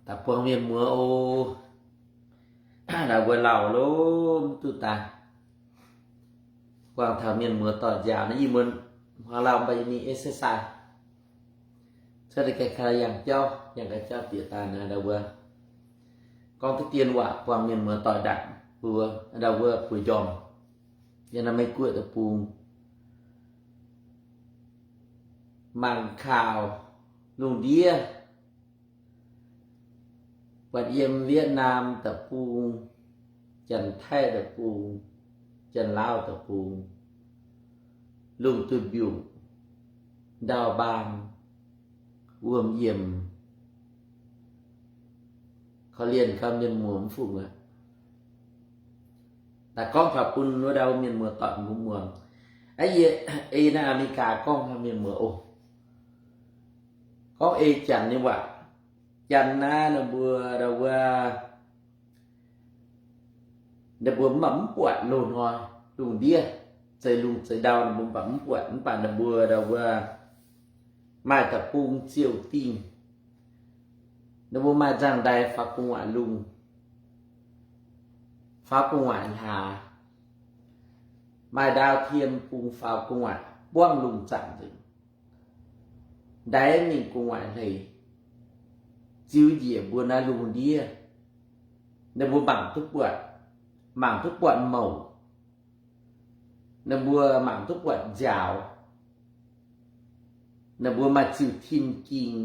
Daaih buangh mienh muoz oc. Naaiv mbuo lauh lomh duqv daaih buangh taux mienh muoz doic nziaaux naaiv, ih muonz huaax lauh mv baac yie mingh exercise, cuotv daaih ga'kaaix yangh jauv, yangh ga'jauv bieqc daaih naaiv mbuo gorngv diqv dien waac buangh mienh muoz doic ndaangc mbuo, naaiv mbuo bueix njormh yiem naaiv Meiv Guoqv deic-bung. Mangc kaux lungh ndiev, buatc yiem Vietnam deic-bung, Janx-Taiv deic-bung, Janx-Laauv deic-bung, lungh duih mbiungc, ndau-mbaang, wuom yiemh, korv-lienh gau mienh muoz mv fungc aqv. Daaih gorngv taux bun wuov ndau mienh muoz doic mbuo muangx. Aa, yie ei naaiv Aa^me^li^gaa gorngv taux mienh muoz oc. Gorngv ei Janx nyei waac. Janx naaiv ninh mbuo ndau wuov, ninh mbuo mv baac mv buatc loz-hnoi lungh ndiev, zeix lungh zeix ndau ninh mbuo mv baac mv buatc, mv baac ninh mbuo ndau wuov maaih deic-bung ziouc dingh. Ninh mbuo maaih nzangv-ndaix faaux gu'nguaaic lungh, faaux gu'nguaaic hlaax, maaih ndau tiem bung faaux gu'nguaaic buangv lungh zaangc nzengc. Ndaix mingh gu'nguaaic hleix, ziux njiec mbuo naaiv lungh ndiev. Ninh mbuo mangc duqv buatc, mangc duqv buatc mouc. Ninh mbuo mangc duqv buatc nziaaux. Ninh mbuo maaih ziux tin-ging,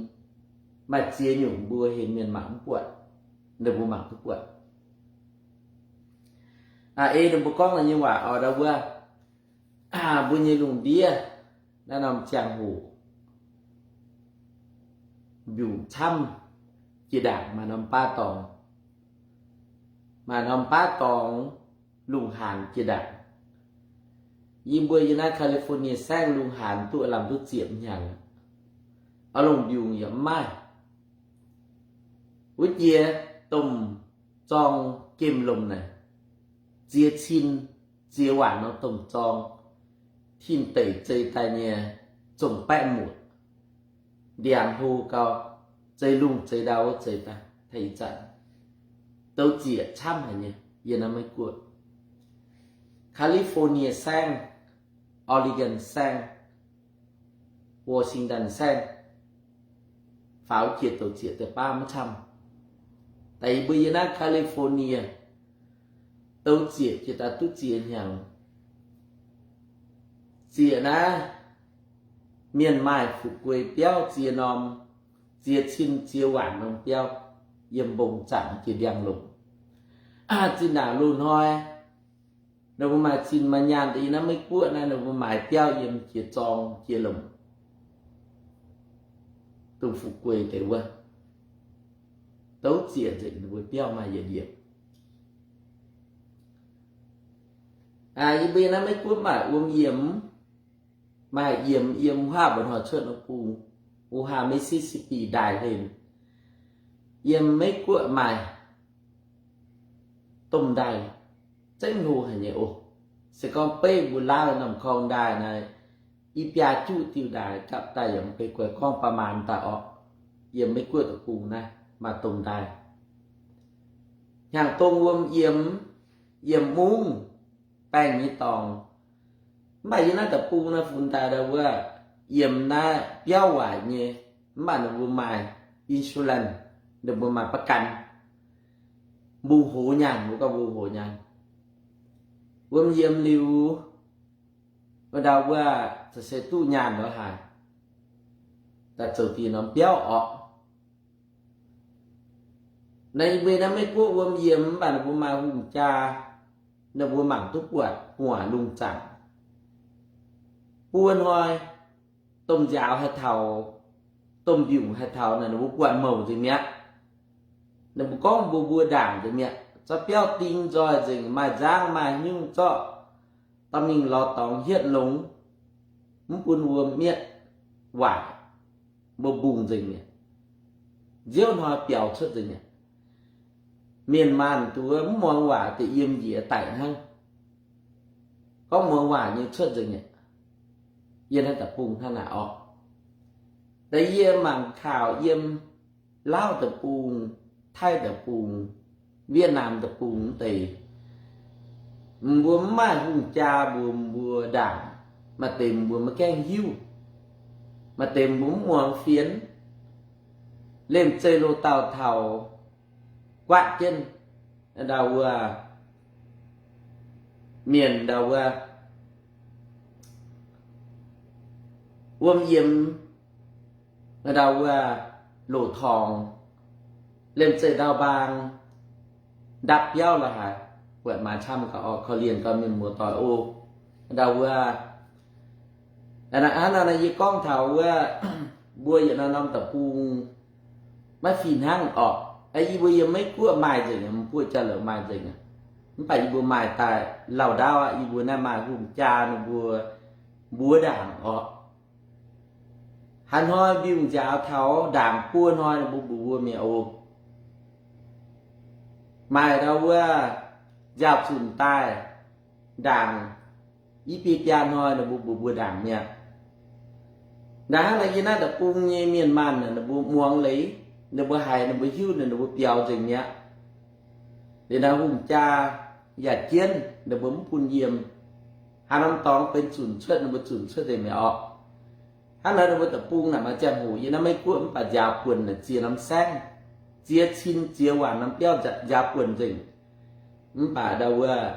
maaih ziex nyungc mbuo heuc mienh mangc mv buatc, ninh mbuo mangc duqv buatc. Aa, ei ninh mbuo gorngv nyei waac oix ndau wuov, mbuo nyei lungh ndiev naaiv norm ziangh hoc mbiungc camv jiex ndaangc, maaih norm baav dorngx, maaih norm baav dorngx lungh haanz jiex ndaangc. Yie mbuo yiem naaiv California saengv lungh haanz duqv lamh duqv ziepc hnyangx, oix longc mbiungc yaac mv maaih. Wuov jiex domh zorng gemh lomc naaic, ziex cin ziex waanc nor domh zorng, tin-deic zeix daaih nyei zongh baeqv muoc, ndiangx hlo gau, zeix lungh zeix ndau wuov zeix daaih taux ih zanc, douz zieqc camv haic nyei. Yiem naaiv Meiv Guoqv, California saengv, Oregon saengv, Washington saengv, faaux jiex douz zieqc deix baav maiv camv. Daaih yie mbuo yiem naaiv California, douz zieqc jiex daaih duqv ziex hnyangx. Zieqc naaiv, mienh maaih fu'jueiv biauv ziex norm, ziex cin ziex waanc norm biauv yiem mbong zaangc jiex ndiangx-lomc. Zinh ndaangc loz-hnoi ninh mbuo maaih zinh maaih nyaanh deix, yiem naaiv Meiv Guoqv naaiv ninh mbuo maaiz biauv yiem jiex zorng jiex lomc, dongh fu'jueiv deix wuov, douz zieqc nzengc ninh mbuo biauv maaih yietc liepc. Yie mbuo yiem naaiv Meiv Guoqv maaih wuom yiemx, maaih yiemx yiem wuov haav mba'hnoi cuotv norm bung, wuov haav Mississippi ndaaih hlen. Yiem Meiv Guoqv maaih domh ndaaih zengv hlo haic nyei oc. Se gorngv beiv mbuo Laauv norm korng ndaaih naaiv, i biaa juqv diuh ndaaih gapv daaih yaac mv bei guaix gorngv ประมาณ daaih orqc. Yiem Meiv Guoqv deic-bung naaiv maaih domh ndaaih, hnyangx-dongh wuom yiemx, yiemx mungv, baengh nyei dorngx. Mv baac yiem naaiv deic-bung naaiv funx daaih ndau wuov, yiemx naaiv biauv waaic nyei, mv baac ninh mbuo maaih insurance, ninh mbuo maaih ประกัน, mbungh hoz nyaanh, mbuo gorngv mbungh hoz nyaanh. Wuom yiemx liuz, ndau wuov, se duqv nyaanh nor haaix, daaih zoux deix norm biauv orqc. Naaiv yie mbuo naaiv Meiv Guoqv wuom yiemx, mv baac ninh mbuo maaih hungh jaa, ninh mbuo mangc duqv buatc gu'nguaaic lungh zaangc. Buo hnoi, domh nziaaux haih taux, domh mbiungc haih taux naaic, ninh mbuo buatc mouc nzengc mi'aqv. Ninh mbuo gorngv mbuo mbuo ndaangc nzengc mi'aqv. Zorqv biauv ding nzoih nzengc, maaih nzangv maaih haaix nyungc zorqv dorh mingh lorz dorngx hietv longx, mv bun wuom mietv waaic, mbuo mbungh nzengc mi'aqv. Nziouv hnoi biaux cuotv nzengc mi'aqv. Mienh maanh duqv mv muangx waac deix yiem njiec daic hnangv. Gorngv muangx waac nyei cuotv nzengc mi'aqv. Yiem naaiv deic-bung hnangv naaic orqc. Da'yie mangc kaux yiem Laauv deic-bung, Taiv deic-bung, Wietc Naam deic-bung wuov deix, mbuo mv maaih hungh jaa mbuox mbuo ndaangc. Maaih deix mbuo maiv gaengh hiuv, maaih deix mbuo mv muangx fienx. Liemh zeih loz-dauh taux guaatv jienv ndau wuov mienh ndau wuov wuom yiem ndau wuov loz-torngx. Liemh zeih ndau mbaang ndapv biauv la'haaix, buatc maaih camv gauh orqc, korv-lienh gauh mienh muoz-doic oc. Ndau wuov hnangv naaiv yie gorngv taux wuov mbuo yietc norm-norm deic-bung maiv fih hnangv orqc. Yie mbuo yiem Meiv Guoqv maaih nzengc, mv buoqv jauv-louc maaih nzengc, mv baac yie mbuo maaih daaih lauh ndaauv aqv. Yie mbuo naaiv maaih hungh jaa ninh mbuo mbuox ndaangc orqc. Haaix hnoi mbiungc nziaaux taux ndaangc buo hnoi ninh mbuo mbuox mbuo mi'aqv oc. Maaih ndau wuov nziaaux zunc daaih ndaangc i biei biaa hnoi ninh mbuo mbuox mbuo ndaangc mi'aqv. Ndaaih hnangv naaiv yie naaiv deic-bung nyei mienh maanh ninh mbuo muangx leiz, ninh mbuo haiz, ninh mbuo hiuv, ninh mbuo biaux nzengc mi'aqv. Liuz naaiv hungh jaa yaac jienv ninh mbuo mv bun yiem. Haaix norm dorngx benx zunc cuotv ninh mbuo zunc cuotv deix mi'aqv orqc. Hnangv naaiv ninh mbuo deic-bung naaic maaih ziangh hoc yiem naaiv Meiv Guoqv mv baac nziaaux buonc naaic ziex norm saengv, ziex cin ziex waanc norm biauv nziaaux buonc nzengc. Mv baac ndau wuov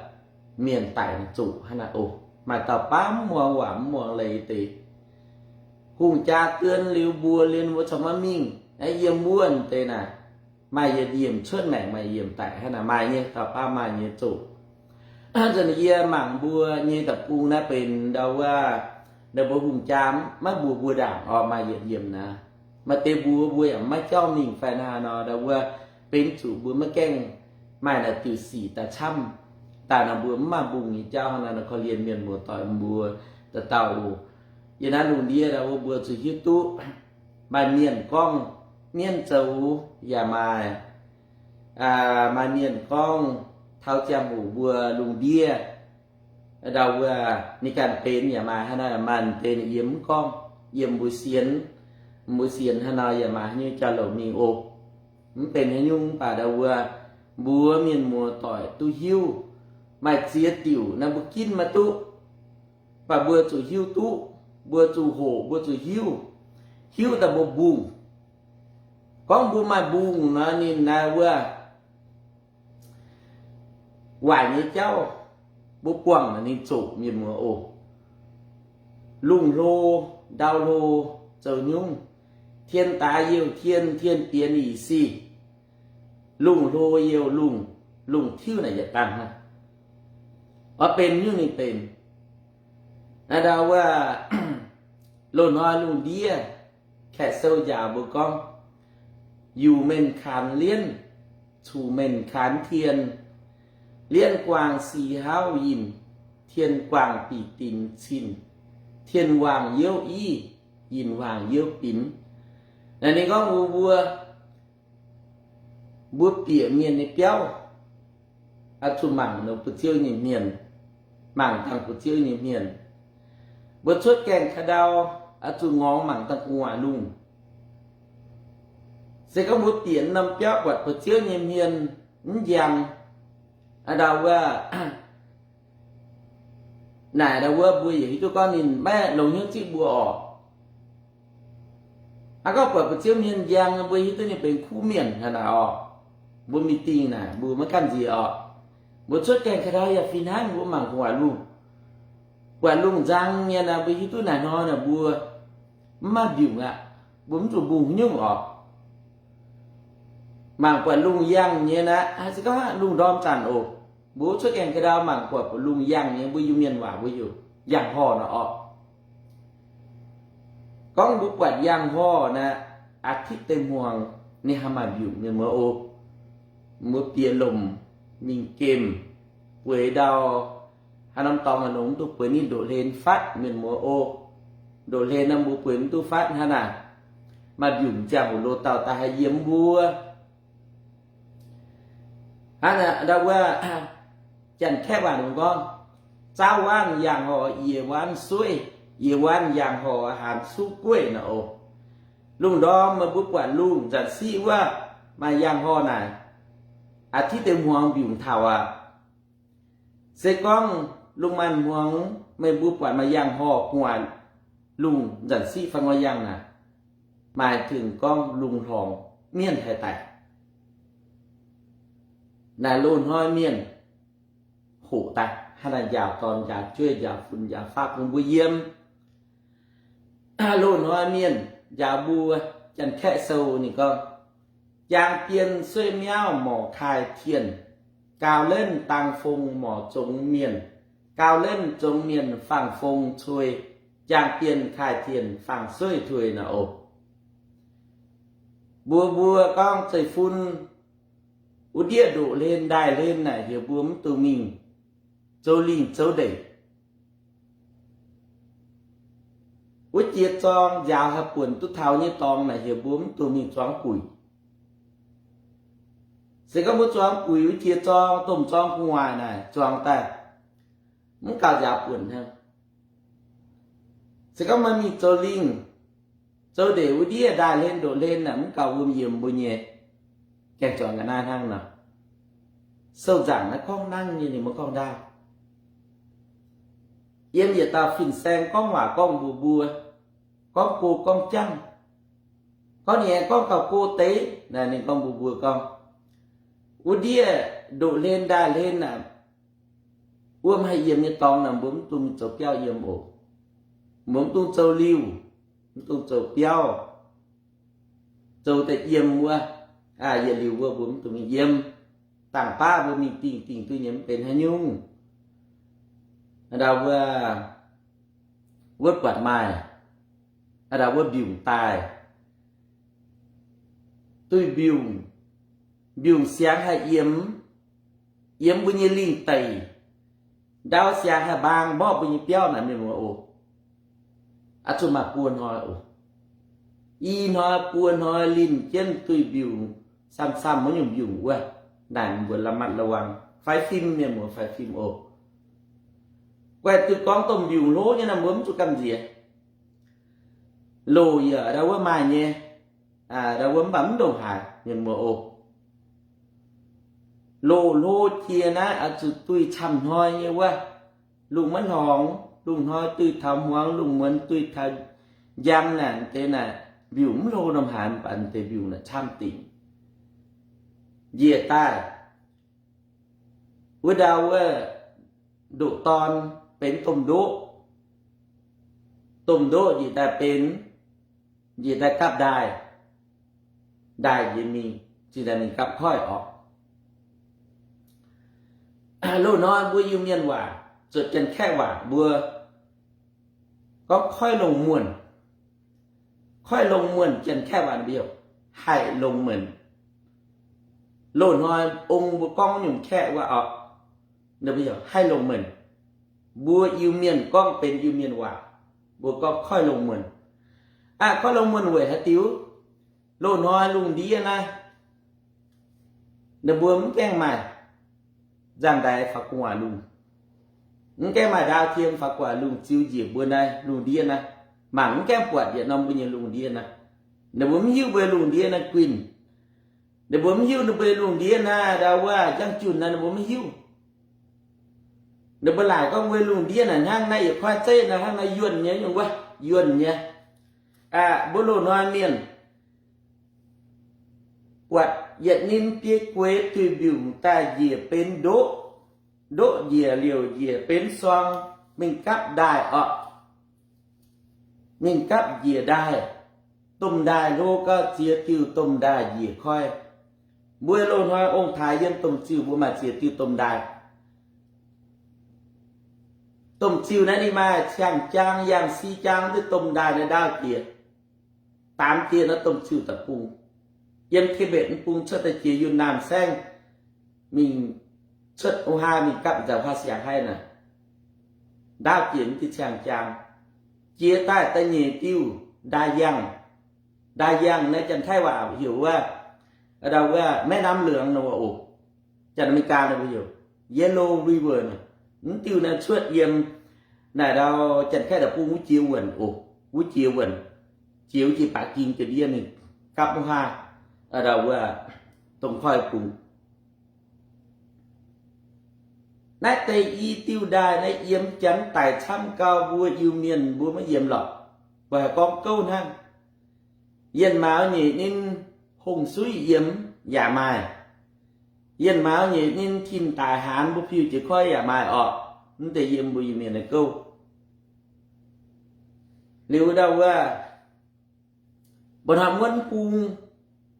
mienh daic zoqc hnangv naaic oc. Maaih dauh baav mv muangx waac mv muangx leiz deix. Hungh jaa duon liuz mbuox liuz mbuo corc maiv mingh, yiem wuonh deix naaic maaih yietc yiemc cuotv maengc, maaih yiemc daic hnangv naaic, maaih nyei dauh baav maaih nyei zoqc. Nzunc yie mangc mbuo nyei deic-bung naaiv benx ndau wuov ninh mbuo hungh jaa maiv mbuox mbuo ndaangc orqc, maaih yietc yiemc naaiv. Maaih deix mbuox mbuo yaac maiv jauv mingh fai naaiv nor, ndau wuov benx zuqc mbuo maiv gaengh maaih naaic diuc sic daaih camv, daaih nor mbuo mv maaih mbungh nyei jauv hnangv naaiv nor, korv-lienh mienh muoz-doic mbuo dauh dauh oc. Yie naaiv lungh ndiev ndau wuov mbuo zuqc hiuv duqv, maaih mienh gorngv mienv zoux yaac maaih, maaih mienh gorngv taux ziangh hoc mbuo lungh ndiev ndau wuov ninh ganh benx yaac maaih hnangv naaiv, maaih deix ninh yiem mv gorngv, yiem mbuo sienx, mbuo sienx hnangv nor yaac maaih haaix nyungc jauv-louc mingh oc. Mv benx haaix nyungc mv baac ndau wuov mbuo mienh muoz-doic duqv hiuv, maaih ziex diuc naaiv mbuo ginv maiv duqv, mv baac mbuo zuqc hiuv duqv, mbuo zuqc hoqc, mbuo zuqc hiuv, hiuv daaih mbuo mbungh. Gorngv mbuo maaih mbungh nor ninh naaiv wuov waaic nyei jauv mbuo buangh naaic ninh zoqc mienh muoz oc. Lungh hlo, ndau hlo, zoux nyungc, tien daaix youh tien, tien bienx ih sic, lungh hlo youh lungh, lungh tiuv naaic yietc dangh hnangv. Oix benx nyungc ninh benx. Naaiv ndau wuov loz hnoi lungh ndiev, Kaeqv sou njaaux mbuo gorngv, Yuqc menh kaanx lienv, cuqc menh kaanx tien. Lienv guangc sic hauv yinh, tien guangc bic dinx cinh. Tien wangc youv iv, yinh wangc youv binx. Naaiv ninh gorngv mbuo, mbuo mbuo bieqc mienh nyei biauv, oix zuqc mangc ninh buoz-ziouv nyei hmien, mangc dangh buoz-ziouv nyei hmien. Mbuo cuotv gaengh ka'ndau, oix zuqc ngorngx mangc dangh gu'nguaaic lungh. Se gorngv mbuo bieqc norm biauv buatc buoz-ziouv nyei hmien mv njang, ndau wuov naaic ndau wuov mbuo yaac hiuv duqv gorngv ninh maiv longx hnyouv zipv mbuo orqc. Aa, gorngv buatc buoz-ziouv hmien njang, mbuo hiuv duqv ninh benx kuv mienh hnangv naaic orqc. Mbuo mingh dingh naaic mbuo maiv gamh nziex orqc. Mbuo cuotv gaengh ka'ndau yaac fih hnangv, mbuo mangc gu'nguaaic lungh, buatc lungh nzang nyei naaic, mbuo hiuv duqv naaic hnoi naaic mbuo mv maaih mbiungc aqv, mbuo mv zuqc mbungh haaix nyungc orqc. Mangc buatc lungh yangh nyei naaic, se gorngv lungh ndorm zanc oc, mbuo cuotv gaengh ka'ndau mangc buatc lungh yangh nyei, mbuo Iu-Mienh waac mbuo heuc yangh horh naaic orqc. Gorngv mbuo buatc yangh horh naaic, อาทิตย์ deix hmuangx ninh haih maaih mbiungc mienh muoz oc. Mbuo bieqc lomc mingh gemh, bueix ndau haaix norm dorngx haaix nor mv duqv bueix, ninh ndoqc hlen fatv mienh muoz oc. Ndoqc hlen nor mbuo bueix mv duqv fatv hnangv naaic, maaih mbiungc ziangh hoc loz-dauh daaih haih yiem mbuo. Hnangv naaic ndau wuov Janx-Kaeqv waac ninh gorngv, 早晚养好，夜晚睡，夜晚养好，还出贵 naaic oc. Lungh ndorm meih mbuo buatc lungh, zanc siqv wuov maaih yangh horh naaic, aa, tiqv deix hmuangx mbiungc taux aqv. Se gorngv lungh maanz-hmuangx meih mbuo buatc maaih yangh horh gu'nguaaic lungh nzanc siqv fai ngoi yangh naaic, maaih tengx gorngv lungh hlorngx mienv haih daic. Naaic loz-hnoi mienh hoqc daaih, hnangv naaic njaaux dorn, njaaux jueiv, njaaux fun, njaaux faqv bun mbuo yiem. Loz-hnoi mienh njaaux mbuo, Janx-Kaeqv sou ninh gorngv, jaang bien sueiv miauv morc kaaih tienh, gaau lenv dang fong morc zongx mienh, gaau lenv zongx mienh faang fong cui, jaang bien kaaih tienh faang sueiv tuix naaic oc. Mbuo mbuo gorngv zeiv-fun wuov ndiev ndoqc hlen ndaaih hlen naaic, heuc mbuo mv dungx mingh zoux lingh zoux ndeic. Wuov jiex zorng nziaaux haih buonc duqv taux nyei dorngx naaic, heuc mbuo mv dungx mingh zuangx buic. Se gorngv mbuo zuangx buic wuov jiex zorng, domh zorng gu'nguaaic naaic zuangx daaih, mv gaux nziaaux buonc hnangv. Se gorngv meih mingh zoux lingh zoux ndeic wuov ndiev ndaaih hlen ndoqc hlen naaic, mv gaux wuom yiemx mbuo nyei. Gaengh zuangx ga'naaiv hnangv nor. Sou nzaangc naaiv gorngv nangv nyei, ninh mbuo gorngv ndaauv. Yiem yietc dauh fin-saeng gorngv waac gorngv mbuox mbuo, gorngv go gorngv jangv, gorngv ninh aengx gorngv gauh go deix naaic, ninh gorngv mbuox mbuo gorngv, wuov ndiev ndoqc hlen ndaaih hlen naaic, wuom haih yiem nyei dorngx naaic, mbuo mv dungx mingh zoux biauv yiem oc. Mbuo mv dungx zoux liuh, mv dungx zoux biauv, zoux deix yiem wuov, yietc liuz wuov mbuo mv dungx mingh yiem. Dangh baav mbuo mingh dingh, dingh duqv nyei mv benx haaix nyungc. Ndau wuov, wuov buatc maaih, ndau wuov mbiungc daaih, duih mbiungc, mbiungc siangx haih yiem, yiem mbuo nyei lingh deic, ndau siangx haih mbaang mborqv mbuo nyei biauv naaic, mienh muoz oc. Aa, zuqc maaih buo hnoi oc. I hnoi buo hnoi linh jienv duih mbiungc, samv-samv wuov nyungc mbiungc wuov, naaic mbuo ระมัดระวัง, faix fim, mienh muoz, faix fim oc. Guaih zuqc gorngv domh mbiungc hlo nyei naaic, mbuo mv zuqc gamh nziex. Loc yaac ndau wuov maaih nyei, ndau wuov mv baac mv ndongc haaix, mienh muoz oc. Loc hlo jiex naaiv oix zuqc duih camv hnoi nyei wuov. Lungh maiv hlorngx, lungh hnoi duih taux hmuangx, lungh muonz duih taux njang naaic, deix naaic mbiungc mv hlo norm haaix, mv baac deix mbiungc naaic camv dingc. Njiec daaih wuov ndau wuov ndoqc dorn benx domh ndoqv. Domh ndoqv njiec daaih benx, njiec daaih gapv ndaaih, ndaaih njiec mingh, zinh ndaangc mingh gapv koiv orqc. Loz-hnoi mbuo Iu-Mienh waac zuotc Janx-Kaeqv waac mbuo gorngv koiv longh muonh. Koiv longh muonh Janx-Kaeqv waac ninh mbuo heuc haih longh meunc. Loz-hnoi ong mbuo gorngv nyungc kaeqv waac orqc, ninh mbuo heuc haih longh meunc. Mbuo Iu-Mienh gorngv benx Iu-Mienh waac, mbuo gorngv koiv longh muonh. Aa, koiv longh muonh weic haaix diuc? Loz-hnoi lungh ndiev naaiv, ninh mbuo mv gaengh maaih nzangv-ndaix faaux gu'nguaaic lungh, mv gaengh maaih ndaauv tiem faaux gu'nguaaic lungh ziux njiec mbuo naaiv lungh ndiev naaiv. Mangc mv gaengh buatc yietc norm mbuo nyei lungh ndiev naaiv. Ninh mbuo mv hiuv mbuo lungh ndiev naaiv guinh. Ninh mbuo mv hiuv ninh mbuo lungh ndiev naaiv ndau wuov njang-junh naaiv, ninh mbuo mv hiuv. Ninh mbuo laaic gorngv mbuo lungh ndiev naaic hnangv naaiv yietc koiv zeiv naaiv, hnangv naaiv yuonh nyei nyungc wuov, yuonh nyei. Aa, mbuo loz-hnoi mienh buatc yietc ninh biei gueix duih mbiungc daaih njiec benx ndoqv, ndoqv njiec liouc njiec benx suang, mingh gapv ndaaih orqc. Mingh gapv njiec ndaaih. Domh ndaaih hlo gau ziex diuh domh ndaaih njiec koiv. Mbuo loz-hnoi ong-taaix yiem domh ziuh mbuo maaih ziex diuh domh ndaaih. Domh ziuh naaiv ninh maaih ciang jaang, yangh si jaang, duqv domh ndaaih naaiv ndaauv jiex, daamx jiex nor domh ziuh da'bung. Yiem Tibet mv bung cuotv daaih jiex Yunnan saengv, mingh cuotv wuov haa mingh gapv nzauh huaav siangx haiv naaic, ndaauv jiex mv diuh ciang jaang. Jiex daaih da'nyeic diuh ndaaih yangh. Ndaaih yangh naaiv Janx-Taiv waac heuc wuov, ndau wuov แม่น้ำเหลือง nor wuov oc. Janx-Ame^li^gaa nor mbuo heuc Yellow River naaic. Mv diuh naaiv cuotv yiem naaic ndau Janx-Kaeqv deic-bung wuov jiex wuonh oc, wuov jiex wuonh, jiex wuov jiex Baac Ging jiex ndiev mingh gapv wuov haa, ndau wuov dongh koiv-fungx. Naaiv deix i diuh ndaaih naaiv yiem Janx daic camv gau, mbuo Iu-Mienh mbuo maiv yiem lorqc. Mbuo haih gorngv gouv hnangv. Yienh mauz nyeic ninh hong-suiv yiem yaac maaih. Yienh mauz nyeic ninh tin daic haanz mbuo piu jiex koiv yaac maaih orqc. Mv deix yiem mbuo Iu-Mienh naaiv gouv. Liuz ndau wuov, mbuo hnoi muonv bung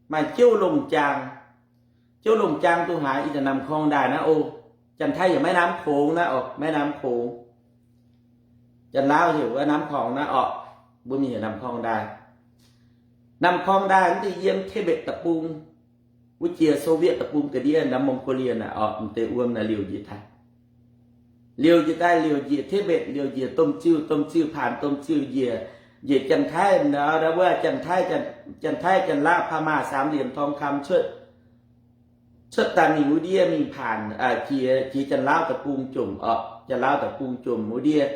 maaih Jouv Longh Jaang. Jouv Longh Jaang dongh haaix? Ih zanc น้ำคลอง ndaaih naaiv oc. Janx-Taiv heuc แม่น้ำโขง naaiv oc, แม่น้ำโขง. Janx-Laauv heuc wuov น้ำคลอง naaiv orqc. Mbuo mingh heuc น้ำคลอง ndaaih. น้ำคลอง ndaaih mv deix yiem Tibet deic-bung, wuov jiex Soviet deic-bung ga'ndiev, ndau Mongolia naaiv orqc, mv deix wuom naaiv liouh njiec daaih. Liouh njiec daaih liouh njiec Tibet, liouh njiec Domh Ziuh, Domh Ziuh paanx Domh Ziuh njiec, njiec Janx-Taiv, ndau wuov Janx-Taiv, Janx-Taiv, Janx-Laauv, Paa Maah, Saamx Liemx, Tongx Kamx cuotv, cuotv daaih mingh wuov ndiev mingh paanx, jiex, jiex Janx-Laauv deic-bung jomc orqc, Janx-Laauv deic-bung jomc wuov ndiev,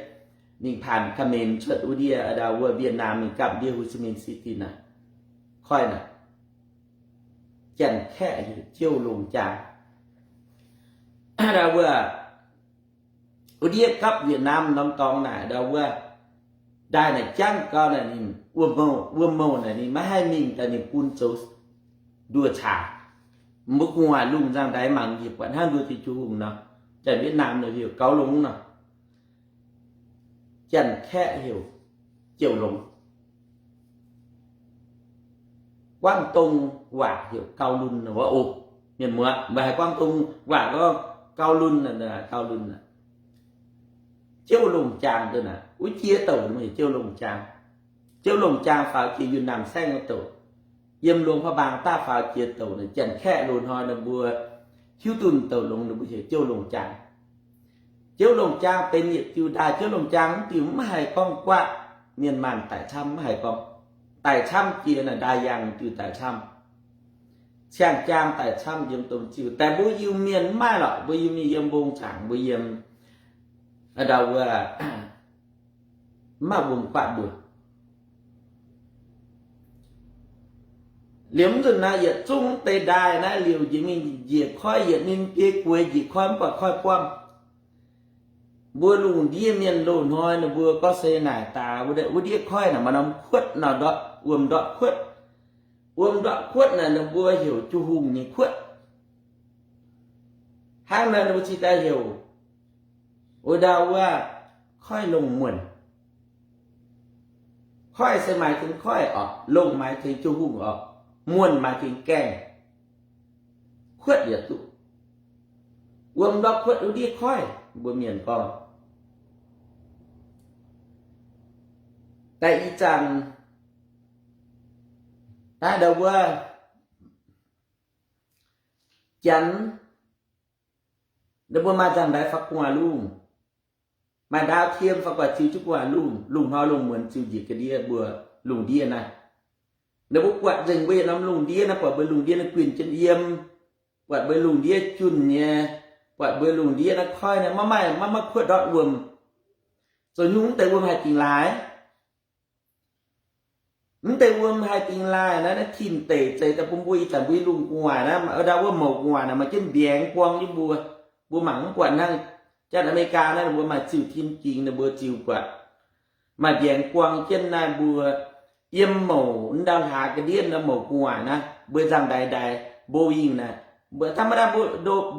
mingh paanx Ka'menx cuotv wuov ndiev, ndau wuov Vietnam mingh gapv ndiev Hồ Chí Minh City naaiv. Koiv naaic, Janx-Kaeqv heuc Jouv Longh Jaang. Ndau wuov, wuov ndiev gapv Vietnam norm dorngx naaic, ndau wuov, ndaaih naaic jangv gau naaic ninh wuom mouh, wuom mouh naaic ninh maiv haih mingh daaih, ninh bun zoux nduoh caax. Mbuo gu'nguaaic lungh nzangc-ndaix mangc njiec buatc hnangv nduoh jiex jiu hungh nor. Janx-Vietnam naaic heuc Gaux Longx nor. Janx-Kaeqv heuc Jouv Longx. Guangv Dong waac heuc Gaux Lun wuov oc. Mienh muoz, mbuo haiz Guangv Dong waac gorngv Gaux Lun, Gaux Lun. Jouv Longh Jaang daaih naaic, wuov jiex douc heuc Jouv Longh Jaang. Jouv Longh Jaang faaux jiex Yunh Naamh Saengv wuov douc. Yiem Luangh Prabang daaih faaux jiex douc naaic, Janx-Kaeqv loz-hnoi ninh mbuo hiuv dunh douc longx ninh mbuo heuc Jouv Longh Jaang. Jouv Longh Jaang benx yietc diuh ndaaih. Jouv Longh Jaang mv diuh mv haih gorngv guaatv mienh maanh daic camv, mv haih gorngv. Daic camv jiex naaic ndaai yangh diuh daic camv. Ciangh jaang daic camv yiem Domh Ziuh. Daaih mbuo Iu-Mienh mv maaih lorqc. Mbuo Iu-Mienh yiem mbong zaangc, mbuo yiem, ndau wuov, mv maaih wuom guaatv mbuo. Liuz mv nzunc naaiv yietc zungv deix ndaaih naaiv liouh njiec mingh njiec koiv, yietc ninh biei gueix njiec koiv, mv buatc koiv buangv. Mbuo lungh ndiev mienh loz-hnoi ninh mbuo gorngv se naaic daaih wuov ndiev koiv naaic maaih norm kuotv nor, ndortv, wuom ndortv kuotv. Wuom ndortv kuotv naaic ninh mbuo heuc jiu hungh nyei kuotv. Hnangv naaiv ninh mbuo cingx daaih heuc wuov ndau wuov koiv longh muonh. Koiv se หมายถึง koiv orqc, longh หมายถึง jiu hungh orqc, muonh หมายถึง gaengh. Kuotv yaac duqv. Wuom ndortv kuotv wuov ndiev koiv, mbuo mienh gorngv. Daaih ih zanc naaiv ndau wuov Janx, ninh mbuo maaih nzangc-ndaix faaux gu'nguaaic lungh, maaih ดาวเทียม faaux gu'nguaaic ziux jienv gu'nguaaic lungh, lungh hnoi lungh muonz ziux njiec ga'ndiev mbuo lungh ndiev naaiv. Ninh mbuo buatc nzengc mbuo yietc norm lungh ndiev naaiv, buatc mbuo lungh ndiev naaiv guinh jienv yiem, buatc mbuo lungh ndiev junh nyei, buatc mbuo lungh ndiev naaiv koiv naaiv maiv maaih, maiv maaih kuotv ndortv wuom. Zoux nyungc mv deix wuom haih dingx laaix. Mv deix wuom haih dingx laaih naaiv, naaiv tin-deic zeix daaih bun mbuo ih zanc mbuo lungh gu'nguaaic naaiv, ndau wuov mouc gu'nguaaic naaiv maaih jienv mbiaengx buang jienv mbuo. Mbuo mangc mv buatc hnangv, janx Aa^me^li^gaa naaiv ninh mbuo maaih ziuh tin-gingx ninh mbuo ziux buatc. Maaih mbiaengx buang jienv naaiv mbuo yiem mouc ndau hlaax ga'ndiev naaiv mouc gu'nguaaic naaiv, mbuo nzangc-ndaix ndaix Boeing naaiv, mbuo ธรรมดา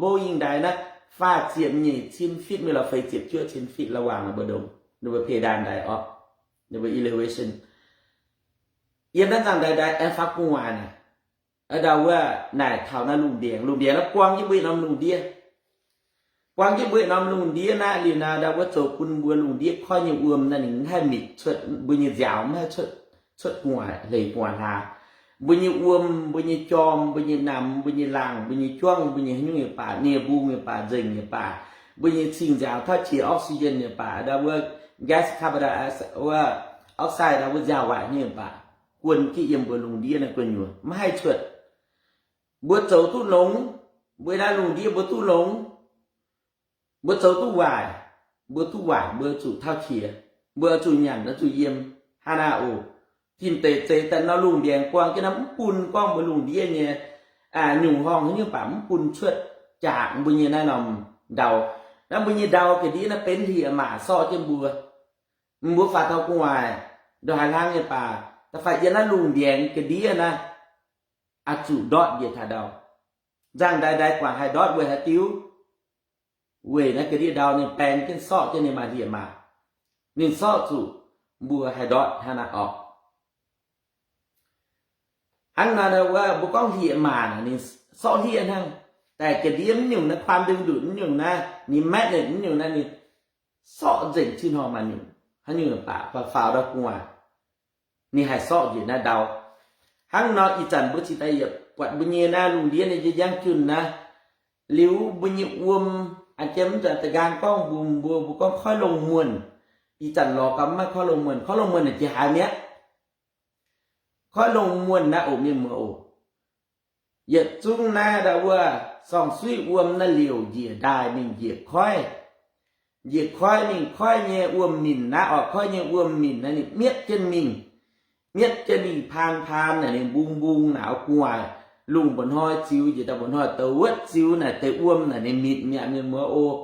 Boeing ndaix naaiv faah ziepc nyeic cin fitv mingh lorz feix ziepc juov cin fitv lorz waangc ninh mbuo ndongc, ninh mbuo เพดาน ndaix orqc, ninh mbuo elevation. Yiem naaiv nzangc-ndaix ndaix aengx faaux gu'nguaaic naaic, ndau wuov naaic taux naaiv lungh mbiaengx, lungh mbiaengx naaiv buang jienv mbuo yietc norm lungh ndiev. Buang jienv mbuo yietc norm lungh ndiev naaiv liuz naaiv, ndau wuov zoux bun mbuo lungh ndiev koiv nyei wuom naaiv ninh mv haih mitc cuotv, mbuo nyei nziaaux mv haih cuotv, cuotv gu'nguaaic hleix gu'nguaaic hlaax. Mbuo nyei wuom, mbuo nyei jorm, mbuo nyei namx, mbuo nyei laangh, mbuo nyei juangv, mbuo nyei haaix nyungc nyei baac, nie-mbung nyei baac, nzengc nyei baac, mbuo nyei cing-nziaaux tauv qiex oxygen nyei baac, ndau wuov gas carbon dioxide, wuov oxide, ndau wuov nziaaux waaic nyei baac, guon jienv yiem mbuo lungh ndiev naaiv gu'nyuoz mv haih cuotv. Mbuo zoux duqv longx, mbuo naaiv lungh ndiev mbuo duqv longx, mbuo zoux duqv waaic, mbuo duqv waaic mbuo zuqc tauv qiex, mbuo zuqc nyanc, zuqc yiem. Hnangv naaiv oc, tin-deic zeix daaih nor lungh mbiaengx buang jienv naaiv mv bun gorngv mbuo lungh ndiev nyei, nyungc horngh haaix nyungc baac mv bun cuotv jaax mbuo nyei naaiv norm ndau. Naaiv mbuo nyei ndau ga'ndiev naaiv benx hlieqv-maac sorqv jienv mbuo. Mbuo faaux taux gu'nguaaic, ndongc haaix hlang nyei baac, da'faanh yiem naaiv lungh ndiangx ga'ndiev naaiv, oix zuqc ndortv njiec taux ndau. Nzangv-ndaix ndaix guangc haih ndortv weic haaix diuc? Weic naaiv ga'ndiev ndau ninh baeng jienv sorqv jienv ninh maaih hlieqv-maac. Ninh sorqv zuqc mbuo haih ndortv hnangv naaiv orqc. Hnangv naaiv wuov mbuo gorngv hlieqv-maac naaic ninh sorqv hlieqv hnangv. Daaih ga'ndiev mv nyungc naaiv, ความดึงดูด mv nyungc naaiv, ninh แมกเนต mv nyungc naaiv, ninh sorqv nzengc cin-horngh maaih nyungc haaix nyungc baac faaux ndau gu'nguaaic, ninh haih sorqv njiec naaiv ndau. Hnangv nor ih zanc mbuo cingx daaih yietc buatc mbuo nyei naaiv lungh ndiev nyei njang-junh naaiv, liuz mbuo nyei wuom, an jiem mv zanc da'nqaang gorngv mbuo, mbuo, mbuo gorngv koiv longh muonh. Ih zanc lorz gau mv maaih koiv longh muonh. Koiv longh muonh naaic jiex haaix mi'aqv? Koiv longh muonh naaiv oc, mienh muoz oc, yietc zungv naaiv ndau wuov sorng-suiv wuom naaiv liouc njiec ndaaih mingh njiec koiv. Njiec koiv mingh, koiv nyei wuom-minc naaiv orqc, koiv nyei wuom-minc naaiv ninh mietv jienv mingh, mietv jienv mingh paan paan naaic ninh mbung mbung naaic gu'nguaaic, lungh mba'hnoi ziux njiec daaih mba'hnoi douz wuotv ziux naaic deix wuom naaic ninh mitc mi'aqv, mienh muoz oc.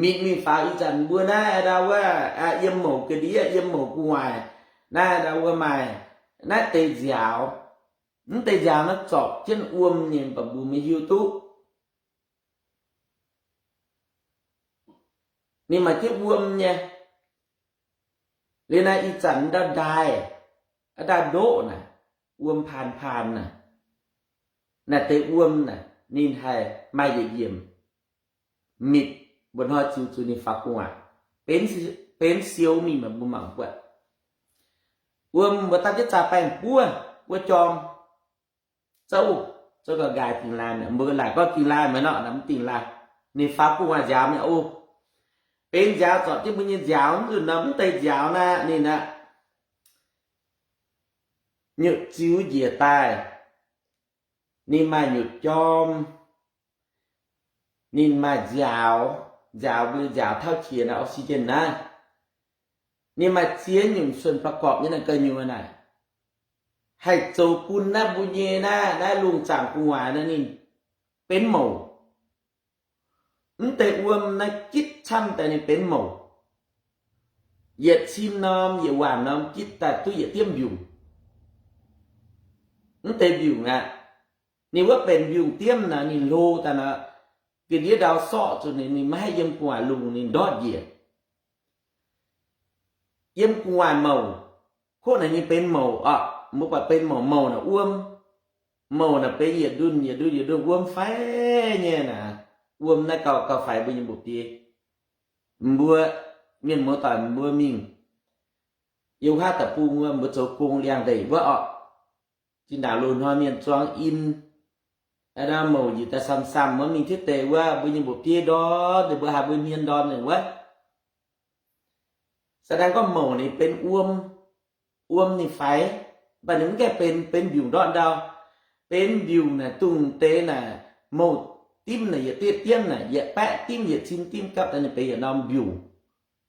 Mitc mingh faaux ih zanc mbuo naaiv ndau wuov yiem mouc ga'ndiev, yiem mouc gu'nguaaic naaiv ndau wuov maaih naaiv deix nziaaux. Mv deix nziaaux naaiv zorpc jienv wuom nyei, mv baac mbuo maiv hiuv duqv. Ninh maaih jienv wuom nyei. Liuz naaiv ih zanc ndau ndaaih, ndau ndoqv naaic, wuom paan paan naaic, naaiv deix wuom naaic ninh haih maaih yietc yiemc mitc mba'hnoi ziux zuqc ninh faaux gu'nguaaic, benx siou mingh, mbuo mangc buatc. Wuom mbuo daaih jienv zaah baengh buov, buov jorm, zouv, zouv ga'nqaai dingh laanh, mbuo laaic gorngv dingh laanh maiv nor, mv dingh laanh. Ninh faaux gu'nguaaic nziaaux mi'aqv oc. Benx nziaaux zorpc jienv mbuo nyei nziaaux, mv nzunc nor mv deix nziaaux naaiv ninh aqv, nyutc ziux njiec daaih, ninh maaih nyutc jorm, ninh maaih nziaaux, nziaaux mbuo nziaaux tauv qiex naaiv, oxygen naaiv, ninh maaih ziex nyungc ส่วนประกอบ nyei naaiv ga'nyuoz naaic, haih zoux bun naaiv mbuo nyei naaiv, naaiv lungh zaangc gu'nguaaic naaiv ninh benx mouc. Mv deix wuom naaiv gitv camv daaih ninh benx mouc. Yietc cin norm, yietc waanc norm gitv daaih duqv yietc diemv mbiungc. Mv deix mbiungc aqv, ninh wuov benx mbiungc diemv naaic ninh hlo daaih nor, ga'ndiev ndau sorqv zuqc ninh, ninh maiv haih yiem gu'nguaaic lungh ninh ndortv njiec. Yiem gu'nguaaic mouc, koqv naaic ninh benx mouc orqc, mbuo buatc benx mouc, mouc naaic wuom. Mouc naaic benx yietc ndunh yietc ndunh yietc ndunh wuom faix nyei naaic. Wuom naaiv gauh, gauh faix mbuo nyei mba'biei. Mbuo mienh muoz-doic mbuo mingh yiem wuov haav deic-bung wuov, mbuo zoux gong liangx-ndeic wuov orqc, zinh ndaangc loz-hnoi mienh zuangx in, aa, mouc njiec daaih samh-samh wuov, mingh tiev deix wuov mbuo nyei mba'biei ndorm, mbuo haiz mbuo hmien ndorm nzengc wuov. Sa dangh gorngv mouc ninh benx wuom, wuom ninh faix, mv baac ninh mv gaengh benx, benx mbiungc ndortv ndau. Benx mbiungc naaic dungh deix naaic mouc dimv naaic yietc diemv diemv naaic, yietc baeqv dimv, yietc cin dimv gapv daaih ninh benx yietc norm mbiungc.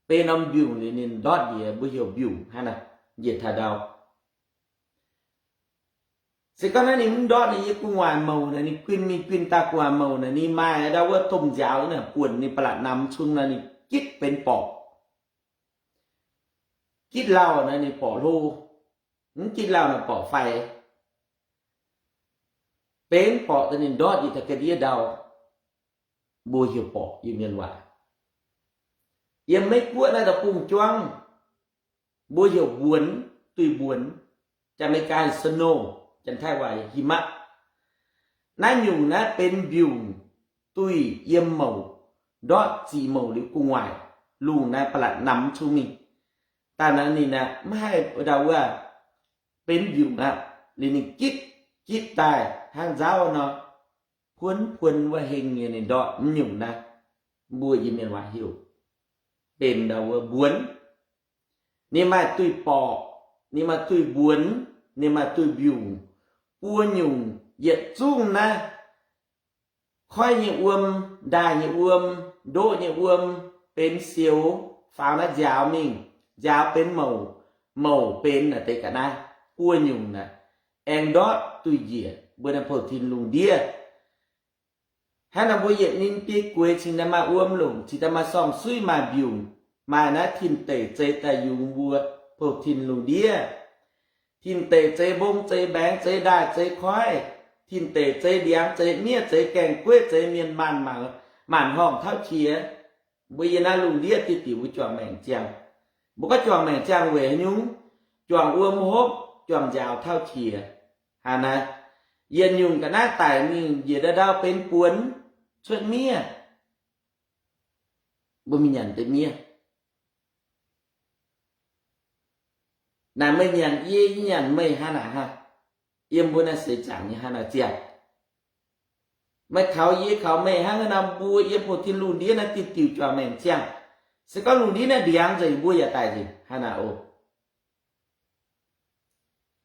Benx norm mbiungc liuz ninh ndortv njiec, mbuo heuc mbiungc hnangv naaic, njiec taux ndau. Se gorngv naaiv ninh mv ndortv, ninh yiem gu'nguaaic mouc naaic, ninh guinh mingh guinh daaih gu'nguaaic mouc naaic, ninh maaih ndau wuov domh nziaaux naaic buonc ninh ba'latc namx cung naaic, ninh gitv benx borqc. Gitv lauh naaic ninh borqc hlo, mv gitv lauh naaic borqc faix. Benx borqc daaih ninh ndortv njiec daaih ga'ndiev ndau, mbuo heuc borqc, Iu-Mienh waac. Yiem Meiv Guoqv naaiv deic-bung juangv, mbuo heuc mbuonx, duih mbuonx, Janx-Meigaa snow, Janx-Taiv waac หิมะ. Naaiv nyungc naaiv benx mbiungc duih yiem mouc, ndortv ziqc mouc liuz gu'nguaaic, lungh naaiv ba'latc namx cung mingh. Daaih naaiv ninh aeqv, mv haih ndau wuov benx mbiungc aqv. Liuz ninh gitv, gitv daaih hnangv nzauv nor, puonv puonv wuov heng nyei ninh ndortv mv nyungc naaiv, mbuo Iu-Mienh waac heuc benx ndau wuov mbuonx. Ninh maaih duih borqc, ninh maaih duih mbuonx, ninh maaih duih mbiungc. Buo nyungc yietc zungv naaiv, koiv nyei wuom, ndaaih nyei wuom, ndoqv nyei wuom, benx sioux, faaux naaiv nziaaux mingh, nziaaux benx mouc, mouc benx naaic deix ga'naaiv, buo nyungc naaic aengx ndortv duih njiec. mbuo naaiv pou-tin lungh ndiev. Hnangv naaic mbuo yietc ninh biei gueix cingx daaih maaih wuom longc, cingx daaih maaih sorng-suiv, maaih mbiungc, maaih naaiv tin-deic zeix daaih yungz mbuo pou-tin lungh ndiev. Tin-deic zeix mbong, zeix mbaengx, zeix ndaaih, zeix koiv. Tin-deic zeix ndiangx, zeix miev, zeix gaeng-gueiv, zeix mienh maanc, maanc horngh tauv qiex. Mbuo yiem naaiv lungh ndiev diuh diuc mbuo juangc maengc ziangh. Mbuo gorngv juangc maengc ziangh weic haaix nyungc? Juangc wuom hopv, juangc nziaaux tauv qiex. Hnangv naaiv, yietc nyungc ga'naaiv daic mingh njiec ndau-ndau benx buonc cuotv miev. Mbuo mingh nyanc deix miev. Naaic meih nyanc yie, yie nyanc meih hnangv naaic hnangv. Yiem mbuo naaiv seix zaangc nyei hnangv naaic ziangh. Meih kaux yie, kaux meih hnangv naaic nor, mbuo yiem pou-tin lungh ndiev naaiv diuh diuc juangc maengc ziangh. Se gorngv lungh ndiev naaiv ndiangx nzengc, mbuo yaac daic nzengc hnangv naaic oc.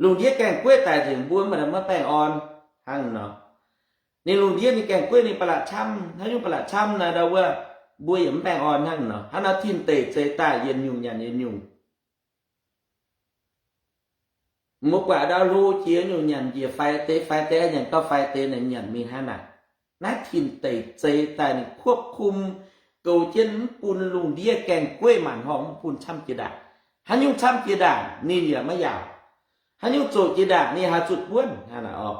Lungh ndiev gaeng-gueiv daic nzengc, mbuo maiv baengh orn hnangv nor. Ninh lungh ndiev ninh gaeng-gueiv ninh ba'laqc camv, haaix nyungc ba'laqc camv naaic ndau wuov, mbuo yaac mv baengh orn hnangv nor. Hnangv nor tin-deic zeix daaih yietc nyungc nyanc yietc nyungc. Mbuo buatc ndau hlo jiex nyungc nyanc njiec faix deix, faix deix nyanc gauh faix deix naaic, nyanc mingh hnangv naaic. Naaiv tin-deic zeix daaih ninh ควบคุม goux jienv mv bun lungh ndiev gaeng-gueiv maanc horngh mv bun camv jiex ndaangc. Haaix nyungc camv jiex ndaangc ninh yaac maiv yaauc. Haaix nyungc zoqc jiex ndaangc ninh haih zuqc buonv hnangv naaic oc.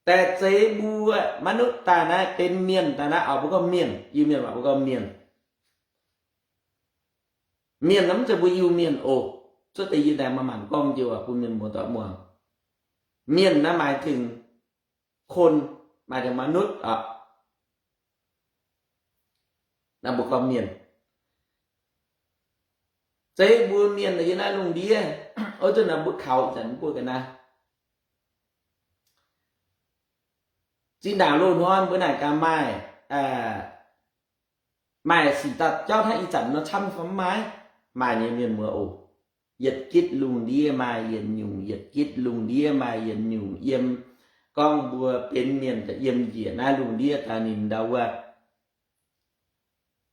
Daaih zeix mbuo มนุษย์ daaih naaiv, benx mienh daaih naaiv oc, mbuo gorngv mienh, Iu-Mienh waac mbuo gorngv mienh. Mienh naaiv mv zeiz mbuo Iu-Mienh oc. Cuotv deix yie daaih maaih mangc gorngv njoux bun mienh muoz-doic muangx. Mienh naaiv maaih zingh คน, maaih deix มนุษย์ oc. Naaiv mbuo gorngv mienh. Zeix mbuo mienh yiem naaiv lungh ndiev, oix zuqc naaiv mbuo kaux zanc mbuo ga'naaiv. Zinh ndaangc loz-hnoi mbuo naaic gaax maaih, maaih sic daaih jauv hnangv ih zanc nor camv fai mv maaih? Maaih nyei mienh muoz oc. Yietc gitv lungh ndiev maaih yietc nyungc, yietc gitv lungh ndiev maaih yietc nyungc yiem. Gorngv mbuo benx mienh daaih yiem njiec naaiv lungh ndiev daaih ninh ndau wuov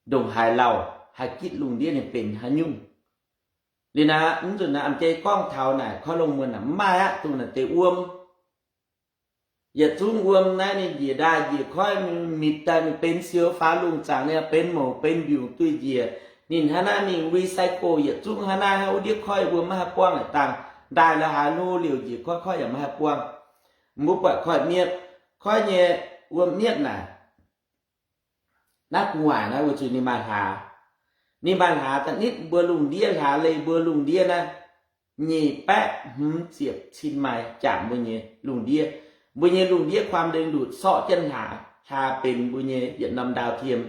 ndongc haaix lauh, haaix gitv lungh ndiev ninh benx haaix nyungc. Liuz naaiv mv nzunc naaiv m'jei gorngv taux naaic koiv longh muonh naaic mv maaih aqv, dongh naaic deix wuom. Yietc zungv wuom naaiv ninh njiec ndaaih njiec koiv, ninh mitc daaih ninh benx siou faaux lungh zaangc, ninh benx mouc benx mbiungc duih njiec. Ninh hnangv naaiv mingh recycle yietc zungv hnangv naaiv, hnangv wuov ndiev koiv wuom maiv haih buangv naaic dangh. Ndaaih la'haaix hlo liouc njiec koiv, koiv yaac maiv haih buangv. Mbuo buatc koiv mietv, koiv nyei wuom mietv naaic, naaiv gu'nguaaic naaiv weic zuqc ninh maaih hlaax. Ninh maaih hlaax da'nitv mbuo lungh ndiev, hlaax leih mbuo lungh ndiev naaiv nyic baeqv hmz ziepc cin maaih jangc mbuo nyei lungh ndiev. Mbuo nyei lungh ndiev ความดึงดูด sorqv jienv hlaax, hlaax benx mbuo nyei yietc norm ดาวเทียม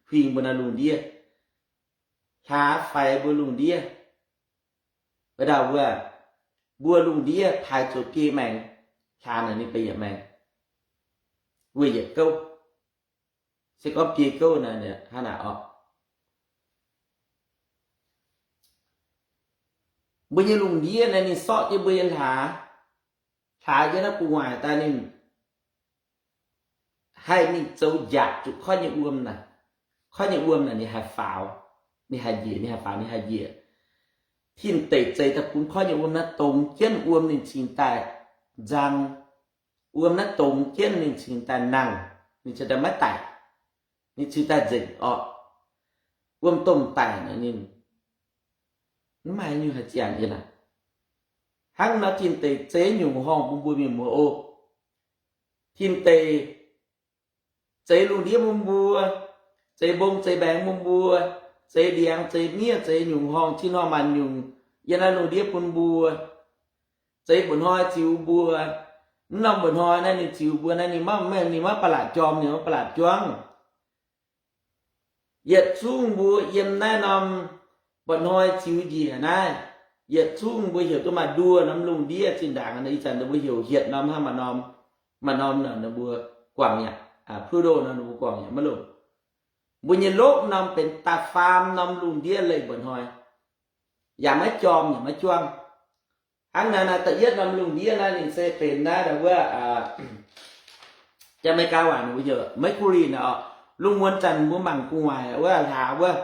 huing mbuo naaiv lungh ndiev. Hlaax faix mbuo lungh ndiev. Wuov dauh wuov, mbuo lungh ndiev taaih zoux biei maengx, hlaax naaic ninh benx yietc maengx, wuov yietc gouv. Se gorngv biei gouv naaic hnangv naaic oc. Mbuo nyei lungh ndiev naaiv ninh sorqv jienv mbuo nyei hlaax, hlaax jienv naaiv gu'nguaaic daaih ninh haih mingh zoux njaatc zuqc koiv nyei wuom naaic. Koiv nyei wuom naaic ninh haih faaux, ninh haih njiec, ninh haih faaux, ninh haih njiec. Tin-deic zeix daaih bun koiv nyei wuom naaiv dongz jienv, wuom ninh cingx daaih nzang. Wuom naaiv dongz jienv ninh cingx daaih nangh, ninh cingx daaih maiv daic, ninh cingx daaih nzengc orqc. Wuom domh daic naaic ninh mv maaih nyungc haih ziangh yie naaic. Hnangv nor tin-deic zeix nyungc horngh bun mbuo mienh muoz oc. Tin-deic zeix lungh ndiev bun mbuo, zeix mbong zeix mbaengx bun mbuo, zeix ndiangx zeix miev, zeix nyungc horngh, tin-horngh maanc nyungc yiem naaiv lungh ndiev bun mbuo. Zeix mba'hnoi ziux mbuo. Mv norm mba'hnoi naaiv ninh ziux mbuo naaiv ninh maiv, ninh maiv ba'laqc jorm, ninh maiv ba'laqc juangv. Yietc zungv mbuo yiem naaiv norm mba'hnoi ziux njiec naaiv, yietc zungv mbuo heuc duqv maaih nduoh norm lungh ndiev zinh ndaangc, ih zanc mbuo heuc hietc norm hnangv maaih norm, maaih norm nor ninh mbuo guangc yaac, Pluto nor ninh mbuo guangc yaac maiv longc. Mbuo nyei lopv norm benx da'faam norm lungh ndiev leih mba'hnoi, yaac maiv jorm yaac maiv juangv. Hnangv naaiv naaiv da'yietv norm lungh ndiev naaiv ninh se benx naaiv wuov, Janx-Meigaa waac ninh mbuo heuc Mercury naaiv oc. Lungh muonz zanc mbuo mangc gu'nguaaic wuov hlaax wuov,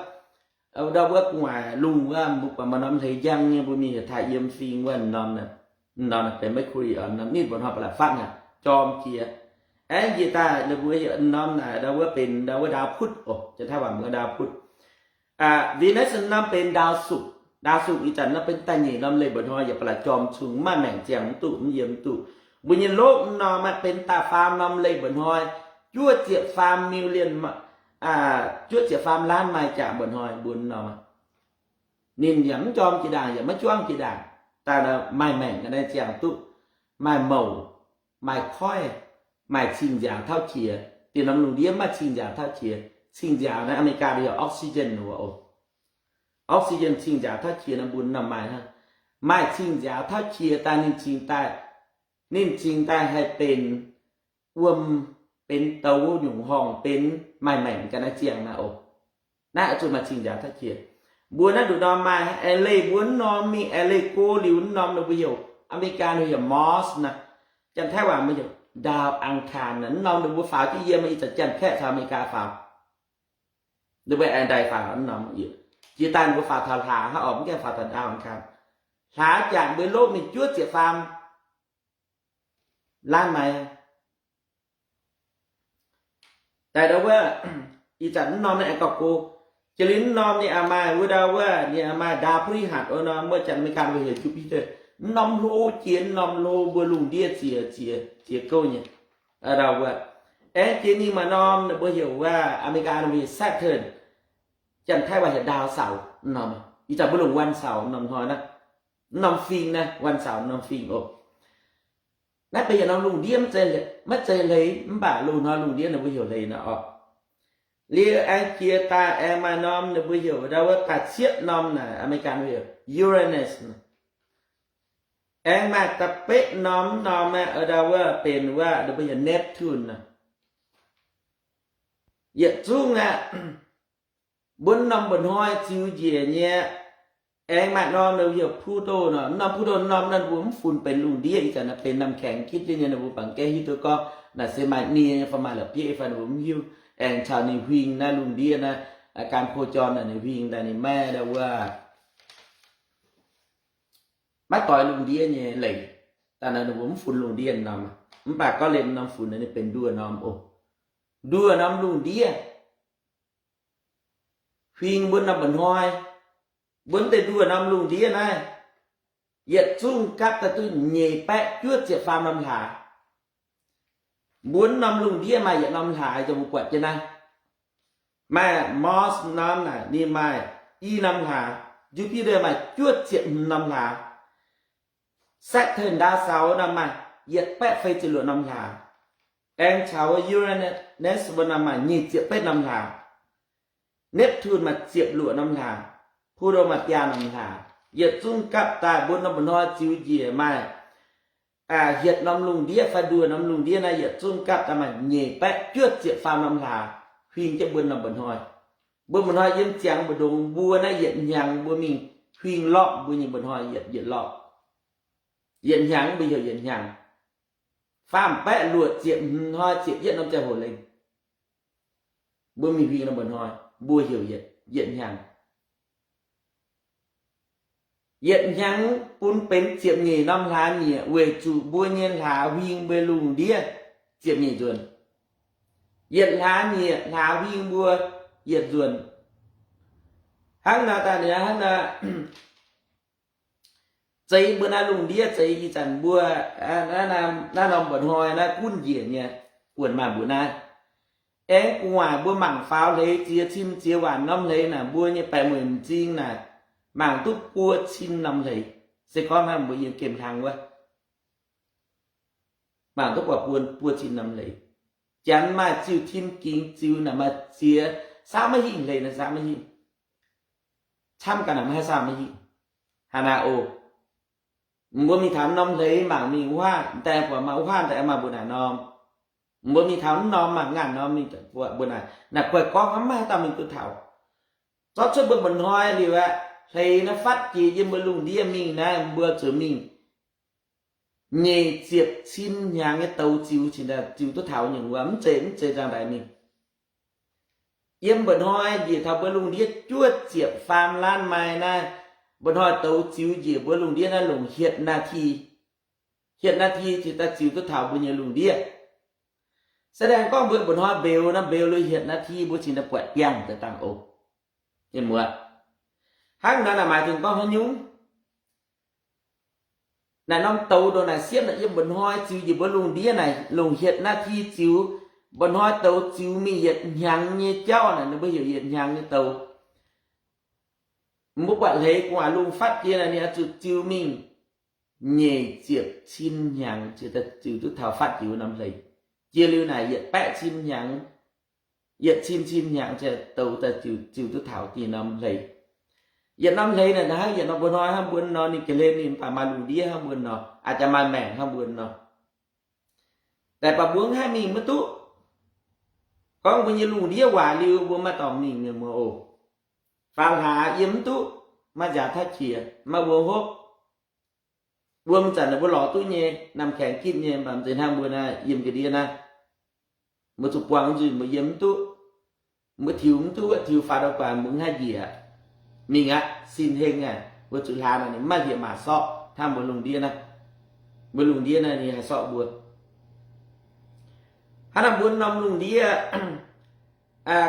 ndau wuov gu'nguaaic lungh wuov, mbuo buatc maaih norm hleix njang nyei, mbuo mingh heuc taaih yiem fing wuov norm naaiv. Norm naaic benx Mercury, ninh mbuo hnoi ba'laqc fatv naaic jorm jiex. Aengx njiec daaih ninh mbuo norm naaic ndau wuov benx ndau wuov ndaau putv oc, janx-taiv waac mbuox ndaau putv. Venus norm benx ndaau sukc. Ndaau sukc ih zanc norm benx da'nyeic norm leih mba'hnoi yaac ba'laqc jorm cung, maaih maengc ziangh mv duqv, mv yiem mv duqv. Mbuo nyei lov norm aeqv benx da'faam norm leih mba'hnoi, juov ziepc faam million, juov ziepc faam laanv maaih jaax mba'hnoi mbuo norm. Ninh yaac mv jorm jiex ndaangc, yaac maiv juangv jiex ndaangc. Daaih maaih maengc ga'naaiv ziangh duqv, maaih mouc, maaih koiv, maaih cing-nziaaux tauv qiex. Dinh norm lungh ndiev maaih cing-nziaaux tauv qiex. Cing-nziaaux naaiv Aa^me^li^gaa heuc oxygen oc. Oxygen cing-nziaaux tauv qiex nor mbuo norm maaih hnangv. Maaih cing-nziaaux tauv qiex daaih ninh cingx daaih, ninh cingx daaih haih benx wuom, benx douz nyungc horngh, benx maaih maengc ga'naaiv ziangh naaiv oc. Naaiv oix zuqc maaih cing-nziaaux tauv qiex. Mbuo naaiv nduqc norm maaih aengx leih mbuo mv norm mingh, aengx leih go liuz mv norm ninh mbuo heuc Aa^me^li^gaa heuc Mars naaiv, janx-taiv waac mbuo heuc ndaauh อังคาร naaiv. Mv norm ninh mbuo faaux jienv yiem, ih zanc Janx-Kaeqv caux Aa^me^li^gaa faaux, ninh mbuo aengx ndaix faaux mv norm. Jiex daaih ninh mbuo faaux taux hlaax hnangv oc, mv gaengh faaux taux ndaauh อังคาร. Hlaax jangc mbuo lov mingh juov ziepc faam laanv maaih. Daaih ndau wuov, ih zanc mv norm naaiv aengx gauh go. Jiex liuz mv norm ninh aengx maaih wuov ndau wuov, ninh aengx maaih ndaauh พฤหัส wuov norm, wuov Janx-Aa^me^li^gaa mbuo heuc Jupiter. Mv norm hlo jiex, mv norm hlo mbuo lungh ndiev ziex, ziex, ziex gouv nyei. Ndau wuov, aengx jiex mingh maaih norm ninh mbuo heuc wuov, Aa^me^li^gaa ninh mbuo heuc Saturn, Janx-Taiv waac heuc ndaauh saux. Mv norm, ih zanc mbuo longc วันเสาร์ norm hnoi naaiv, mv norm fing naaiv, วันเสาร์ norm fing oc. Naaiv benx yietc norm lungh ndiev, maiv zeiz hleix, mv baac loz-hnoi lungh ndiev ninh mbuo heuc hleix naaiv oc. Liuz aengx jiex daaih aengx maaih norm ninh mbuo heuc ndau wuov da'cietv norm naaic, Aa^me^li^gaa heuc Uranus. Aengx maaih da'betv norm, mv norm aeqv, ndau wuov benx wuov ninh mbuo heuc Neptune naaic. Yietc zungv aeqv, mbuo norm mba'hnoi ziux njiec nyei. Aengx maaih norm ninh mbuo heuc Pluto nor. Norm Pluto norm naaiv mbuo mv funx benx lungh ndiev, ih zanc naaiv benx น้ำแข็ง gitv jienv nyei. Ninh mbuo bangc gaeqv hiuv duqv gorngv naaic se maaih nie nyei fai maaih la'bieiv fai ninh mbuo mv hiuv. Aengx caux ninh huing naaiv lungh ndiev naaiv, การโคจร naaic ninh huing daaih ninh maiv ndau wuov, maiv doix lungh ndiev nyei leiz. Daaih naaiv ninh mbuo mv funx lungh ndiev norm, mv baac gorngv liemh norm funx naaiv ninh benx nduoh norm oc. Nduoh norm lungh ndiev, huing mbuo norm mba'hnoi, mbuo mv deix nduoh norm lungh ndiev naaiv, yietc zungv gapv daaih duqv nyeic baeqv juov ziepc faam norm hlaax. Mbuo norm lungh ndiev maaih yietc norm hlaax, yie mbuo buatc jienv naaiv. Maaih Mars norm naaic ninh maaih i norm hlaax, Jupiter maaih juov ziepc hmz norm hlaax, Saturn ndaauv sauz naaiv maaih yietc baeqv feix ziepc luoqc norm hlaax. Aengx caux Uranus mbuo naaiv maaih nyic ziepc betv norm hlaax. Neptune maaih ziepc luoqc norm hlaax. Pluto maaih biaa norm hlaax. Yietc zungv gapv daaih mbuo norm mba'hnoi ziux njiec maaih hietc norm lungh ndiev fai nduoh norm lungh ndiev naaiv yietc zungv gapv daaih maaih nyeic baeqv juov ziepc faam norm hlaax huing jienv mbuo norm mba'hnoi. Mbuo mba'hnoi yiem ziangx mbu'ndongx mbuo naaiv yietc hnyangx mbuo mingh huing lorqc, mbuo nyei mba'hnoi yietc, yietc lorqc. Yietc hnyangx mbuo heuc yietc hnyangx. Faam baeqv luoqc ziepc hmz hnoi ziepc yietv norm ziangh hoc lengh, mbuo mingh huing norm mba'hnoi, mbuo heuc yietc, yietc hnyangx. Yietc hnyangx bun benx ziepc nyeic norm hlaax nyieqc weic zuqc mbuo nyei hlaax huing mbuo lungh ndiev ziepc nyeic nzuonx. Yietc hlaax nyieqc hlaax huing mbuo yietc nzuonx. Hnangv naaiv daaih ninh hnangv naaiv, zeix mbuo naaiv lungh ndiev, zeix ih zanc mbuo naaiv norm mba'hnoi naaiv gunv njiec nyei, buonc maaih mbuo naaiv. Aengx gu'nguaaic mbuo mangc faaux hleix ziex cin ziex waanc norm hleix naaic, mbuo nyei baeqc mueic m'zing naaic, mangc duqv buo cin norm hleix. Se gorngv hnangv mbuo yiem gemh hlang wuov, mangc duqv buo, buo cin norm hleix. Janx maaih ziuh tim gingx ziux naaic maaih ziex, saauv maiv hingh, hleix naaic saauv maiv hingh. Camv ga'naaiv maiv haih saauv maiv hingh. Haaix naaic oc, mbuo mingh taux norm hleix mangc mingh wuov, daaih buatc maaih wuov, daaih maaih mbuo naaic norm. Mbuo mingh taux mv norm mangc ngaanc norm mingh buatc mbuo naaic, naaic guaih gorngv mv maaih haaix dauh mingh duqv taux. Zorqv cuotv mbuo mba'hnoi liuz aqv, hleix naaiv fatv jiex yiem mbuo lungh ndiev mingh naaiv, mbuo zuqc mingh nyeic ziepc cin hnyangx nyei douz ziux cingx daaih ziux duqv taux nyungc wuov, mv zeiz, mv zeiz nzangv-ndaix mingh. Yiem mba'hnoi njiec taux mbuo lungh ndiev juov ziepc faam laanv mai naaiv, mba'hnoi douz ziux njiec mbuo lungh ndiev naaiv longc hietc นาที. hietc นาที cingx daaih ziux duqv taux mbuo nyei lungh ndiev. แสดง gorngv mbuo mba'hnoi mbeux nor, mbeux liuz hietc นาที mbuo cingx daaih buatc biangh daaih dangh oc. Mienh muoz, hnangv naaiv naaic maaih deix gorngv haaix nyungc? Naaic norm douz ndongc naaic siepv naaic yiem mba'hnoi ziux njiec mbuo lungh ndiev naaic longc hietc นาที ziux, mba'hnoi douz ziux mingh yietc hnyangx nyei jauv naaic, ninh mbuo heuc yietc hnyangx nyei douz. Mbuo buatc hleix gu'nguaaic lungh fatv jiex naaic ninh oix zuqc ziux mingh nyeic ziepc cin hnyangx ziux duqv taux fatv jiex wuov norm hleix. Jiex liuz naaic yietc baeqv cin hnyangx, yietc cin cin hnyangx ziouc douz daaih ziux duqv taux dih norm hleix. Yietc norm hleix naaic hnangv yietc norm mba'hnoi hnangv mbuo nor, ninh ga'hlen ninh mv baac maaih lungh ndiev hnangv mbuo nor, a'jangc maaih maengc hnangv mbuo nor. Daaih baac mbuo mv haih mingh maiv duqv. Gorngv mbuo nyei lungh ndiev waac liuz mbuo maaih dorngx mingh, mienh muoz oc. Faaux hlaax yiem mv duqv, maaih nziaaux tauv qiex, maaih wuom hopv. Wuom zanc ninh mbuo lorz duqv nyei, น้ำแข็ง gitv nyei, mv baac mv zeiz hnangv mbuo naaiv yiem ga'ndiev naaiv. Mbuo zuqc buangh nzuih mbuo yiem mv duqv. Mbuo tiux mv duqv, tiux faaux ndau guaax mbuo mv haih njiec. Mingh aqv, sin heng aqv, mbuo zuqc hlaax naaic ninh mv maaih hlieqv-maac sorqv hnangv mbuo lungh ndiev naaiv. Mbuo lungh ndiev naaiv ninh haih sorqv mbuo. Hnangv naaic mbuo norm lungh ndiev,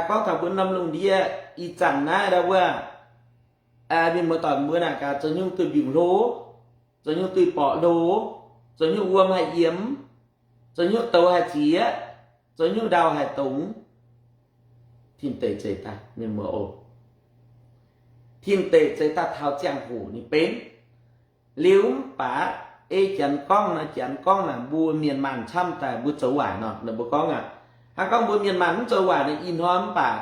gorngv taux mbuo norm lungh ndiev ih zanc naaiv ndau wuov, mienh muoz-doic mbuo naaic gaax, zoux nyungc duih mbiungc hlo, zoux nyungc duih borqc hlo, zoux nyungc wuom haih yiemx, zoux nyungc douz haih zieqv, zoux nyungc ndau haih dongz. Tin-deic zeix daaih, mienh muoz oc. Tin-deic zeix daaih taux ziangh hoc ninh benx. Liuz mv baac ei Janx gorngv naaic, Janx gorngv naaic mbuo mienh maanh camv daaih mbuo zoux waaic nor, ninh mbuo gorngv aqv. Hnangv gorngv mbuo mienh maanh mv zoux waaic nor, ih hnoi mv baac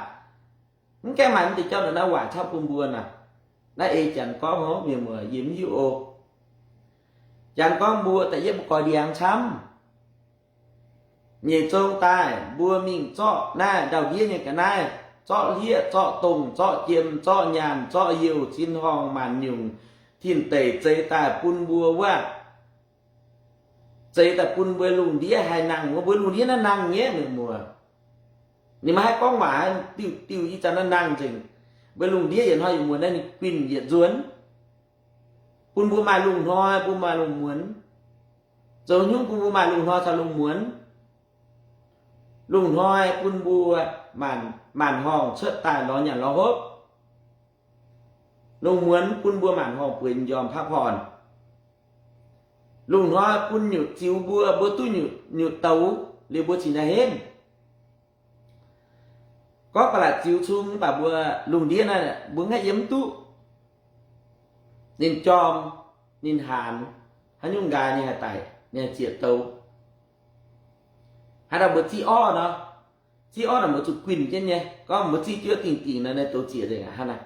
mv gaengh maaih mv deix jauv naaiv waaic camv bun mbuo naaic. Naaiv ei Janx gorngv hov, mienh muoz, yie mv hiuv oc. Janx gorngv mbuo da'yietv mbuo goix ndiangx camv. Nyeic zong daaih mbuo mingh zorqv naaiv ndau-ndiev nyei ga'naaiv, zorqv hlieqv, zorqv dongh, zorqv jiem, zorqv nyaanh, zorqv youh, cin-horngh, maanc nyungc, tin-deic zeix daaih bun mbuo wuov, zeix daaih bun mbuo lungh ndiev haih nangh wuov, mbuo lungh ndiev naaiv nangh nyei, mienh muoz. Ninh maiv haih gorngv waac, diuh diuh ih zanc naaiv nangh nzengc. Mbuo lungh ndiev yietc hnoi yietc muonz naaiv ninh guinh yietc nzuonx, bun mbuo maaih lungh hnoi, bun maaih lungh muonz. Zoux nyungc bun mbuo maaih lungh hnoi caux lungh muonz. Lungh hnoi bun mbuo maanc, maanc horngh cuotv daaih lorz nyanc lorz hopv. Lungh muonz bun mbuo maanc horngh bueix m'njormh พักผ่อน. Lungh hnoi bun nyutc ziux mbuo, mbuo duqv nyutc, nyutc douz liuz mbuo cingx daaih henv. Gorngv ba'laqc ziux cung mv baac mbuo lungh ndiev naaiv mbuo ngaih yiem mv duqv. Ninh jorm, ninh haanz, haaix nyungc nqaaix ninh haih daic, ninh haih zieqc douz. Haaix dauh mbuo ziqv orv nor, ziqv orv naaic mbuo zuqc guinh jienv nyei. Gorngv mbuo ziqv jienv dingh dingh nor, ninh douz zieqc nzengc aqv hnangv naaic.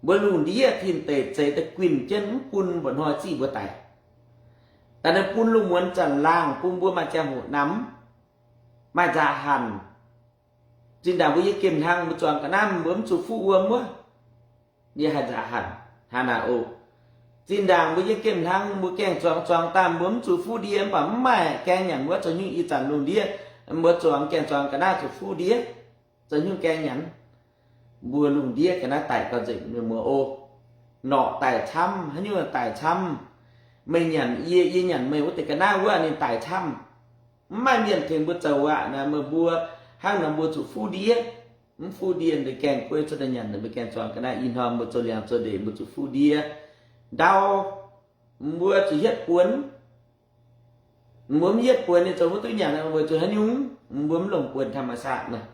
Mbuo lungh ndiev tin-deic zeix daaih guinh jienv mv bun mba'hnoi ziqv mbuo daic. Daaih ninh bun lungh muonz zanc laangh bun mbuo maaih ziangh hoc namx, maaih nzaac hanc. Zinh ndaangc mbuo yiem gemh hlang mbuo zuangx ga'naaiv mbuo mv zuqc fuqv wuom wuov, yie haih nzaac hanc hnangv naaic oc. Zinh ndaangc mbuo yiem gemh hlang mbuo gaengh zuangx zuangx daaih mbuo mv zuqc fuqv ndie, mv baac mv maaih gaeng nyanc wuov, zoux nyungc ih zanc lungh ndiev mbuo zuangx gaengh zuangx ga'naaiv zuqc fuqv ndie, zoux nyungc gaeng nyanc. Mbuo lungh ndiev ga'naaiv daic gau nzengc, mienh muoz oc. Norqc daic camv, haaix nyungc daic camv. Meih nyanc yie, yie nyanc meih wuov deix ga'naaiv wuov ninh daic camv. Mv maaih mienh tengx mbuo zoux aqv. Naaiv meih mbuo hnangv nor mbuo zuqc fuqv ndie. Mv fuqv ndie, ninh gaengh gueiv cuotv daaih nyanc, ninh mbuo gaengh zuangx ga'naaiv. Ih hnoi mbuo zoux liangx zoux ndeic mbuo zuqc fuqv ndie. Ndau, mbuo zuqc hietv buonc. Mbuo mv hietv buonc ninh zoux mv duqv nyanc, weic zuqc haaix nyungc? Mbuo mv longc buonc ธรรมชาติ naaic.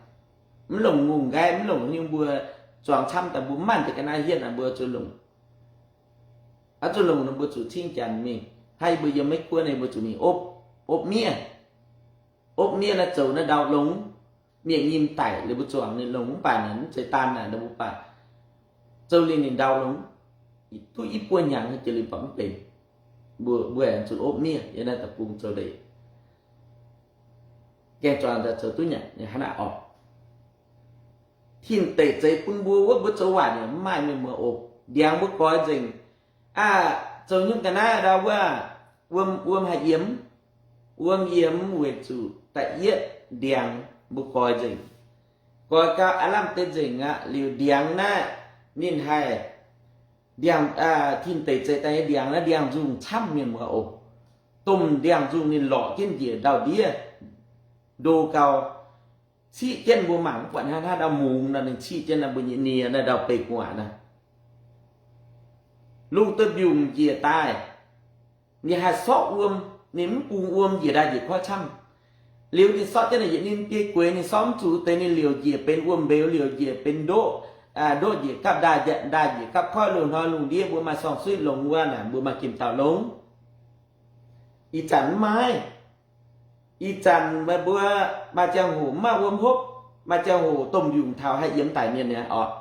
Mv longc ngongh nqaiv, mv longc haaix nyungc, mbuo zuangx camv daaih mbuo mv maaih deix ga'naaiv hietv naaic, mbuo zuqc longc. Oix zuqc longc nor mbuo zuqc cingv janx mingh. Hnangv yie mbuo yiem Meiv Guoqv naaic mbuo zuqc mingh opv, opv miev. Opv miev naaiv zoux naaiv ndau longx. Mienh nyim daic liuz mbuo zuangx ninh longx mv baac naaic mv zeiz daan naaic nor mbuo baac zoux liuz ninh ndau longx. Duqv i buo hnyangx jiex liuz baac mv benx. Mbuo, mbuo aengx zuqc opv miev yiem naaiv deic-bung zoux leiz. Gaengh zuangx daaih zoux duqv nyanc hnangv naaic oc. Tin-deic zeix bun mbuo wuov, mbuo zoux waaic nyei mv maaih mienh muoz oc. Ndiangx mbuo goix nzengc. Aa, zoux nyungc ga'naaiv ndau wuov, wuom, wuom haih yiemx. Wuom yiemx weic zuqc da'yietv ndiangx mbuo goix nzengc. Goix gau aav lamh deix nzengc aqv. Liuz ndiangx naaiv ninh haih, ndiangx, tin-deic zeix daaih nyei ndiangx naaiv ndiangx-nzungh camv mienh muoz oc. Domh ndiangx-nzungh ninh lorqc jienv njiec ndau-ndiev ndo gau, ciqv jienv mbuo mangc mv buatc hnangv haaix ndau mungz nor, ninh ciqv jienv naaiv mbuo nyei nie naaiv ndau-beih gu'nguaaic naaiv. Lungh duih mbiungc njiec daaih, ninh haih sorqv wuom, ninh mv bungx wuom njiec ndaaih njiec koiv camv. Liuz ninh sorqv jienv naaic yietc ninh biei gueix, ninh sorqv mv zuqc deix, ninh liouc njiec benx wuom-mbeux, liouc njiec benx ndoqv, ndoqv njiec gapv ndaaih, ndaaih njiec gapv koiv. Loz-hnoi lungh ndiev mbuo maaih sorng-suiv longx wuov naaic, mbuo maaih jiem dauh longx. Ih zanc mv maaih. Ih zanc meih mbuo maaih ziangh hoc mv maaih wuom hopv, maaih ziangh hoc domh mbiungc taux haih yiem daic mienh nyei orqc.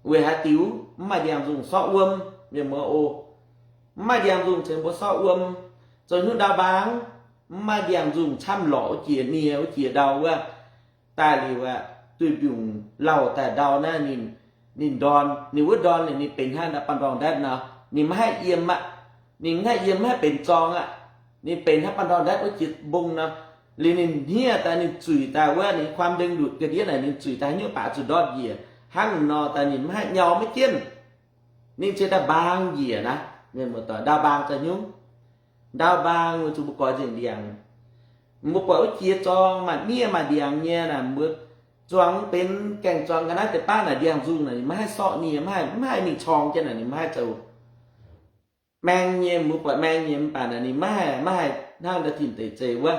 Weic haaix diuc? Mv maaih ndiangx-nzungh sorqv wuom, mienh muoz oc. Mv maaih ndiangx-nzungh ceix mbuo sorqv wuom. Zoux hnyouv ndau mbaang, mv maaih ndiangx-nzungh camv lorqc wuov jiex nie wuov jiex ndau wuov, daaih liuz aqv, duih mbiungc lauh daaih ndau naaiv ninh, ninh ndorn, ninh wuov ndorn liuz ninh benx hnangv ndau banh ndorngh ndaetv nor, ninh maiv haih yiem aqv. Ninh maiv haih yiem, maiv haih benx zorng aqv. Ninh benx hnangv banh ndorngh ndaetv wuov jiex mbong nor. Liuz ninh hniev daaih, ninh zuic daaih wuov, ninh ความดึงดูด ga'ndiev naaic, ninh zuic daaih haaix nyungc baac zuqc ndortv njiec. Hnangv nor daaih ninh maiv haih nyau maiv jienv. Ninh ziouc daaih mbaang njiec naaiv. Mienh muoz-doic, ndau mbaang zoux haaix nyungc? Ndau mbaang weic zuqc mbuo goix nzengc ndiangx. Mbuo buatc wuov jiex zorng maaih miev maaih ndiangx nyei naaic, mbuo zuangx benx gaengh zuangx ga'naaiv deix baav naaic, ndiangx-nzungh naaic ninh maiv haih sorqv nie, maiv haih, maiv haih mingh corng jienv naaic, ninh maiv haih zoux maeng nyei. Mbuo buatc maeng nyei mv baac naaic ninh maiv haih, maiv haih hnangv ndau tin-deic zeiz wuov.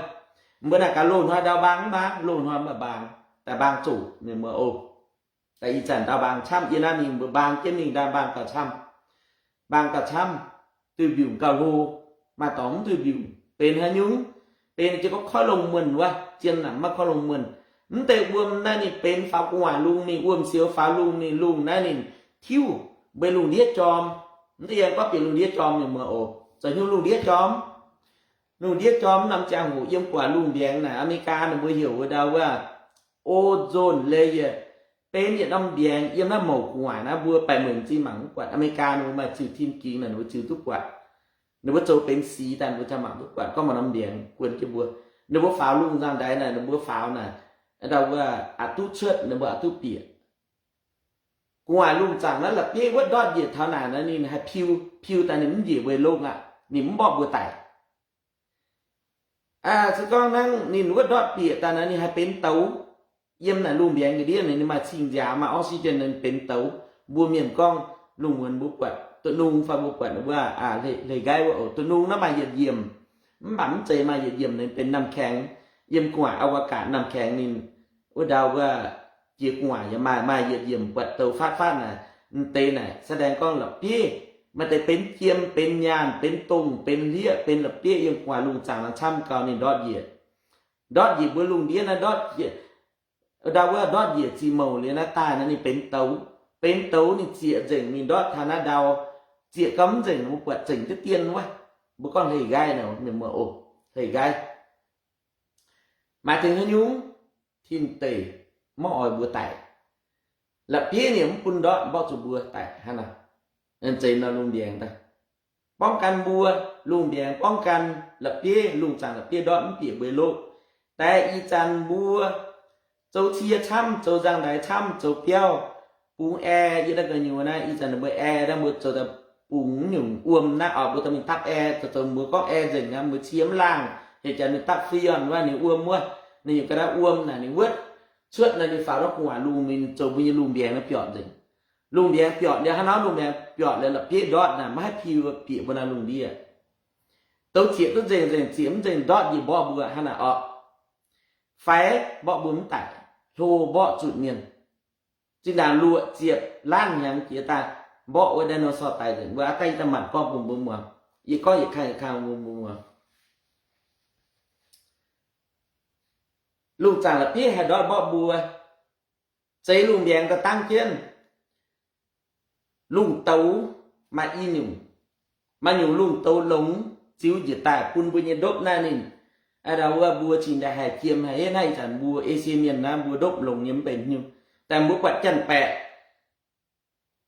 Mbuo naaic gaax loz-hnoi ndau mbaang mv mbaang? Loz-hnoi mv baac mbaang, daaih mbaang zoqc, mienh muoz oc. Daaih ih zanc ndau mbaang camv. Yie naaiv mingh mbuo mbaang jienv mingh, ndau mbaang gauh camv. Mbaang gauh camv, duih mbiungc gauh hlo, maaih dorngx mv duih mbiungc. Benx haaix nyungc? Benx jienv gorngv koiv longh muonh wuov, zien naaic maiv koiv longh muonh. Mv deix wuom naaiv ninh benx faaux gu'nguaaic lungh mingh, wuom-siou faaux lungh mingh, lungh naaiv ninh tiuv mbuo lungh ndiev jorm. Mv deix yiem gorngv bieqc lungh ndiev jorm, mienh muoz oc. Zoux haaix nyungc lungh ndiev jorm? Lungh ndiev jorm norm ziangh hoc yiem gu'nguaaic lungh mbiaengx naaic, Aa^me^li^gaa ninh mbuo heuc wuov ndau wuov ozone layer, benx yietc norm mbiaengx yiem naaiv mouc gu'nguaaic naaiv. Mbuo baeqc mueic m'zing mangc duqv buatc, Aa^me^li^gaa ninh mbuo maaih ziux tim gingx naaic, ninh mbuo ziux duqv buatc. Ninh mbuo zoux benx sic daaih, ninh mbuo ziouc mangc duqv buatc, gorngv maaih norm mbiaengx guon jienv mbuo. Ninh mbuo faaux lungh nzangc-ndaix naaic, ninh mbuo faaux naaic, ndau wuov aqc duqv cuotv, ninh mbuo aqc duqv bieqc. Gu'nguaaic lungh zaangc naaiv la'bieiv wuov ndortv njiec taux naaic nor, ninh haih piu, piu daaih ninh mv njiec weic longh aqv, ninh mv mborqv mbuo daic. Se gorngv hnangv ninh wuov ndortv bieqc daaih nor, ninh haih benx douz. Yiem naaic lungh mbiaengx ga'ndiev naaic, ninh maaih cing-nziaaux, maaih oxygen, ninh benx douz. Mbuo mienh gorngv lungh muonz mbuo buatc duqv nungx fai mbuo buatc wuov hleix nqaiv wuov oc, duqv nungx naaiv maaih yietc nyiemc, mv baac mv zeiz maaih yietc nyiemc, ninh benx น้ำแข็ง. Yiem gu'nguaaic อวกาศ น้ำแข็ง ninh wuov ndau wuov jiex gu'nguaaic yaac maaih, maaih yietc nyiemc buatc douz fatv fatv naaic. M'deix naaic แสดง gorngv la'bieiv, maaih deix benx jiem, benx nyaanh, benx dongh, benx hlieqv, benx la'bieiv yiem gu'nguaaic lungh zaangc naaiv camv gau ninh ndortv njiec. Ndortv njiec mbuo lungh ndiev naaiv ndortv njiec, ndau wuov ndortv njiec ziqc mouc liuz naaiv daaih naaiv ninh benx douz. Benx douz ninh zieqc nzengc, ninh ndortv taux naaiv ndau, zieqc gau mv nzengc, mbuo buatc zengc jienv dien wuov. Mbuo gorngv hleix nqaiv naaic, mienh muoz oc, hleix nqaiv. Maaih deix haaix nyungc? Tin-deic maiv oix mbuo daic. La'bieiv ninh mv bun ndortv mborqv zuqc mbuo daic hnangv naaic. Zeiz nor lungh mbiaengx daaih ป้องกัน mbuo, lungh mbiaengx ป้องกัน la'bieiv, lungh zaangc la'bieiv ndortv mv bieqc mbuo loqv. Daaih ih zanc mbuo zoux cie camv, zoux nzangc-ndaix camv, zoux biauv, bungx ae. Yie naaiv gu'nyuoz naaiv ih zanc ninh mbuo ae naaiv mbuo zoux daaih bungx nyungc wuom naaiv oc, mbuo dorh mingh dapv ae, zoux zoux mbuo gorngv ae nzengc aqv, mbuo cie mv laangh, heuc jaax ninh dapv freon wuov ninh wuom wuov, ninh nyungc ga'naaiv wuom naaic ninh wuotv cuotv naaic ninh faaux ndortv gu'nguaaic lungh mingh, ninh zoux mbuo nyei lungh mbiaengx naaiv biorqc nzengc. Lungh mbiaengx biorqc liuz hnangv nor, lungh mbiaengx biorqc liuz la'bieiv ndortv naaic maiv haih piu bieqc mbuo naaiv lungh ndiev. Douz zieqc duqv nzengc nzengc, zieqc mv nzengc ndortv njiec mborqv mbuo hnangv naaic orqc. Faix mborqv mbuo mv daic, hlo mborqv zuqc mienh. Zinh ndaangc luoqc ziepc laanh hnyangx jiex daaih mborqv wuov dinosaur daic nzengc. Mbuo aav daaih yie daaih manc gorngv bun mbuo muangx. Yie gorngv yietc kang yietc kang bun mbuo muangx. Lungh zaangc la'bieiv haih ndortv mborqv mbuo. Zeiz lungh mbiaengx daaih dangv jienv. Lungh douz maaih i nyungc. Maaih nyungc lungh douz longx, ziux njiec daaih bun mbuo nyei ndopv naaiv ninh, ndau wuov mbuo cingx daaih haih jiem haih henv. Naaiv ih zanc mbuo Esie mienh naaiv mbuo ndopv longx nyei mv benx haaix nyungc. Daaih mbuo buatc janx-baeqc,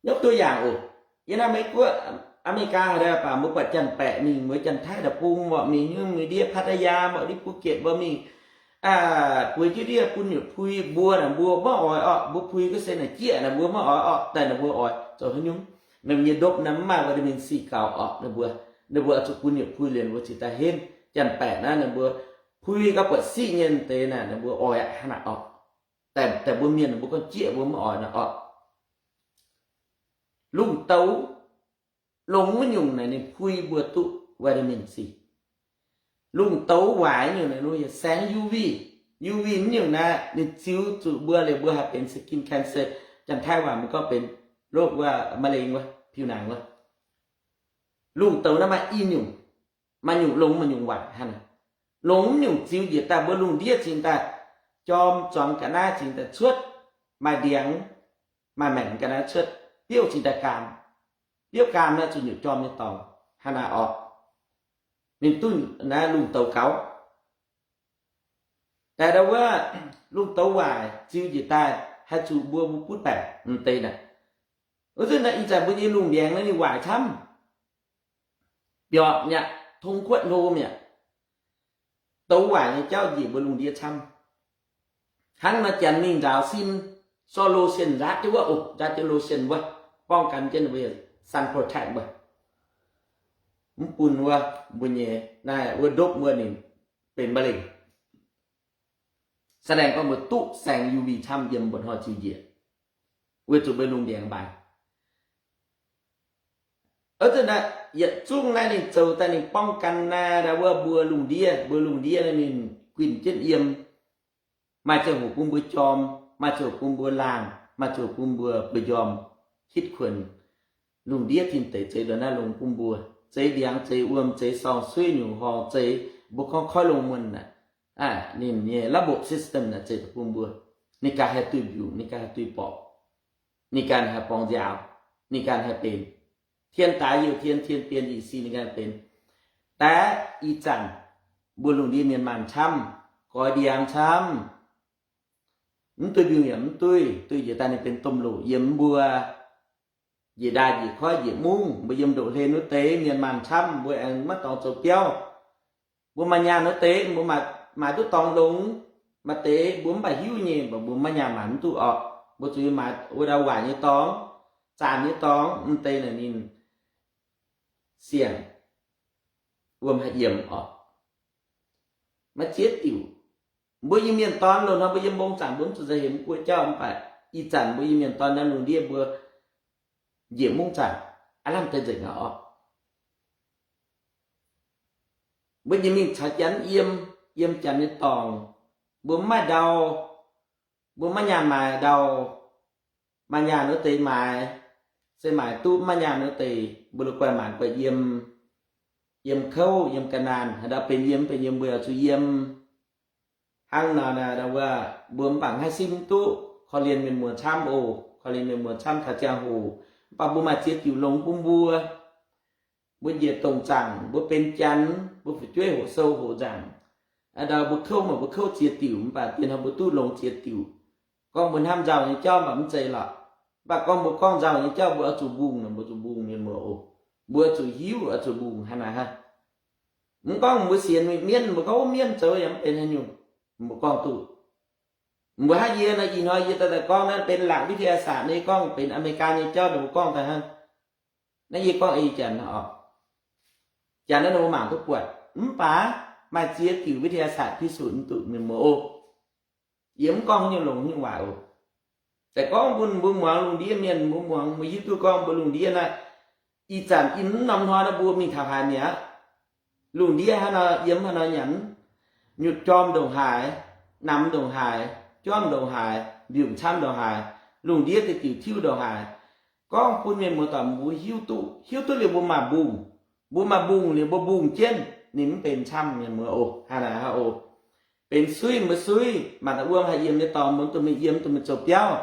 yiem ตัวอย่าง oc, yiem naaiv Meiv Guoqv, Aa^me^li^gaa haaix daaih baac mbuo buatc janx-baeqc mingh, mbuo janx-taiv daaih bung mborqv mingh, mingh ndiev Pattaya, mborqv ndiev Phuket, mborqv mingh bueix jienv ndiev bun yietc pui. Mbuo naaic mbuo maiv oix orqc, mbuo pui ga'sie naaic jieqv naaic mbuo maiv oix orqc. Daaih naaic mbuo oix zoux haaix nyungc? Meih nyei ndopv naaiv mv maaih vitamin C gaux orqc, ninh mbuo, ninh mbuo oix zuqc bun yietc pui lienc mbuo cingx daaih henv. Janx-baeqc naaiv ninh mbuo pui gauh buatc siqv nyei deix naaic ninh mbuo oix aqv hnangv naaic orqc. Daaih mbuo mienh ninh mbuo gorngv jieqv mbuo maiv oix naaic orqc. Lungh douz longx wuov nyungc naaic ninh pui mbuo duqv vitamin C. Lungh douz waaic nyungc naaic ninh yaac saeng U V. U V mv nyungc naaic ninh ziux zuqc mbuo liuz mbuo haih benx skin cancer. Janx-taiv waac mbuo gorngv benx โรค wuov มะเร็ง wuov, piu naanc wuov. Lungh douz naaiv maaih i nyungc, maaih nyungc longx maaih nyungc waaic hnangv naaic. Longx nyungc ziux njiec daaih mbuo lungh ndiev cingx daaih jorm, zuangx ga'naaiv cingx daaih cuotv, maaih ndiangx, maaih maengc ga'naaiv cuotv, biouv cingx daaih gaam. Biouv gaam naaiv zuqc nyutc jorm nyei dorngx hnangv naaic orqc. Ninh duqv naaiv lungh douz gaux. Daaih ndau wuov lungh douz waaic ziux njiec daaih haih zuqc mbuo mbuo butv baeqc m'deix naaic. Wuov zanc naaiv ih zanc mbuo nyei lungh ndiangx naaiv ninh waaic camv. Mbiorqc mi'aqv, tong kuotv hlo mi'aqv. Douz waaic nyei jauv njiec mbuo lungh ndiev camv. Hnangv nor janx mingh nzaaux sin, sortv lotion nzaatv jienv wuov, oc, nzaatv jienv lotion wuov, ป้องกัน jienv mbuo, sun protect mbuo, mv bun wuov mbuo nyei naaiv wuov ndopv wuov ninh benx มะเร็ง. แสดง gorngv mbuo duqv saeng U V camv yiem mbuo hnoi ziux njiec, weic zuqc mbuo lungh ndiangx mbaix. Ov, yietc zungv naaiv ninh zoux daaih ninh ป้องกัน naaiv wuov mbuo lungh ndiev, mbuo lungh ndiev naaiv ninh guinh jienv yiem. Maaih ziangh hoc bun mbuo jorm, maaih ziangh hoc bun mbuo laangh, maaih ziangh hoc bun mbuo mbu'ndongx hitv kuonx. Lungh ndiev tin deic zeix ndongc naaiv longx bun mbuo, zeix ndiangx, zeix wuom, zeix sorng-suiv nyungc horngh, zeix mbuo gorngv koiv longh muonh naaic, ninh nyei ระบบ system naaic zeix daaih bun mbuo. Ninh ganh haih duih mbiungc, ninh ganh haih duih borqc, ninh ganh haih borngz nziaaux, ninh ganh haih benx. Tien daaix youh tien, tien bienx ih sic ninh ganh benx. Daaih ih zanc mbuo lungh ndiev mienh maanh camv, goix ndiangx camv, mv duih mbiungc yaac mv duih, duih njiec daaih ninh benx domh loc yiem mbuo njiec ndaaih njiec koiv njiec mungv. Mbuo yiem ndoqv hlen wuov deix mienh maanh camv, mbuo aengx maiv dorngx zoux biauv. Mbuo maaih nyaanh wuov deix mbuo maaiz duqv dorngx longx. Maaih deix mbuo mv baac hiuv nyei, mv baac mbuo maiv nyaanh maaiz mv duqv orqc. Mbuo zuqc maaiz wuov ndau waaic nyei dorngx, zaanc nyei dorngx, m'deix naaic ninh siang wuom haih yiem orqc. Maiv zieqv diuc. Mbuo Iu-Mienh dorn loz-hnoi mbuo yiem mbong zanc mbuo mv zuqc nzauh hemx guoqv jauv, mv baac ih zanc mbuo Iu-Mienh dorn naaiv lungh ndiev mbuo njiec mungv zanc, aav lamh deix nzengc aqv orqc. Mbuo njiec mingh caux janx yiem, yiem janx nyei dorngx. Mbuo mv maaih ndau, mbuo maiv nyaanh maaiz ndau. Maaih nyaanh wuov deix maaiz, se maaiz duqv, maiv nyaanh wuov deix mbuo la'guaih maaiz guaih yiem, yiem kouv, yiem ga'naanh, haaix ndau benx yiem, benx yiem mbuo yaac zuqc yiem. Hnangv nor naaic, mbuo mv baac haih simv duqv korv-lienh mienh muoz camv oc. Korv-lienh mienh muoz camv taux ziangh hoc, mv baac mbuo maaih ziex diuc longx bun mbuo. Mbuo njiec dongc zaangc, mbuo benx janx, mbuo fu'jueiv hoqc sou hoqc nzaangc. Aa, ndau mbuo kouv maaih mbuo kouv ziex diuc, mv baac dien hnoi mbuo duqv longx ziex diuc. Gorngv mbuo hnamv nzauh nyei jauv mv baac mv zeiz lorqc. Mv baac gorngv mbuo gorngv nzauh nyei jauv mbuo oix zuqc mbungh, mbuo zuqc mbungh mienh muoz oc. Mbuo zuqc hiuv, oix zuqc mbungh hnangv naaic hnangv. Mv gorngv mbuo sienx mienv, mbuo gorngv mienv zoux yaac mv benx haaix nyungc. Mbuo gorngv duqv. Mbuo hnangv yie nor, ih hnoi yie daaih gorngv naaiv benx laangc วิทยาศาสตร์ nyei, gorngv benx Aa^me^li^gaa nyei jauv, mbuo gorngv daaih hnangv. Naaiv yie gorngv ei janx oc. Janx naaiv ninh mbuo mangc duqv buatc, mv baac maaih ziex diuc วิทยาศาสตร์ พิสูจน์ mv duqv mienh muoz oc. Yie mv gorngv haaix nyungc longx haaix nyungc waaic oc. Daaih gorngv bun mbuo muangx lungh ndiev mienh, mbuo muangx, mbuo hiuv duqv gorngv mbuo lungh ndiev naaiv, ih zanc ih norm hnoi naaiv mbuo mingh taux haaix mi'aqv. Lungh ndiev hnangv nor, yiem hnangv nor nyanc, nyutc jorm ndongc haaix, namx ndongc haaix, juangv ndongc haaix, mbiungc camv ndongc haaix, lungh ndiev deix diuc tiuv ndongc haaix. Gorngv bun mienh muoz doic mbuo hiuv duqv, hiuv duqv liuz mbuo maaih mbungh. Mbuo maaih mbungh liuz mbuo mbungh jienv, ninh mv benx camv mienh muoz oc. Hnangv naaic hnangv oc. Benx suiv mbuo suiv, maaih wuom haih yiem nyei dorngx mbuo duqv mingh yiem, duqv mingh zoux biauv,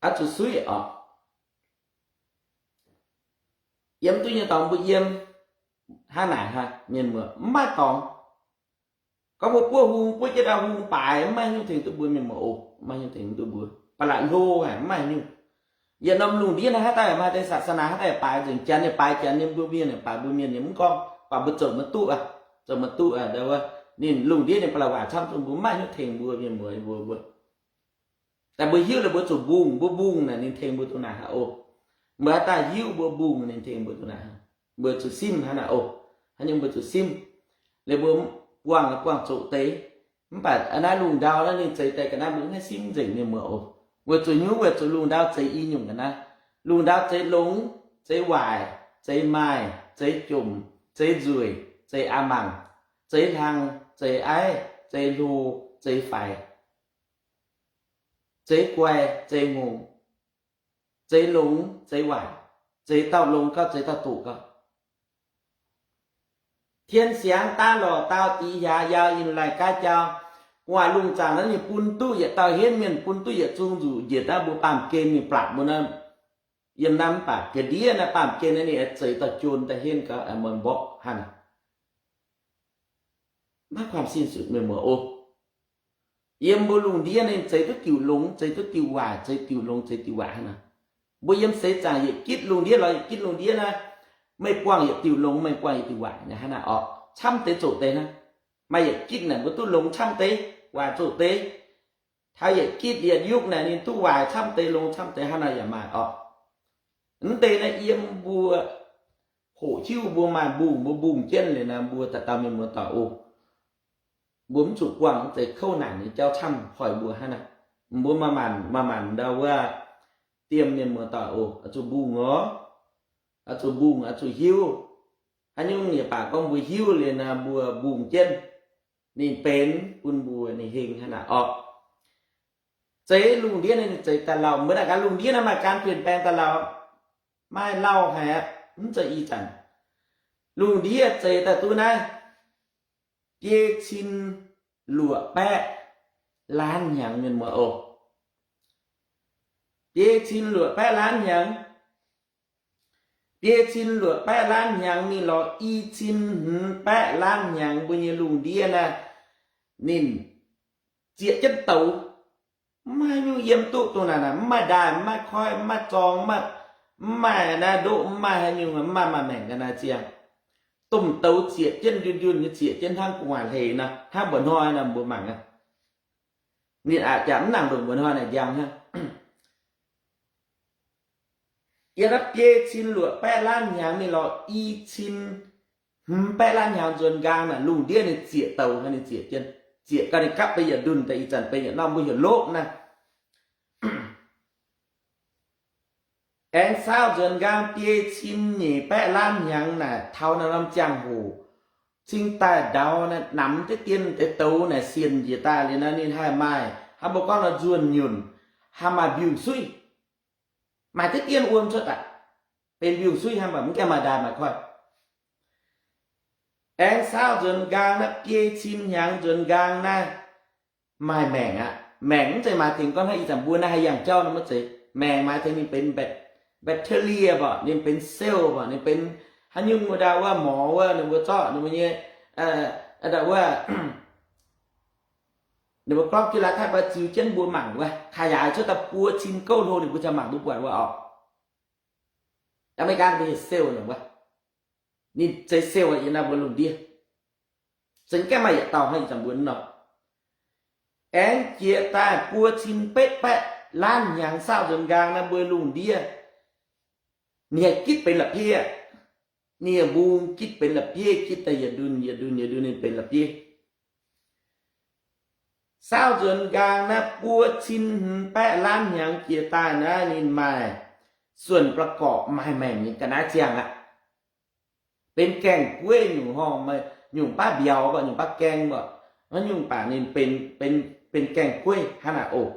oix zuqc suiv oc. Yiem duqv nyei dorngx mbuo yiem. Hnangv naaic hnangv mienh muoz, mv maaih dorngx. Gorngv mbuo buov hung, buov jienv dauh hung baaix, mv maaih haaix nyungc tengx duqv mbuo mienh muoz oc. Mv maaih haaix nyungc tengx duqv mbuo. Ba'laqc hlo haic, mv maaih haaix nyungc. Yietc norm lungh ndiev naaiv haaix daaih maaih deix ศาสนา haaix daaih baaix nzengc, janx ninh baaix janx nyei, mbuo mienh ninh baaix mbuo mienh nyei, mv gorngv, mv baac mbuo zoux maiv duqv aqv. Zoux maiv duqv aqv, ndau wuov ninh lungh ndiev ninh ba'laqc waac camv duqv mbuo, mv maaih haaix nyungc tengx mbuo mienh muoz mbuo, mbuo Daaih mbuo hiuv liuz mbuo zuqc mbungh, mbuo mbungh naaic ninh tengx mbuo duqv naaic hnangv oc. Mbuo haaix daaih hiuv mbuo mbungh ninh tengx mbuo duqv naaic hnangv. Mbuo zuqc simv hnangv naaic oc. Haaix nyungc mbuo zuqc simv. Liuz mbuo buangh buangh zoqc deix. Mv baac naaiv lungh ndau naaiv ninh zeix daaih ga'naaiv mbuo mv haih simv nzengc, mienh muoz oc. Weic zuqc nyungc, weic zuqc lungh ndau zeix i nyungc ga'naaiv. Lungh ndau zeix longx, zeix waaic, zeix maaih, zeix jomc, zeix nzueic, zeix a'mangc, zeix hlang, zeix aiv, zeix hlo, zeix faix, zeix guai, zeix ngongc, zeix longx, zeix waaic, zeix dauh longx gauh, zeix dauh doqc gauh. Tien siangx daav lorh dau dix hiaax yau yinh laih gaav jauv. Gu'nguaaic lungh zaangc naaiv ninh bun duqv yietc dauh henv mienh, bun duqv yietc zungv nzuqc njiec naaiv mbuo baamh gen mingh blatc mbuo naaiv. Yiem naaiv mv baac ga'ndiev naaiv baamh gen naaiv ninh zeix dauh jun daaih henv gauh, mborqv hnangv. Maiv ความสิ้นสุด mienh muoz oc. Yiem mbuo lungh ndiev ninh zeix duqv diuc longx, zeix duqv diuc waaic, zeix diuc longx, zeix diuc waaic hnangv naaiv. Mbuo yiem seix zaangc yietc gitv lungh ndiev lorz yietc gitv lungh ndiev naaiv, meih buangh yietc diuc longx, meih buangh yietc diuc waaic hnangv naaiv oc. Camv deix zoqc deix hnangv. Maaih yietc gitv naaic mbuo duqv longx camv deix, waaic zoqc deix. Taux yietc gitv yietc yupv naaic ninh duqv waaic camv deix, longx camv deix hnangv naaiv yaac maaih oc. Mv deix naaiv yiem mbuo hoqc hiuv mbuo maaih mbungh, mbuo mbungh jienv liuz naaiv mbuo dauh dauh mienh muoz doic oc. Mbuo mv zuqc buangh mv zeiz kouv naanc nyei jauv camv hoic mbuo hnangv naaiv. Mbuo maaih maanc, maaih maanc ndau wuov diem mienh muoz doic oc, oix zuqc mbungh oc. Oix zuqc mbungh, oix zuqc hiuv. Haaix nyungc yaac baac gorngv mbuo hiuv liuz naaiv mbuo mbungh jienv, ninh benx bun mbuo ninh heng hnangv naaiv oc. Zeix lungh ndiev naaiv ninh zeix daaih lauh, mbuo naaic gaax lungh ndiev naaiv maaih การเปลี่ยนแปลง daaih lauh. Maaih lauh haic aqv, mv zeiz ih zanc. Lungh ndiev zeix daaih duqv naaiv biei cin luoqc baeqv laanv hnyangx, mienh muoz oc. Biei cin luoqc baeqv laanv hnyangx. Biei cin luoqc baeqv laanv hnyangx mingh lorz i cin hmz baeqv laanv hnyangx mbuo nyei lungh ndiev naaiv, ninh zieqc jienv douz. Mv maaih nyungc yiem duqv dongh naaic, mv maaih ndaaih, mv maaih koiv, mv maaih zorng, mv maaih naaiv ndoqv, mv maaih haaix nyungc, mv maaih maaih maengc ga'naaiv ziangh. Domh douz zieqc jienv njunh njunh nyei, zieqc jienv hnangv gu'nguaaic hleix nor, hnangv mba'hnoi nor mbuo mangc aqv. Ninh aqc jaax mv nangc ndongc mba'hnoi naaic njang hnangv. Yiem naaiv biei cin luoqc baeqv laanv hnyangx mingh lorz i cin hmz baeqv laanv hnyangx nzuonx nqaang naaic, lungh ndiev ninh zieqc douz, ninh zieqc jienv, zieqc gau ninh gapv deix yietc ndunh daaih, ih zanc benx yietc norm mbuo heuc lov naaiv. Aengx saauv nzuonx nqaang biei cin nyeic baeqv laanv hnyangx naaic, taux naaiv norm ziangh hoc cingx daaih ndau naaiv, namx deix dien deix douz naaic sienx njiec daaih liuz naaiv, ninh haih maaih, hnangv mbuo gorngv nor, nzuonx nyunc, haih maaih mbiungc-suiv. Maaih deix dien wuom cuotv daaih, benx mbiungc-suiv hnangv, mv gaengh maaih ndaaih maaih koiv. Aengx saauv nzuonx nqaang naaiv biei cin hnyangx nzuonx nqaang naaiv, maaih maengc aqv. Maengc mv zeiz maaih tengx gorngv hnangv ih zanc mbuo naaiv haih yangh jauv nor maiv zeiz. Maengc maaih tengx ninh benx bacteria mborqc, ninh benx cell mborqc, ninh benx haaix nyungc wuov ndau wuov, morz wuov, ninh mbuo zorqv ninh mbuo nyei, wuov, ninh mbuo gorngv jienv laaix taaih mbuo ziux jienv mbuo mangc wuov, kaaix yaaic cuotv daaih buo cin gouv hlo ninh mbuo ziouc mangc duqv buatc wuov oc. Aa, maiv gaanv mbuo heuc cell nor wuov. Ninh zeix cell yiem naaiv mbuo lungh ndiev. Za'gengh maaih yietc dauh hnangv ih zanc mbuo nor. Aengx jiex daaih buo cin betv baeqv laanv hnyangx saauv nzuonx nqaang naaiv mbuo lungh ndiev, ninh haih gitv benx la'bieiv. Ninh nyei mbung gitv benx la'bieiv, gitv daaih yietc ndunh yietc ndunh yietc ndunh ninh benx la'bieiv. Saauv nzuonx nqaang naaiv buo cin hmz baeqv laanv hnyangx jiex daaih naaiv ninh maaih ส่วนประกอบ maaih maengc nyei ga'naaiv ziangh aqv. Benx gaengh gueiv nyungc horngh, nyungc baav mbiauz mborqc, nyungc baav gaeng mborqc, haaix nyungc baac ninh benx, benx gaengh gueiv hnangv naaic oc.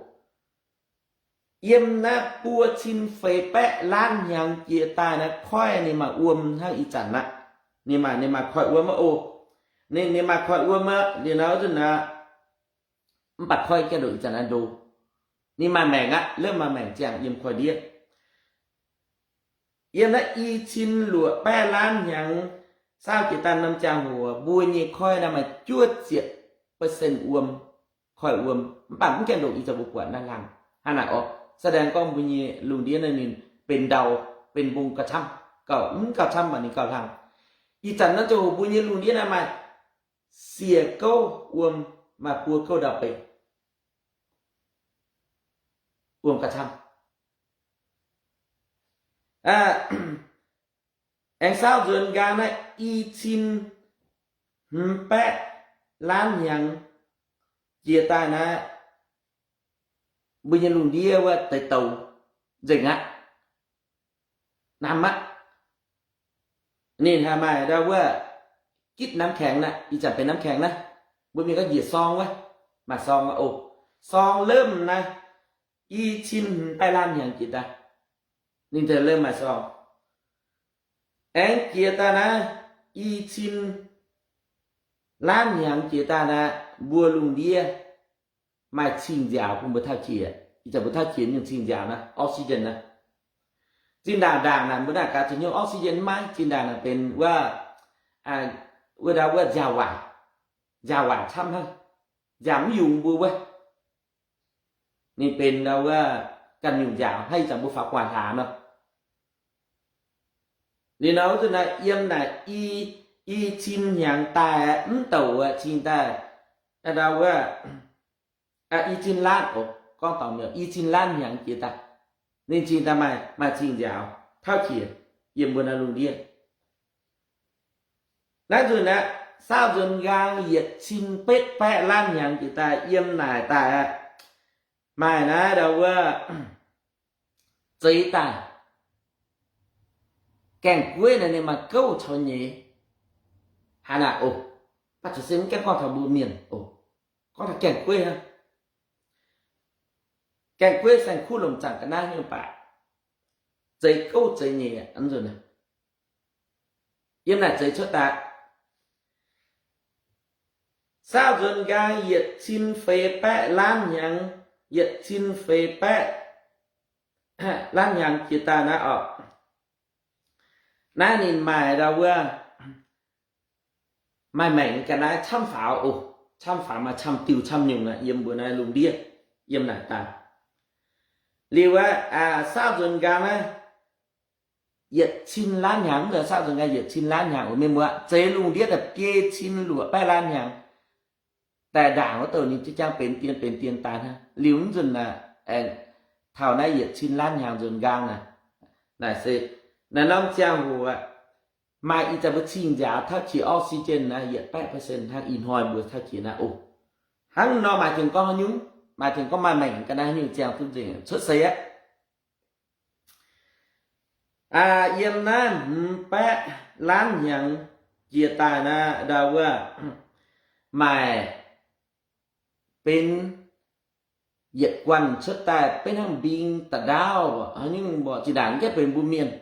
Yiem naaiv buo cin feix baeqv laanv hnyangx jiex daaih naaiv koiv ninh maaih wuom hnangv ih zanc aqv. Ninh maaih, ninh maaih koiv wuom aqv oc. Ninh, ninh maaih koiv wuom aqv. Liuz naaiv wuov nzunc aqv, mv baac koiv gaengh ndoqc ih zanc naaiv ndo. Ninh maaih maengc aqv, lemv maaih maengc ziangh yiem koiv-ndiev. Yiem naaiv i cin luoqc baeqv laanv hnyangx saauv jiex daaih norm ziangh hoc mbuo nyei koiv naaiv maaih juov ziepc percent wuom, koiv wuom. Mv baac mv gaengh ndoqc ih zanc mbuo buatc naaiv hlang hnangv naaic oc. แสดง gorngv mbuo nyei lungh ndiev naaiv ninh benx ndau, benx mbung gauh camv, gauh mv gauh camv baac ninh gauh hlang. Ih zanc naaiv ziangh hoc mbuo nyei lungh ndiev naaiv maaih siec gouv wuom, maaih buo gouv ndau-beih. Wuom gauh camv. Aengx saauv nzuonx nqaang naaiv i cin hmz baeqv laanv hnyangx jiex daaih naaiv, mbuo nyei lungh ndiev wuov deix douz nzengc aqv, namx aqv. Ninh haih maaih ndau wuov gitv น้ำแข็ง naaiv, ih zanc benx น้ำแข็ง naaiv. Mbuo mienh gorngv njiec sorng wuov, maaih sorng oc. Sorng lemh naaiv i cin hmz baeqv laanv hnyangx jiex daaih, ninh daaih lemh maaih sorng. Aengx jiex daaih naaiv i cin laanv hnyangx jiex daaih naaiv, mbuo lungh ndiev maaih cing-nziaaux bun mbuo tauv qiex. Ih zanc mbuo tauv qiex nyungc cing-nziaaux naaiv, oxygen naaiv. Zinh ndaangc ndaangc naaic mbuo naaic gaax zuqc hnyouv oxygen maiv, zinh ndaangc naaic benx wuov, wuov ndau wuov nziaaux-waaic, nziaaux-waaic camv hnangv, nziaaux mv yungz mbuo wuov. Ninh benx ndau wuov ganh nyungc nziaaux hnangv ih zanc mbuo faaux gu'nguaaic hlaax nor. Liuz nor wuov zanc naaiv yiem naaic i, i cin hnyangx daaih mv douc aqv, cingx daaih ndau wuov i cin laanv oc, gorngv dorngc mi'aqv, i cin laanv hnyangx jiex daaih, ninh cingx daaih maaih, maaih cing-nziaaux tauv qiex yiem mbuo naaiv lungh ndiev. Naaiv nzunc aeqv, saauv nzuonx nqaang yietc cin betv baeqv laanv hnyangx jiex daaih yiem naaic daaih aeqv, maaih naaiv ndau wuov zeix daaih. Gaengh gueiv naaiv ninh maaih gouv caux nyeiz. Hnangv naaic oc, baac zuqc se mv gaengh gorngv taux mbuo mienh oc, gorngv taux gaengh gueiv hnangv. Gaengh gueiv saeng-kuv lomc zaangc ga'naaiv nyei baac zeix gouv zeix nyeiz aqv nzunc. Yiem naaic zeix cuotv daaih, saauv nzuonx nqaang yietc cin feix baeqv laanv hnyangx, yietc cin feix baeqv laanv hnyangx jiex daaih naaiv oc. Naaiv ninh maaih ndau wuov maaih maengc ga'naaiv camv faaux oc, camv faaux maaih camv diuh camv nyungc aqv yiem mbuo naaiv lungh ndiev yiem naaic daaih. Liuz aqv, saauv nzuonx nqaang naaiv yietc cin laanv hnyangx, mv deix saauv nzuonx nqaang yietc cin laanv hnyangx oc, mienh muoz, zeix lungh ndiev daaih biei cin luoqc baeqv laanv hnyangx. Daaih ndaangc wuov douh ninh ziex jaang benx dien benx dien daaih hnangv. Liuz mv nzunc naaic, aengx taux naaiv yietc cin laanv hnyangx nzuonx nqaang naaic, naaic se naaiv norm ziangh hoc aqv, maaih ih zanc mbuo cing-nziaaux tauv qiex oxygen naaiv yietc baeqv percent hnangv ih hnoi mbuo tauv qiex naaiv oc. Hnangv nor maaih tengx gorngv haaix nyungc, maaih tengx gorngv maaih maengc ga'naaiv haaix nyungc ziangh duqv nzengc cuotv seix aqv. Yiem naaiv hmz baeqv laanv hnyangx jiex daaih naaiv ndau wuov maaih benx yietc guanh cuotv daaih benx hnangv mbing da'ndaauv, haaix nyungc mborqv zinh ndaangc mv gaengh benx mbuo mienh,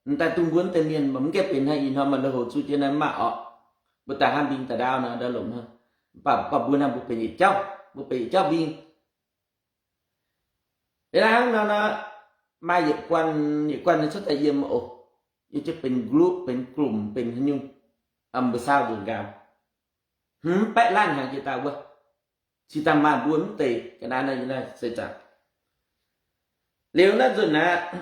m'daaih dungh mbuo deix mienh mv gaengh benx hnangv ih hnoi maaih lui-houx zuqv jienv naaiv mv maaih orqc. Mbuo daaih hnangv mbing da'ndaauv nor ndau lomc hnangv, mv baac mbuo hnangv mbuo benx yietc jauv, mbuo benx yietc jauv mbing. Hnangv nor nor, maaih yietc guanh, yietc guanh nyei cuotv daaih yiem oc. Yie ziouc benx group, benx กลุ่ม, benx haaix nyungc, mbuo saauv nzuonx nqaang hmz baeqv laanh hnyangx jiex daaih wuov, cingx daaih maaih mbuo mv deix ga'naaiv naaiv seix zaangc. Liuz naaiv nzunc aqv,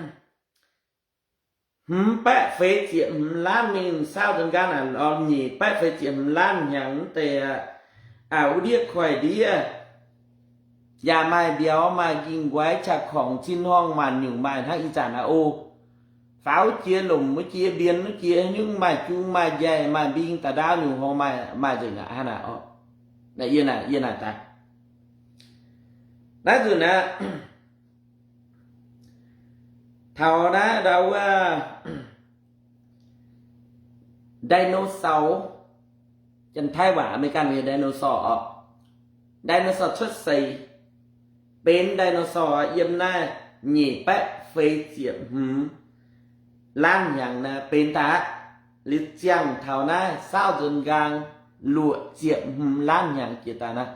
hmz baeqv feix ziepc hmz laanv mingh saauv nzuonx nqaang naaic lorz nyic baeqv feix ziepc hmz laanv hnyangx mv deix aqv, wuov ndiev koiv-ndiev yaac maaih mbiauz maaih nqingh nquaix qaqv korngc cin horngh maanc nyungc maaih hnangv ih zanc aqv oc. Faaux wuov jiex, lomc wuov jiex, mbienx wuov jiex, haaix nyungc maaih jung maaih njaih maaih mbing da'ndaauv nyungc horngh maaih, maaih nzengc aqv hnangv naaic oc. Naaiv yie naaic, yie naaic daaih naaiv nzunc aqv. Taux naaiv ndau wuov dinosaur, Janx-Taiv waac Aa^me^li^gan nyei dinosaur oc. Dinosaur cuotv seix, benx dinosaur yiem naaiv nyic baeqv feix ziepc hmz laanv hnyangx naaiv benx daaih aqv. Liuz ziangh taux naaiv saauv nzuonx nqaang luoqc ziepc hmz laanv hnyangx jiex daaih naaiv,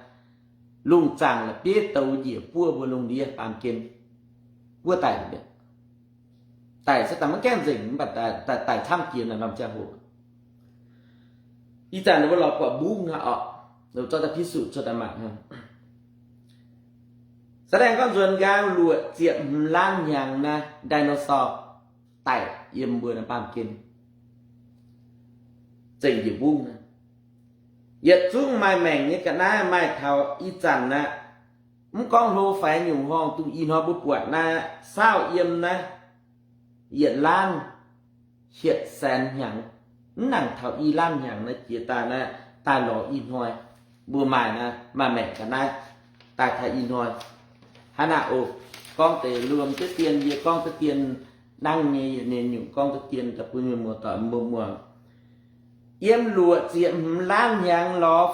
lungh zaangc la'bieiv douz njiec buov mbuo lungh ndiev baamh gen, buov daic, daic se daaih maiv gaengh nzengc, mv baac daic camv jiex naaiv norm ziangh hoc. Ih zanc ninh mbuo lorz buatc mbungv hnangv oc, ninh zorqv daaih พิสูจน์ cuotv daaih mangc hnangv. แสดง gorngv nzuonx nqaang luoqc ziepc hmz laanv hnyangx naaiv dinosaur daic yiem mbuo naaiv baamh gen, zengc njiec mbungv naaiv. Yietc zungv maaih maengc nyei ga'naaiv maaih taux ih zanc aqv. Mv gorngv hlo faix nyungc horngh dongh ih hnoi mbuo buatc naaiv saauv yiem naaiv yietc laanv hietc saenx hnyangx, mv nangc taux i laanv hnyangx naaiv jiex daaih naaiv daaih lorz ih hnoi. Mbuo maaih naaiv, maaih maengc ga'naaiv daaih taux ih hnoi. Hnangv naaic oc, gorngv deix luom jienv dien, yie gorngv deix dien nangv nyei, yietc nyei nyungc gorngv deix dien daaih bun mienh muoz-doic mbuo muangx. Yiem luoqc ziepc hmz laanv hnyangx lorz,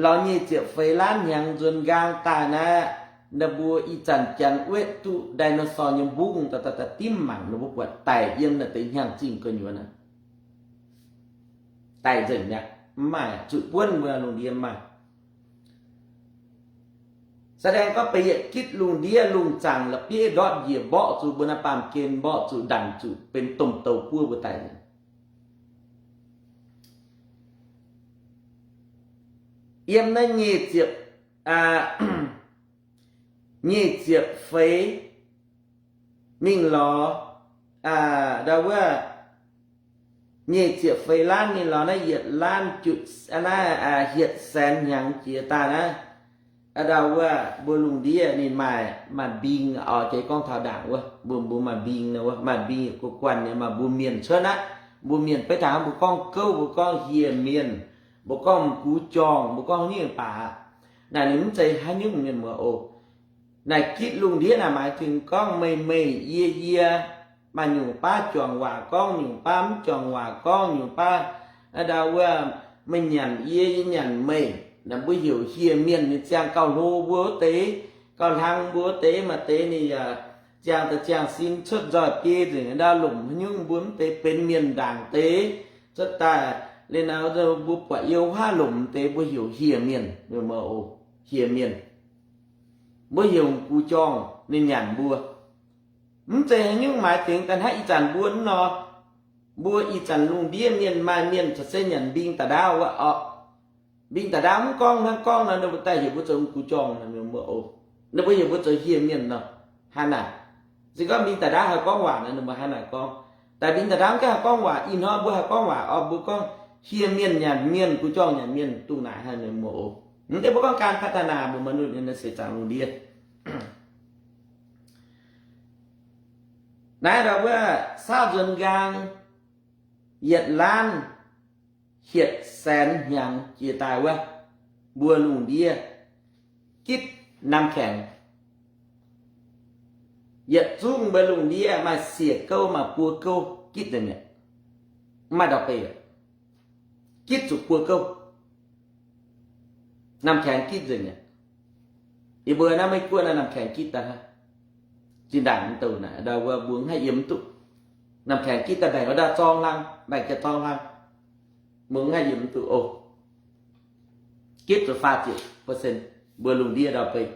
lorz nyic ziepc feix laanv hnyangx nzuonx nqaang daaih naaiv, ninh mbuo ih zanc janx wetv duqv dinosaur nyei mbungv daaih, daaih dimv mangc, ninh mbuo buatc daic yiem naaiv deix hnyangx-zingh gu'nyuoz naaiv. Daic nzengc mi'aqv, mv maaih zuqc buonv mbuo lungh ndiev mv maaih. แสดง gorngv benx yietc gitv lungh ndiev lungh zaangc la'bieiv ndortv njiec mborqv zuqc mbuo naaiv baamh gen, mborqv zuqc ndanc zuqc benx domh douz buov mbuo daic. Yiem naaiv nyic ziepc, nyic ziepc feix mingh lorz, ndau wuov, nyic ziepc feix laanv mingh lorz naaiv yietc laanv jutc, naaiv hietc saenx hnyangx jiex daaih naaiv, ndau wuov mbuo lungh ndiev ninh maaih, maaih mbing oc. Jiex gorngv taux ndaangc wuov, mbuo, mbuo maaih mbing wuov, maaih mbing yietc guv guanh nyei, maaih mbuo mienh cuotv aqv. Mbuo mienh beiv taux hnangv mbuo gorngv gouv, mbuo gorngv hieh mienh, mbuo gorngv m'gux jorngh, mbuo gorngv nyungc baac naaic ninh mv zeiz haaix nyungc mienh muoz oc. Naaic gitv lungh ndiev naaic maaih zingh gorngv meih meih yie yie, maaih nyungc baav juangc waac gorngv, nyungc baav mv juangc waac gorngv, nyungc baav, ndau wuov, meih nyanc yie, yie nyanc meih. Naaic mbuo heuc hieh mienh nyei ziangh gauh hlo mbuo wuov deix, gauh hlang mbuo wuov deix, maaih deix ninh yaac ziangh daaih ziangh sin cuotv nzoih biei nzengc, ndau lomc haaix nyungc mbuo mv deix benx mienh ndaangc deix cuotv daaih. Liuz naaic mbuo buatc yiem wuov lomc deix mbuo heuc hieh mienh, hieh mienh. Mbuo heuc m'gux jorngh ninh nyanc mbuo. Mv zeiz haaix nyungc, maaih zingh daaih hnangv ih zanc mbuo nor. Mbuo ih zanc lungh ndiev mienh maaih mienh corc se nyanc mbing da'ndaauv wuov orqc. Mbing da'ndaauv mv gorngv hnangv gorngv nor, ninh mbuo daaih heuc mbuo zoux m'gux jorngh nor, mienh muoz oc. Ninh mbuo heuc mbuo zoux hieh mienh nor, hnangv naaic. Se gorngv mbing da'ndaauv haih gorngv waac nor, ninh mbuo hnangv naaic gorngv. Daaih mbing da'ndaauv mv gaengh haih gorngv waac, ih hnoi mbuo haih gorngv waac oc, mbuo gorngv hieh mienh nyanc mienh, m'gux jorngh nyanc mienh, dongh naaic hnangv, mienh muoz oc. Mv deix mbuo gorngv การพัฒนา mbuo maiv nunc nyei naaiv seix zaangc lungh ndiev. Naaiv ndau wuov saauv nzuonx nqaang yietc laanv hietc saenx hnyangx jiex daaih wuov, mbuo lungh ndiev gitv น้ำแข็ง. Yietc zungv mbuo lungh ndiev maaih siec gouv, maaih buo gouv gitv nzengc mi'aqv. Mv maaih ndau-beih, gitv zuqc buo gouv. น้ำแข็ง gitv nzengc mi'aqv. Yie mbuo naaiv Meiv Guoqv naaiv น้ำแข็ง gitv daaih hnangv. Zinh ndaangc mv douh naaic ndau wuov mbuo mv haih yiem mv duqv. น้ำแข็ง gitv daaih mbaengc wuov ndau zorng hlang, mbaengc jiex zorng hlang. Mbuo mv haih yiem mv duqv oc. Gitv zuqc faah ziepc percent mbuo lungh ndiev ndau-beih.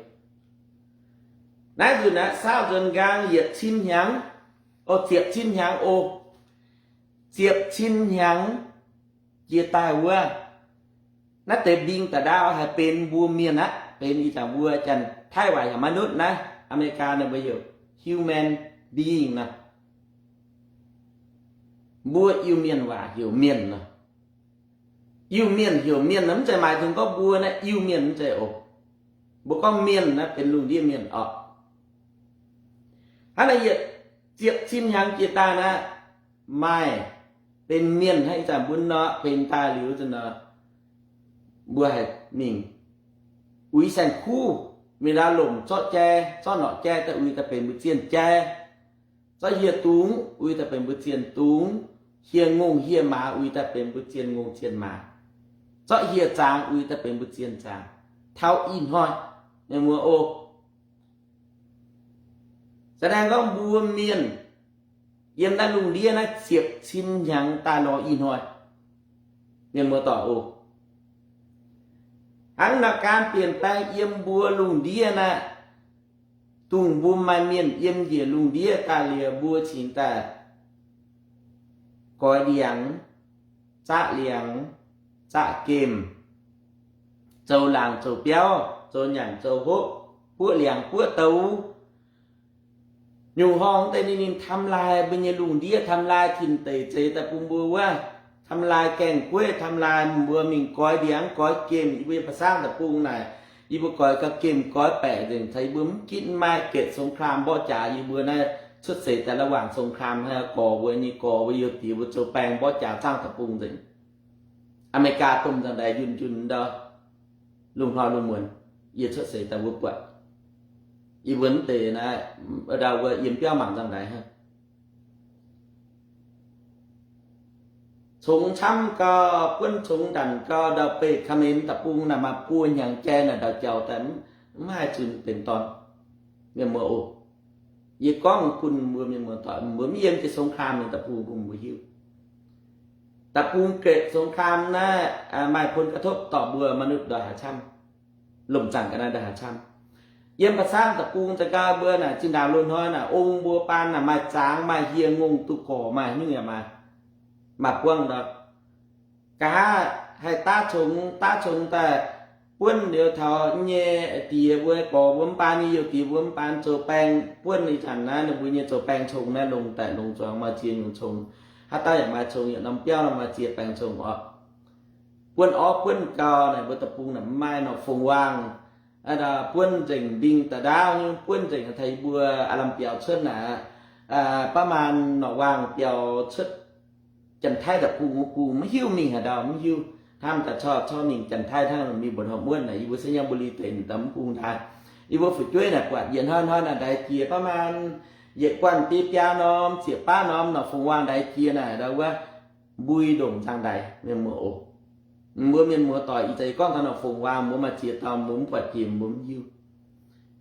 Naaiv nzunc naaiv saauv nzuonx nqaang yietc cin hnyangx, o, ziepc cin hnyangx oc. Ziepc cin hnyangx jiex daaih wuov, naaiv deix mbing da'ndaauv haih benx mbuo mienh aqv, benx ih zanc mbuo Janx-Taiv waac heuc มนุษย์ naaiv, Aa^me^li^gaa naaiv mbuo heuc human being nor. Mbuo Iu-Mienh waac heuc mienh nor. Iu-Mienh heuc mienh nor mv zeiz maaih dingc gorngv mbuo naaiv Iu-Mienh mv zeiz oc. Mbuo gorngv mienh naaiv benx lungh ndiev mienh orqc. Hnangv naaiv yietc ziepc cin hnyangx jiex daaih naaiv, maaih benx mienh hnangv ih zanc mbuo nor benx daaih liuz nor, mbuo haih mingh uix saeng-kuv, mingh ndau lomc zorqv jai, zorqv norqc jai daaih uix daaih benx mbuo zienh jai. Zorqv hieh dungz uix daaih benx mbuo zienh dungz. Hieh ngongh hieh maaz uix daaih benx mbuo zienh ngongh zienh maaz. Zorqv hieh zaangz uix daaih benx mbuo zienh zaangz. Taux ih hnoi, mienh muoz oc, แสดง gorngv mbuo mienh yiem naaiv lungh ndiev naaiv ziepc cin hnyangx daaih lorz ih hnoi, mienh muoz-doic oc, hnangv naaiv การเปลี่ยนแปลง yiem mbuo lungh ndiev naaiv, dongh mbuo maaih mienh yiem njiec lungh ndiev daaih liuz mbuo cingx daaih goix ndiangx, zaqv liangx, zaqv gemh, zoux laangc zoux biauv, zoux nyanc zoux hopv, buoqv liangx buoqv douz. Nyungc horngh deix ninh, ninh ทำลาย mbuo nyei lungh ndiev, ทำลาย tin-deic zeix daaih bun mbuo wuov, ทำลาย gaeng-gueiv, ทำลาย mbuo mingh goix ndiangx goix gemh. Yie mbuo nyei ba'sangv daaih bung naaic, yie mbuo goix ga'gemh goix baeqc nzengc. Caux yie mbuo mv gitv maiv maaih เกิดสงคราม mborqv jaax. Yie mbuo naaiv cuotv seix daaih ระหว่างสงคราม haiz gorx mbuo nyei gorx mbuo youz diex mbuo zoux baeng mborqv jaax zangv daaih bung nzengc. Aa^me^li^gaa domh nzangv-ndaix njunh njunh ndau, lungh hnoi lungh muonz, yie cuotv seix daaih mbuo buatc, yie mbuo mv deix naaiv, ndau wuov yiem biauv mangc nzangv-ndaix hnangv. Congx camv gau, buonv congx ndanc gau, ndau beih comment da'bung naaic maaih buo hnyangx jai naaic ndau jauv daaih, mv haih zunc benx dorn. Mienh muoz oc, yie gorngv bun mbuo mienh muoz doic, mbuo mv yiem jiex สงคราม ninh da'bung bun mbuo hiuv. Da'bung gretv สงคราม naaiv maaih ผลกระทบ dorh mbuo มนุษย์ ndongc haaix camv, lomh zaangc ga'naaiv ndongc haaix camv. Yiem ba'samv da'bung za'gengh mbuo naaic zinh ndaangc loz-hnoi naaic ong mbuo baan naaic maaih zaangz, maaih hieh ngongh duqv gorx, maaih nyungc yaac maaih, maaih buangv ndau. Nqa'haav haih daav congx, daav congx daaih buonv liuz taux nyei diex mbuo gorx mbuo mv baan, nyei youh diex mbuo mv baan zoux baeng buonv ih zanc naaiv ninh mbuo nyei zoux baeng congx naaiv longx daic longx zuangx maaih ziex nyungc congx. Haaix dauh yaac maaih congx, yietc norm biauv maaih ziex baeng congx oc. Buonv orv buonv gau naaic mbuo da'bung naaic mv maaih norqc fongc waangh, buonv nzengc mbing da'ndaauv nyei, buonv nzengc taux yie mbuo aav lamh biaux cuotv naaic, ประมาณ norqc waangh biaux cuotv Janx-Taiv da'bung wuov bung maiv hiuv mingh haaix ndau, mv hiuv. Hnamv daaih corc, corc mingh Janx-Taiv hnangv, mingh mbuonx horqc muonv naaic, yie mbuo ไชยบุรี deix da'mv bung ndaaih. Yie mbuo fu'jueiv naaic buatc yietc hnoi hnoi naaic ndaix jiex ประมาณ yietc guanh biei biaa norm ziepc baav norm norqc fongc waangh ndaix jiex naaic ndau wuov mbui ndongc nzangv-ndaix mienh muoz oc. Mbuo mienh muoz doic, ih zanc yie gorngv taux norqc fongc waangh, mbuo maaih ziex dauh mbuo mv buatc jiex mbuo mv hiuv.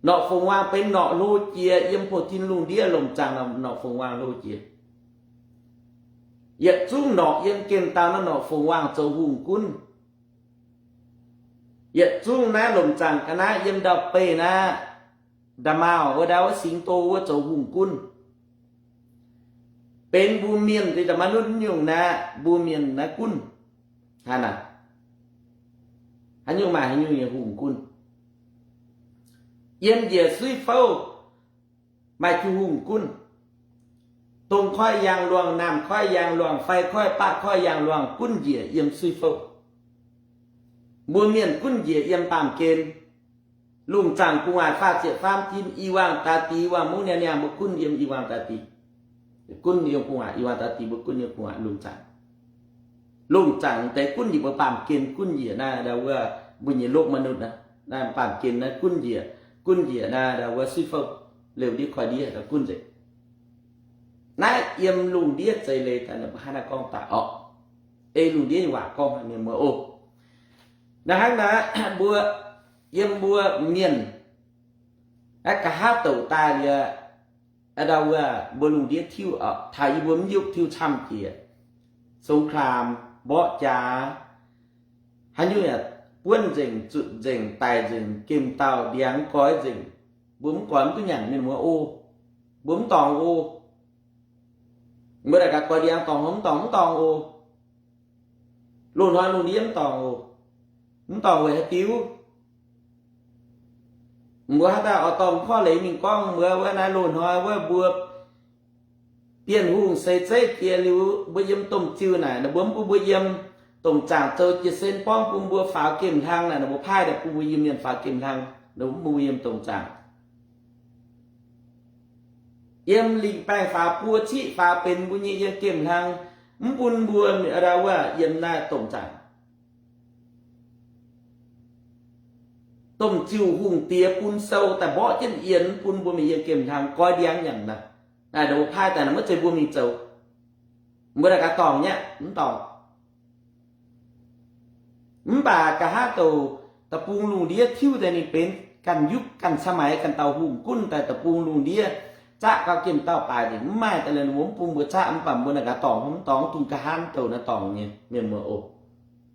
Norqc fongc waangh benx norqc hlo jiex yiem แผ่นดิน lungh ndiev lomc zaangc, norqc fongc waangh hlo jiex. Yietc zungv norqc yiem gemh dauh naaiv norqc fongc waangh zoux hungh gunv. Yietc zungv naaiv lomc zaangc ga'naaiv yiem ndau-beih naaiv, nda'maauh wuov ndau wuov สิงโต wuov zoux hungh gunv. Benx mbuo mienh deix da'maaiv nutv nyungc naaiv, mbuo mienh naaiv gunv. Hnangv naaic, haaix nyungc maaih haaix nyungc nyei hungh gunv. Yiem njiec suiv fouv maaih jiu hungh gunv. Dongh koiv yaangh luangh, naamh koiv yaangh luangh, fai koiv baqv koiv yaangh luangh gunv njiec yiem suiv fouv. Mbuo mienh gunv njiec yiem baamh gen. Lungh zaangc gu'nguaaic faah ziepc faam tim i waangh daaih dix waangh mungv niaa niaa mbuo gunv yiem i waangh daaih dix. Gunv yiem gu'nguaaic i waangh daaih dix mbuo gunv yiem gu'nguaaic lungh zaangc. Lungh zaangc deix gunv njiec mbuo baamh gen gunv njiec naaiv ndau wuov mbuo nyei lopv มนุษย์ naaiv, naaiv baamh gen naaiv gunv njiec, gunv njiec naaiv ndau wuov suiv fouv, liouh ndiev koiv ndiev gunv nzengc. Naaiv yiem lungh ndiev zeix leiz daaih mbuo hnangv naaiv gorngv daaih orqc. Ei lungh ndiev nyei waac gorngv mienh muoz oc. Naaiv hnangv naaiv mbuo, yiem mbuo mienh naaiv nqa'haav douc daaih liuz, ndau wuov mbuo lungh ndiev tiuv oc, taux yie mbuo mv yupv tiuv camv jiex, สงคราม, mborqv jaax, haaix nyungc yaac buonv nzengc, zutc nzengc, daic nzengc, gemh dauh ndiangx goix nzengc. Mbuo mv goix mv duqv nyanc mienh muoz oc. Mbuo mv dorngc oc. Mbuo daaih gaax goix ndiangx dorngc mv dorngc, mv dorngc oc. Loz-hnoi lungh ndiev mv dorngc oc. Mv dorngc weic haaix diuc? Mbuo haaix dauh oix dorh korv-leiz mingh gorngv mbuo wuov naaiv loz-hnoi wuov mbuo Bienh Hungh seix zeiv jiex liuz, mbuo yiem domh ziuh naaic, ninh mbuo mv bun mbuo yiem. Domh zaangc zoux jiez sin borngv bun mbuo faaux gemh hlang naaic, ninh mbuo paaiv daaih bun mbuo Iu-Mienh faaux gemh hlang, ninh mbuo mv bun mbuo yiem domh zaangc. Yiem lingh baengh faaux buo ciqv faaux benx mbuo nyei yiem gemh hlang, mv bun mbuo wuov yiem naaiv domh zaangc. Domh ziuh hungh diex bun sou daaih mborqv jienv yienx, mv bun mbuo mingh yiem gemh hlang goix ndiangx nyanc naaic. Naaic ninh mbuo paaiv daaih naaic maiv zeiz mbuo mingh zoux. Mbuo daaih gaax dorngc nyaqv, mv dorngc. Mv baac nqa'haav douc da'bung lungh ndiev tiuv daaih ninh benx ganh yupv ganh สมัย ganh dauh hungh gunv daaih da'bung lungh ndiev zaqv gau gemh dauh baaix nzengc, mv maaih daaih liuz ninh mbuo mv bun mbuo zaqv, mv baac mbuo naaic gaax dorngc, mv dorngc, dungx nqa'haav douc naaiv dorngc nyei mienh muoz oc.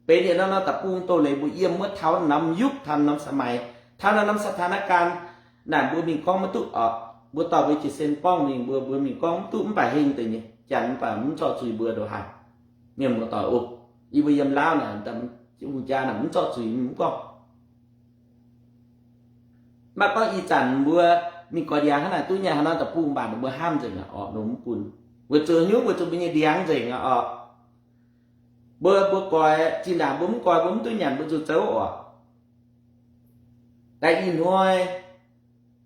Benx yietc norm norm da'bung doz-leiz mbuo yiem wuov taux norm yupv, taux norm สมัย, taux norm norm สถานการณ์ naaic mbuo mingh gorngv maiv duqv oc. Mbuo dorh mbuo jiez sin borngv mingh mbuo, mbuo mingh gorngv mv duqv, mv baac heng deix nyei. Janx mv baac mv zorqv zuiz mbuo ndongc haaix. Mienh muoz doic oc, yie mbuo yiem Laauv naaic, hungh jaa naaic mv zorqv zuiz mv gorngv. Maiv gorngv ih zanc mbuo mingh goix ndiangx hnangv naaic duqv nyei, haaix norm da'bung mv baac ninh mbuo hnamv nzengc aqv oc, ninh mbuo mv bun. Weic zuqc haaix nyungc? Weic zuqc mbuo nyei ndiangx nzengc aqv oc. Mbuo, mbuo goix, zinh ndaangc mbuo mv goix, mbuo mv duqv nyanc, mbuo zuqc zoux oc. Daaih ih hnoi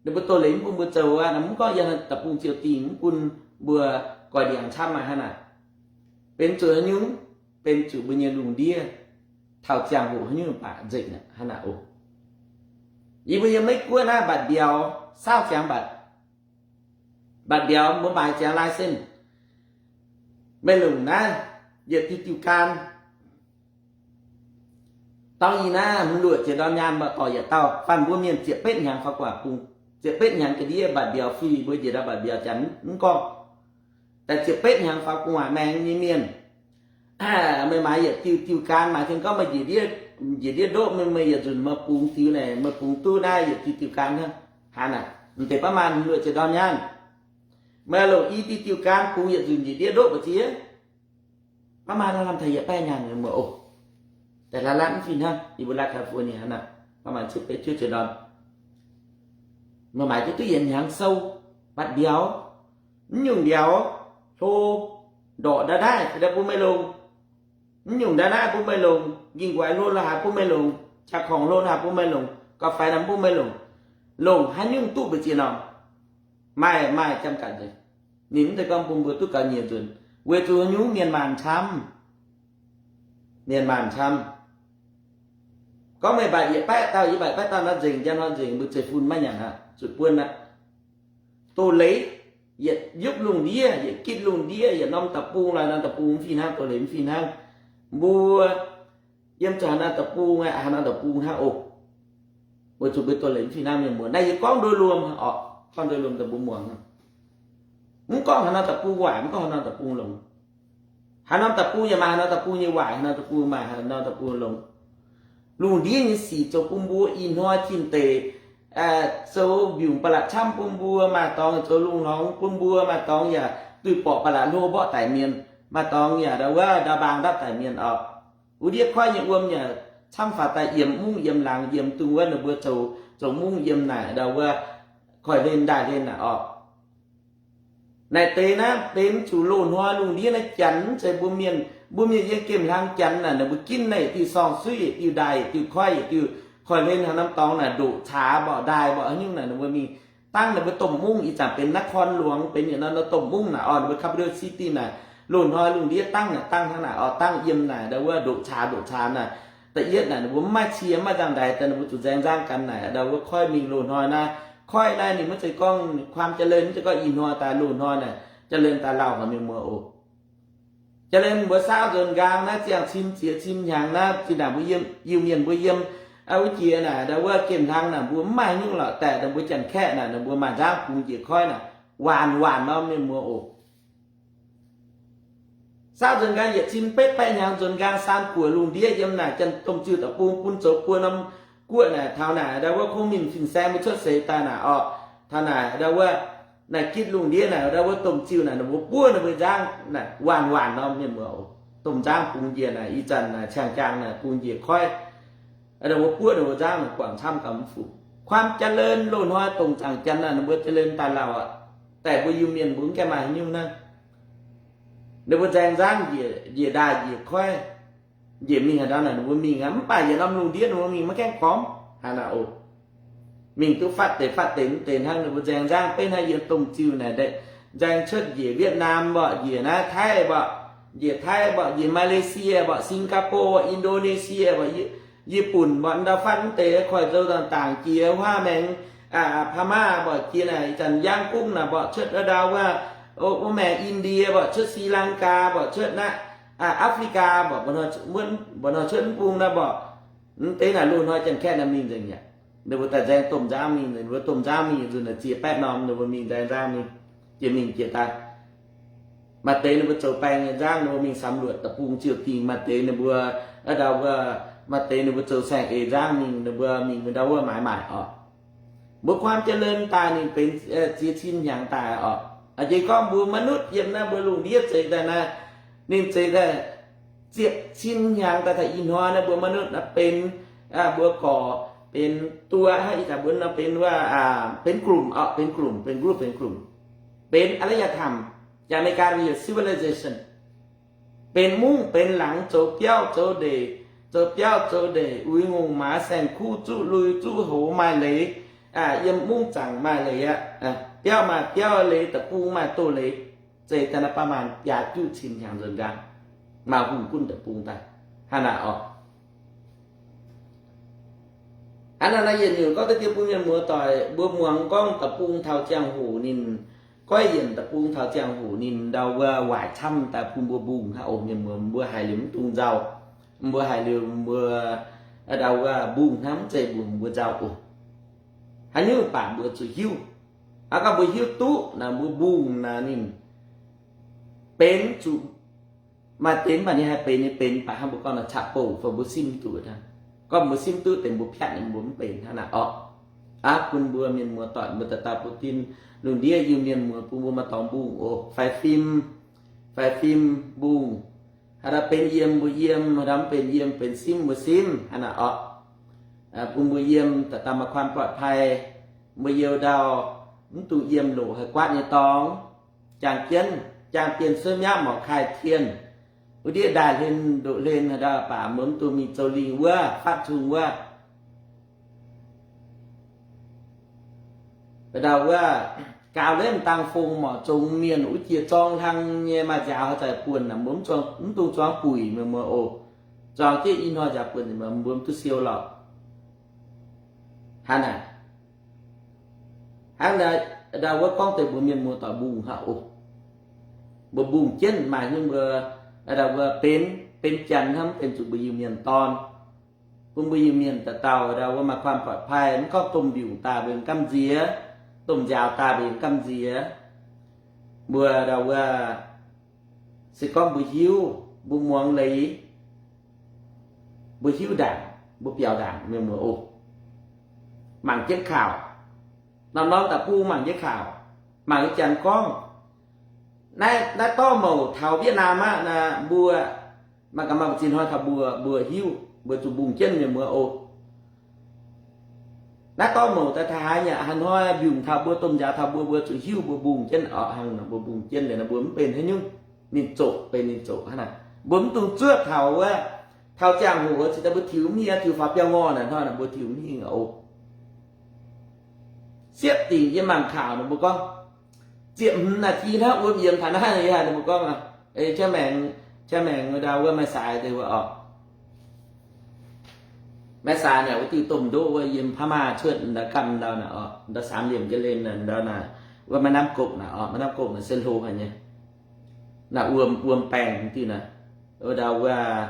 ninh mbuo doz-leiz mv bun mbuo zoux aqv, mv gorngv yiem da'bung ziouc dingh mv bun mbuo goix ndiangx camv aqv hnangv naaic. Benx zuqc haaix nyungc? Benx zuqc mbuo nyei lungh ndiev taux ziangh hoc haaix nyungc baac nzengc aqv hnangv naaic oc. Yie mbuo yiem Meiv Guoqv naaiv mbatc mbiauz saauv ziangx mbatc, mbatc mbiauz mbuo maaiz ziangx license, meih longc naaiv yietc diuh diuh gaan. Dangh ih naaiv hmz luoqc ziepc ndorm nyaanh mbuo dorh yietc dauh, faanh mbuo mienh ziepc betv hnyangx faaux gu'nguaaic bung, ziepc betv hnyangx ga'ndiev mbatc mbiauz fih, mbuo njiec ndau mbatc mbiauz janx mv gorngv. Daaih ziepc betv hnyangx faaux gu'nguaaic maengx nyei mienh, meih maaiz yietc diuh diuh gaan, maaiz tengx gorngv meih njiec ndiev, njiec ndiev ndoqv, meih, meih yietc nzunc meih bungx diuh naaic, meih bungx duqv naaiv yietc diuh diuh gaan hnangv. Haaix naaic, m'deix baav maanh hmz luoqc ziepc ndorm nyaanh, meih longc i diuh diuh gaan bungx yietc nzunc njiec ndiev ndoqv mbu'ziex, baav maanh lamh taux yietc baeqv nyaanh muoz oc. Daaih laaix latv mv fih hnangv, yie mbuo latv California hnangv, baav maanh cietv betv cietv ziepc ndorm. Meih maaiz duqv duqv yietc hnyangx sou, mbatc mbiauz, mv nyungc mbiauz, hlo, ndorqc ndaav naaiv bun meih longc, mv nyungc ndaav naaiv bun meih longc, nqingh guaix hlo la'haaix bun meih longc, jaa-korngc hlo la'haaix bun meih longc, gauh faix nor mv bun meih longc. Longc haaix nyungc duqv mbu'ziex norm, maaih, maaih jam ga'nzengc. Ninh mv zeiz gorngv bun mbuo duqv gaux nyiex nzunc, weic zuqc haaix nyungc mienh maanc camv, mienh maanc camv. Gorngv meih mbatc yietc baeqv dauh, yie mbatc baeqv dauh nor nzengc, njang nor nzengc, mbu'ziex fun maiv nyanc aqv, zuqc buonv aqv. Doz-leiz, yietc yupv lungh ndiev, yietc gitv lungh ndiev, yietc norm deic-bung laaix norm deic-bung mv fih hnangv, doz-leiz mv fih hnangv. Mbuo yiem zuqc haaix norm deic-bung aqv, haaix norm deic-bung hnangv oc. Weic zuqc mbuo doz-leiz mv fih hnangv mienh muoz. Naaiv yie gorngv nduov luom oc, gorngv nduov luom deic-bung muangx. Mv gorngv haaix norm deic-bung waaic, mv gorngv haaix norm deic-bung longx. Haaix norm deic-bung yaac maaih haaix norm deic-bung nyei waaic, haaix norm deic-bung longx. Lungh ndiev nyei sic zoux bun mbuo ih hnoi cin deic, zoux mbiungc ba'laqc camv bun mbuo, maaih dorngx zoux lungh hlorngx bun mbuo, maaih dorngx yaac duih borqc ba'laqc hlo mborqv daic mienh, maaih dorngx yaac ndau wuov ndau mbaang ndapv daic mienh oc. Wuov ndiev koiv nyei wuom yaac camv faaux daaih yiemx mungv yiemx laangz, yiemx dongh wuov ninh mbuo zoux, zoux mungv yiem naaic ndau wuov koiv-hlen ndaaih hlen naaic oc. Naaic deix naaiv benx zuqc loz-hnoi lungh ndiev naaiv janx, mv zeiz mbuo mienh. Mbuo mienh yiem gemh hlang janx naaic, ninh mbuo ginv naaiv yietc diuh sorng-suiv, yietc diuh ndaaih, yietc diuh koiv-hlen, haaix norm dorngx naaic ndoqc caax mborqv ndaaih mborqv haaix nyungc naaic, ninh mbuo mingh dangv ninh mbuo domh mungv. Ih zanc benx นครหลวง benx yietc norm domh mungv naaic oc, ninh mbuo แคปิตอล ซิตี้ naaic, loz-hnoi lungh ndiev dangv naaic, dangv hnangv naaic oc, dangv yiem naaic ndau wuov ndoqc caax ndoqc caax naaic. Da'yietv naaic ninh mbuo mv maaih cie, mv maaih nzangv-ndaix daaih, ninh mbuo zuqc nzaeng nzangv gan naaic ndau wuov koiv mingh loz-hnoi naaiv. Koiv naaiv ninh mv zeiz gorngv ความเจริญ, mv zeiz gorngv ih hnoi daaih loz-hnoi naaic เจริญ daaih lauh haic mienh muoz oc. เจริญ mbuo saauv nzuonx nqaang naaiv ziangh cin ziex cin hnyangx naaiv, zinh ndaangc mbuo yiem Iu-Mienh mbuo yiem wuov jiex naaic ndau wuov gemh hlang naaic mbuo mv maaih haaix nyungc lorqc, daaih ninh mbuo Janx-Kaeqv naaic ninh mbuo maaih nzangv bungx njiec koiv naaic, waanc waanc norm mienh muoz oc. Saauv nzuonx nqaang yietc cin betv baeqv hnyangx nzuonx nqaang saan buoc lungh ndiev yiem naaic Janx-Domh Ziuh deic-bung bun zoux buo norm guoqv naaic, taux naaic ndau wuov kungx ninh fin-saeng mbuo cuotv seix daaih naaic orqc, taux naaic ndau wuov naaic gitv lungh ndiev naaic ndau wuov domh ziuh naaic ninh mbuo buov ninh mbuo nzangv naaic waanc waanc norm mienh muoz oc. Domh nzangv bungx njiec naaic ih zanc naaic ciangh jaang naaic bungx njiec koiv. Ninh mbuo buov ninh mbuo nzangv naaic guangc camv gauh mv fungc. ความเจริญ loz-hnoi dongc zaangc Janx naaic ninh mbuo เจริญ daaih lauh aqv. Daaih mbuo Iu-Mienh mbuo mv gaengh maaih haaix nyungc naaiv. Ninh mbuo nzaeng nzangv njiec ndaaih njiec koiv, njiec mingh haaix ndau naaic ninh mbuo mingh aqv. Mv baac yietc norm lungh ndiev ninh mbuo mingh maiv gaengh gormx haaix naaic oc. Mingh duqv fatv deix fatv deix mv deix hnangv. Ninh mbuo nzaeng nzangv benx hnangv yiem domh ziuh naaic, nzaeng cuotv njiec Vietnam mborqv, njiec naaiv Taiv mborqv, njiec Taiv mborqv, njiec Malaysia mborqv, Singapore, Indonesia mborqv, Yietc Bunc mborqv, ndau fatv mv deix koiv-nzou dangh dangc jiex huaav maengx, Paa^maa mborqv jiex naaic, ih zanc Yangh Gungv naaic mborqv cuotv ndau wuov, wuov maengx India mborqv cuotv, Sri Lanka mborqv cuotv naaiv, Africa mborqv, mba'hnoi cuotv mv bung naaiv mborqv. Mv deix naaic loz-hnoi Janx-Kaeqv naaic mingh nzengc aqv. Ninh mbuo daaih nzaeng domh nzangv mingh, ninh mbuo domh nzangv mingh nzunc naaic ziex baeqv norm ninh mbuo mingh nzaeng nzangv mingh, jiex mingh jiex daaih. Maaih deix ninh mbuo zoux baeng nyei nzangv ninh mbuo mingh สำรวจ deic-bung ziouc dingh. Maaih deix ninh mbuo, ndau wuov, maaih deix ninh mbuo zoux saeng-eix nzangv mingh, ninh mbuo mingh ndau wuov maaiz maaic orqc. Mbuo ความเจริญ daaih ninh benx ziex cin hnyangx daaih orqc. A'jang gorngv mbuo มนุษย์ yiem naaiv mbuo lungh ndiev zeix daaih naaiv, ninh zeix daaih ziepc cin hnyangx daaih taux ih hnoi naaiv mbuo มนุษย์ naaiv benx, mbuo gorx benx duqv hnangv ih zanc mbuo nor benx wuov, benx กลุ่ม orqc, benx กลุ่ม, benx group, benx กลุ่ม, benx อารยธรรม, jaax America civilization. Benx mungv benx laangz, zoux biauv zoux ndeic, zoux biauv zoux ndeic, uix ngongh maaz, saeng-kuv, zuqv lui zuqv hoz, maaih leiz, yiem mungv zaangc maaih leiz aqv, biauv maaih biauv leiz, deic-bung maaih doz-leiz, zeix daaih naaiv baav maanh biaa juqv cin hnyangx nzuonx nqaang, maaih hungh gunv deic-bung daaih hnangv naaic orqc. Hnangv naaic, yietc nyungc gorngv deix bun mienh muoz-doic mbuo muangx gorngv da'bung taux ziangh hoc ninh, goiv yienc da'bung taux ziangh hoc ninh ndau wuov waaic camv daaih bun mbuo mbungh hnangv oc. Mienh muoz, mbuo haiz liuz mv dungx nzauh. Mbuo haiz liuz mbuo ndau wuov mbungh hnangv mv zeiz mbuo, mbuo nzauh oc. Haaix nyungc baac mbuo zuqc hiuv. Aa, gorngv mbuo hiuv duqv naaic, mbuo mbungh naaic ninh benx zuqc maaih deix mv baac ninh haih benx nyei benx, baac hnangv mbuo gorngv naaic caqv-bouc fai mbuo simv duqv hnangv. Gorngv mbuo simv duqv deix mbuo piatv nyei, mbuo mv benx hnangv naaic orqc. Aa, bun mbuo mienh muoz-doic mbuo daaih daaih bun tin lungh ndiev Iu-Mienh muoz bun mbuo maaih dorngx mbungh oc. Faix fim, faix fim mbungh. Haaix dauh benx yiem mbuo yiem, haaix dauh mv benx yiem benx simv mbuo simv hnangv naaic orqc. Bun mbuo yiem daaih daaih maaih ความปลอดภัย. Mbuo youh ndau mv dungx yiem loc haih guaatv nyei dorngx. Jangx jienv, jangx dien suiv miaqv morc kaaih tien. Wuov ndiev ndaaih hlen ndoqc hlen haaix dauh baac mbuo mv dungx mingh zoux lingh wuov fatv cung wuov. Ndau wuov, gaux leiz m'dangh fong morc zongx mienh wuov jiex zorng hlang nyei maaih nziaaux haaix zanc buonc naaic, mbuo mv dungx zuangx buic mienh muoz oc. Zuangx jienv ih hnoi nziaaux buonc mbuo mv duqv siou lorqc. Hnangv naaic, hnangv naaic, ndau wuov gorngv deix mbuo mienh muoz-doic mbungh hnangv oc. Mbuo mbungh jienv maaih nyungc mbuo ndau wuov benx, benx janx hnangv, benx zuqc mbuo Iu-Mienh dorn. Bun mbuo Iu-Mienh dauh dauh ndau wuov maaih ความปลอดภัย, mv gorngv domh mbiungc daaih mbuo gamh nziex, domh nziaaux daaih mbuo gamh nziex. Mbuo ndau wuov se gorngv mbuo hiuv, mbuo muangx leiz, mbuo hiuv ndaangc, mbuo biaux ndaangc mienh muoz oc. Mangc jienv kaux, norm-norm da'bung mangc jienv kaux, mangc nyei janx gorngv, naaiv, naaiv dorv mouc taux Vietnam aqv naaic, mbuo maaih gaax maaih mbu'ziex hnoi taux mbuo, mbuo hiuv, mbuo zuqc mbungh jienv mienh muoz oc. Naaiv dorv mouc daaih taux haaix nyungc, haaix hnoi mbiungc taux mbuo, domh nziaaux taux mbuo, mbuo zuqc hiuv, mbuo mbungh jienv oc. Hnangv naaic mbuo mbungh jienv liuz naaic, mbuo mv benx haaix nyungc, ninh zoqc benx ninh zoqc hnangv naaic. Mbuo mv dungx zuov taux wuov, taux ziangh hoc cingx daaih mbuo tiux mv hingh, tiux faaux biauv ngorh naaic hnoi naaic mbuo tiux mv hingh oc. Siepv dingc yiem mangc kaux naaic mbuo gorngv, ziepc hmz naaic jiex hnangv wuom yiemx taux naaiv nyei, mbuo gorngv, maengx, maengx ndau wuov Mai Sai deix wuov oc. Mai Sai naaic wuov diuh domh ndoqv wuov yiem พม่า cuotv ndau gamh ndau naaic oc, ndau สามเหลี่ยมกิเลน ndau naaic, wuov แม่น้ำกก naaic oc, แม่น้ำกก naaic se hlo haic nyei. Naaic wuom, wuom baengh diuh naaic, wuov ndau wuov,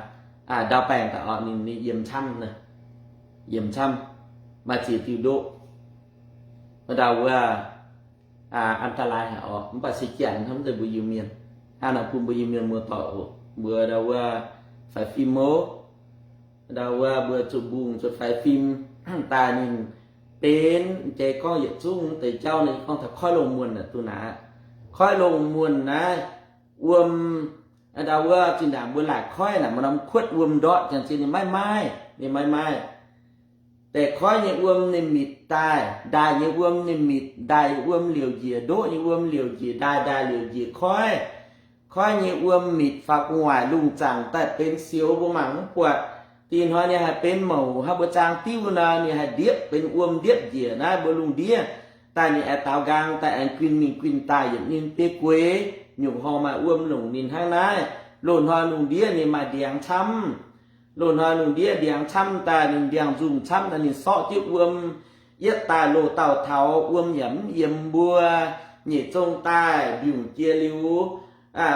ndau baengh daaih oc, ninh, ninh yiem camv naaic, yiem camv, maaih ziex diuh ndoqv. Wuov ndau wuov อันตราย haic oc, mv baac se janx hnamv deix mbuo Iu-Mienh. Hnangv naaic bun mbuo Iu-Mienh muoz-doic oc, mbuo ndau wuov faix fim oc. Ndau wuov mbuo zuqc mbungh zuqc faix fim daaih ninh benx, jai gorngv yietc zungv deix jauv naaic gorngv taux koiv longh muonh naaic duqv naaic. Koiv longh muonh naaiv, wuom, ndau wuov zinh ndaangc mbuo laaic koiv naaic, maaih norm kuotv wuom ndortv jangx zien ninh maiv maaih, ninh maiv maaih. Deix koiv nyei wuom ninh mitc daaih, ndaaih nyei wuom ninh mitc, ndaaih nyei wuom liouc njiec, ndoqv nyei wuom liouc njiec ndaaih, ndaaih liouc njiec koiv. Koiv nyei wuom mitc faaux gu'nguaaic lungh zaangc daaih benx sioux, mbuo mangc mv buatc. Dih hnoi ninh haih benx mouc hnangv mbuo zaang diuv nor, ninh haih ndiepv benx wuom ndiepv njiec naaiv mbuo lungh ndiev. Daaih ninh aengx daaux nqaang daaih aengx guinh mingh guinh daaih yietc ninh biei gueix, nyungc horngh maaih wuom longc ninh hnangv naaiv. Loz-hnoi lungh ndiev ninh maaih ndiangx camv. Loz-hnoi lungh ndiev ndiangx camv daaih ninh ndiangx-nzungh camv daaih ninh sorqv jienv wuom yietv daaih loz-dauh taux, wuom yaac mv yiem mbuo. Nyeic zong daaih mbiungc jiex liuz,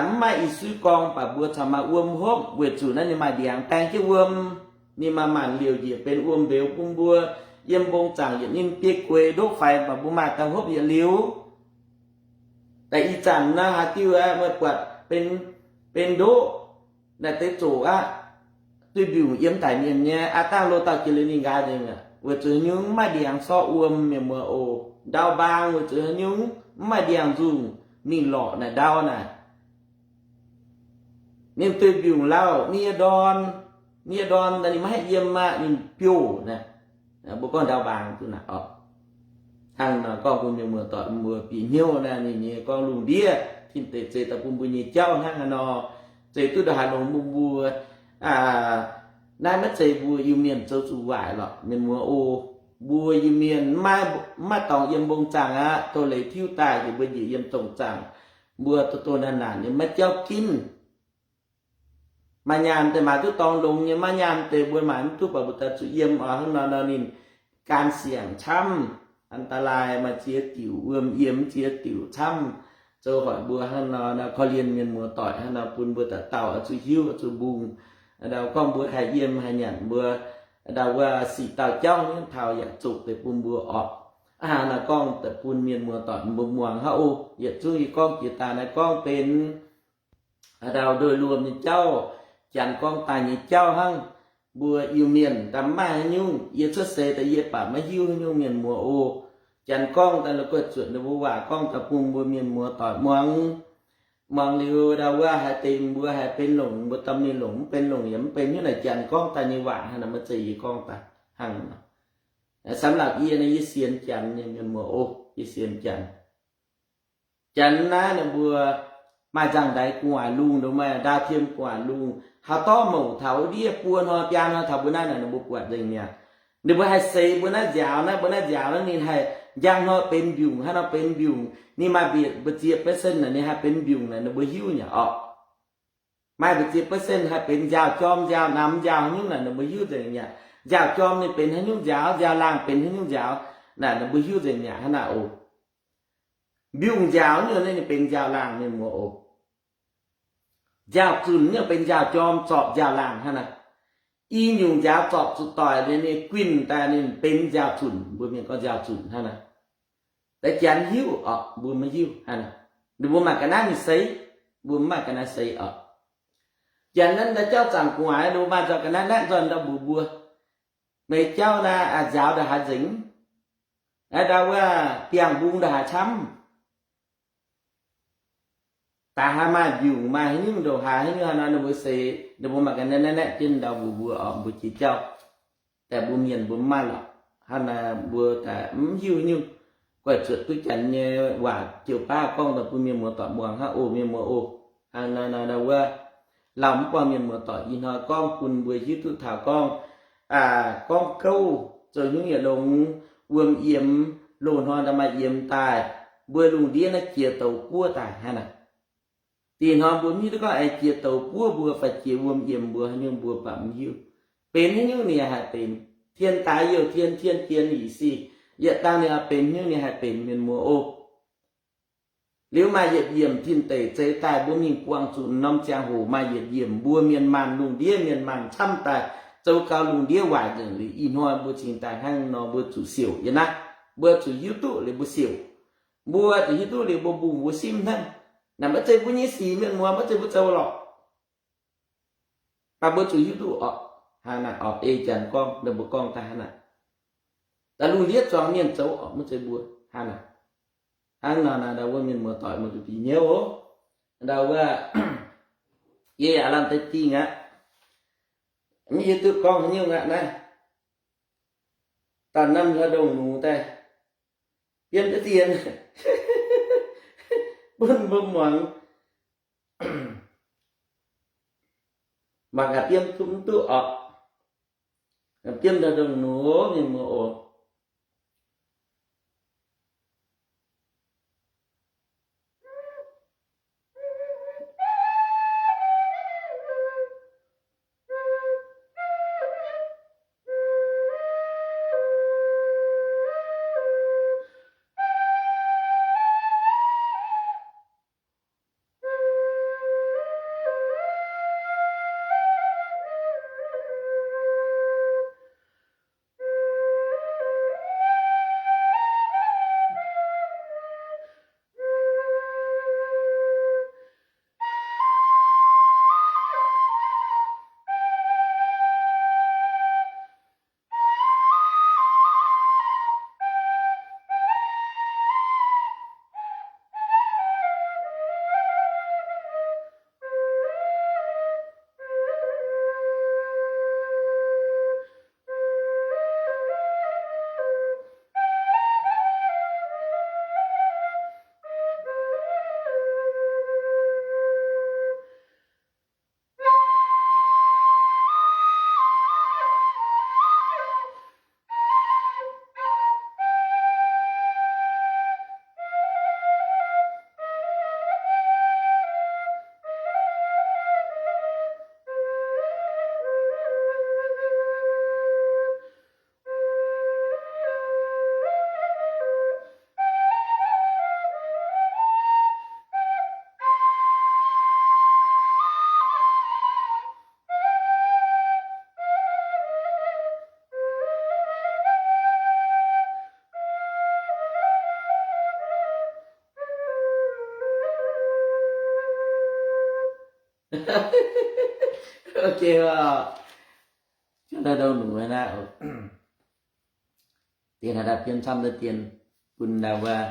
mv maaih i suiv gorngv baac mbuo corc maaih wuom hopv, weic zuqc naaiv ninh maaih ndiangx baeng jienv wuom. Ninh maaih maanc liouc njiec benx wuom mbeux bun mbuo yiem mbong zaangc yietc ninh biei gueix ndoqv faix baac mbuo maaih daaih hopv yietc liuz. Daaih ih zanc naaiv haaix diuh aeqv, meih buatc benx, benx ndoqv naaic deix zoqc aqv. Duih mbiungc yiem daic mienh nyei, aav dangh loz-dauh jiex liuz ninh nqaaix nzengc aqv. Weic zuqc haaix nyungc? Mv maaih ndiangx sorqv wuom, mienh muoz oc. Ndau mbaang weic zuqc haaix nyungc? Mv maaih ndiangx-nzungh mingh lorqc naaic ndau naaic. Ninh duih mbiungc lauh, nie ndorn, nie ndorn daaih ninh maiv haih yiem aqv, ninh biouv naaic. Mbuo gorngv ndau mbaang duqv naaic oc. Hnangv nor gorngv bun mienh muoz-doic mbuo bieqc hnyouv naaiv ninh nyei gorngv lungh ndiev tin deic zeix daaih bun mbuo nyei jauv hnangv haaix nor, zeix duqv ndongc haaix longx bun mbuo. Naaiv maiv zeiz mbuo Iu-Mienh zoux zuqc waaic lorqc, mienh muoz oc. Mbuo Iu-Mienh mv maaih dorngx yiem mbong zaangc aqv. Doz-leiz tiuv daaih njiec mbuo njiec yiem dongc zaangc, mbuo doh doh naanc naanc nyei maiv jauv ginv. Maaih nyaanh deix maaiz duqv dorngx longx nyei, maaih nyaanh deix mbuo maaiz mv duqv baac mbuo daaih zuqc yiem oc. Hnangv nor nor ninh gan siangc camv, อันตราย maaih ziex diuc, wuom yiem ziex diuc camv. Zoux hoic mbuo hnangv nor, korv-lienh mienh muoz-doic hnangv nor, bun mbuo dauh dauh oix zuqc hiuv, oix zuqc mbungh. Ndau gorngv mbuo haih yiem haih nyanc mbuo, ndau wuov sic dauh jauv nyei taux yaac zuqc deix bun mbuo orqc. Hnangv nor gorngv deix bun mienh muoz-doic mbuo muangx hnangv oc. Yietc zungv yie gorngv jiex daaih naaiv gorngv benx ndau ndoih luonh nyei jauv, janx gorngv daaih nyei jauv hnangv. Mbuo Iu-Mienh daaih mv maaih haaix nyungc, yie cuotv seix daaih yie baac maiv hiuv haaix nyungc, mienh muoz oc. Janx gorngv daaih la'guaih zuotc ninh mbuo waac gorngv daaih bun mbuo mienh muoz-doic muangx. Muangx liuz ndau wuov haaix deix mbuo haih benx longc, mbuo dorh mingh longc, mv benx longc yaac mv benx. Nyungc naaic janx gorngv daaih nyei waac hnangv naaic, maiv zeiz yie gorngv daaih hnangv nor. สำหรับ yie naaiv, yie sienx janx nyei, mienh muoz oc, yie sienx janx. Janx naaiv ninh mbuo maaih nzangc-ndaix gu'nguaaic lungh, ninh mbuo maaih ndaauv tiem gu'nguaaic lungh, haaix dorv mouc taux ndiev buo hnoi biaa hnoi taux mbuo naaiv naaic, ninh mbuo buatc nzengc mi'aqv. Ninh mbuo haih seix mbuo naaiv nziaaux naaiv, mbuo naaiv nziaaux naaiv ninh haih njang hnoi benx mbiungc, hnangv nor benx mbiungc. Ninh maaih mbu'ziex percent naaic ninh haih benx mbiungc naaic, ninh mbuo hiuv nyei orqc. Maaih mbu'ziex percent haih benx nziaaux jorm, nziaaux namx, nziaaux haaix nyungc naaic, ninh mbuo hiuv nzengc mi'aqv. Nziaaux jorm ninh benx haaix nyungc nziaaux, nziaaux laangh benx haaix nyungc nziaaux naaic, ninh mbuo hiuv nzengc mi'aqv hnangv naaic oc. Mbiungc nziaaux nyungc naaiv ninh benx nziaaux laangh, mienh muoz oc. Nziaaux zunc nyungc benx nziaaux jorm, zorpc nziaaux laangh hnangv naaic. I nyungc nziaaux zorpc zuqc doic liuz ninh guinh daaih ninh benx nziaaux zunc, mbuo mienh gorngv nziaaux zunc hnangv naaic. Deix janx hiuv orqc, mbuo maiv hiuv hnangv naaic. Ninh mbuo maaih ga'naaiv mingh seix, mbuo mv maaih ga'naaiv seix orqc. Janx naaiv ndau jauv zaangc gu'nguaaic, ninh mbuo maaih nzauh ga'naaiv naetv nzoih ndau mbuox mbuo, meih jauv naaiv nziaaux ndongc haaix nzengc, ndau wuov biangh mbung ndongc haaix camv, daaih haaix maaih mbiungc, maaih haaix nyungc ndongc haaix haaix nyungc hnangv nor, ninh mbuo seix, ninh mbuo maaih ga'naaiv naetv jienv ndau mbuox mbuo orqc, mbuo jiex jauv. Daaih mbuo mienh mbuo mv maaih lorqc. Hnangv naaic mbuo daaih mv hiuv nyungc. Guaih zuotc duqv janx nyei waac jiu-baang gorngv daaih bun mienh muoz-doic muangx hnangv oc, mienh muoz oc. Hnangv naaiv ndau wuov lauh mv buangh mienh muoz-doic ih hnoi gorngv bun mbuo hiuv duqv taux gorngv, gorngv gouv zoux hnyouv yietc longx, wuom yiemx, loz-hnoi ndau maaih yiemx daaih, mbuo lungh ndiev naaiv jiex douz buov daaih hnangv naaic. Dih hnoi mbuo mv hiuv duqv gorngv aengx jiex douz buov mbuo fai jiex wuom yiemx mbuo haaix nyungc, mbuo baac mv hiuv. Benx haaix nyungc ninh yaac haih benx. Tien daaix youh tien, tien jiex yietc sic, yietc dangh ninh oix benx haaix nyungc ninh haih benx, mienh muoz oc. Liuz maaih yietc yiemc tin-deic zeix daaih, mbuo mingh buangh zuqc norm ziangh hoc maaih yietc yiemc, mbuo mienh maanh lungh ndiev mienh maanh camv daaih zoux gaux lungh ndiev waaic nzengc liuz, ih hnoi mbuo cingx daaih hnangv nor mbuo zuqc siouc yiem naaiv. Mbuo zuqc hiuv duqv liuz mbuo siouc. Mbuo zuqc hiuv duqv liuz mbuo mbungh mbuo simv hnangv. Naaic maiv zeiz mbuo nyei sic, mienh muoz, maiv zeiz mbuo zoux lorqc. Mv baac mbuo zuqc hiuv duqv orqc. Hnangv naaic orqc, ei janx gorngv, ninh mbuo gorngv daaih hnangv naaic. Daaih lungh ndiev zuangx mienh zoux orqc, maiv zeiz mbuo. Hnangv naaic. Hnangv nor naaic, ndau wuov mienh muoz-doic muoz-doic bieqc hnyouv oc. Ndau wuov yie yaac lamh deix dingh aqv. Mv hiuv duqv gorngv haaix nyungc aqv naaiv. Daaih nanv haaix ndongc nux daaih, biomv deix zien bun mbuo muangx. Mangc gaax biomv duqv mv duqv orqc. Biomv haaix ndongc nux, mienh muoz oc. Ok oc. Jangx daaih ndongc nux naaiv, dien haaix dauh biomv camv deix dien, bun ndau wuov,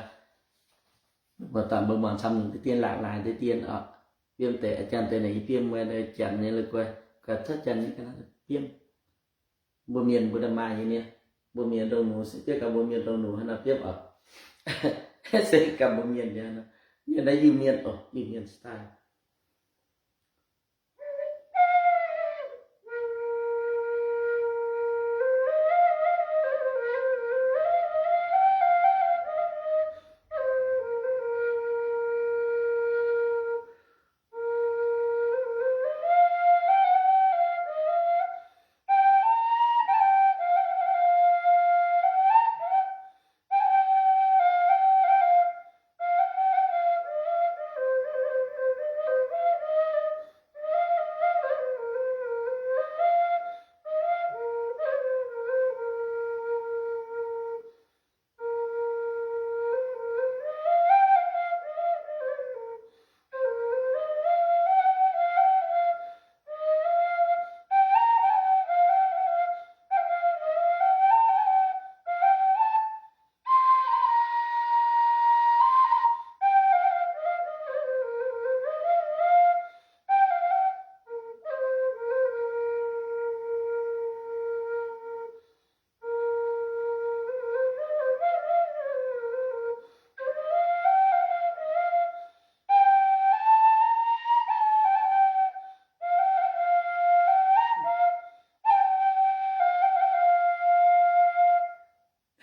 mbuo dorn mbuo muangx camv nyungc deix dien, laangc naaic deix dien oc. Biomv deix, a'jang deix naaic yie biomv wuov, janx nyei la'guaih, guaih cuotv janx nyei ga'naaiv biomv. Mbuo mienh mbuo nda'maah nyei nie, mbuo mienh ndongc nux se biomv gaax mbuo mienh ndongc nux hnangv nor biomv oc. Se gaax mbuo mienh nyei, mienh naaiv Iu-Mienh oc, Iu-Mienh style.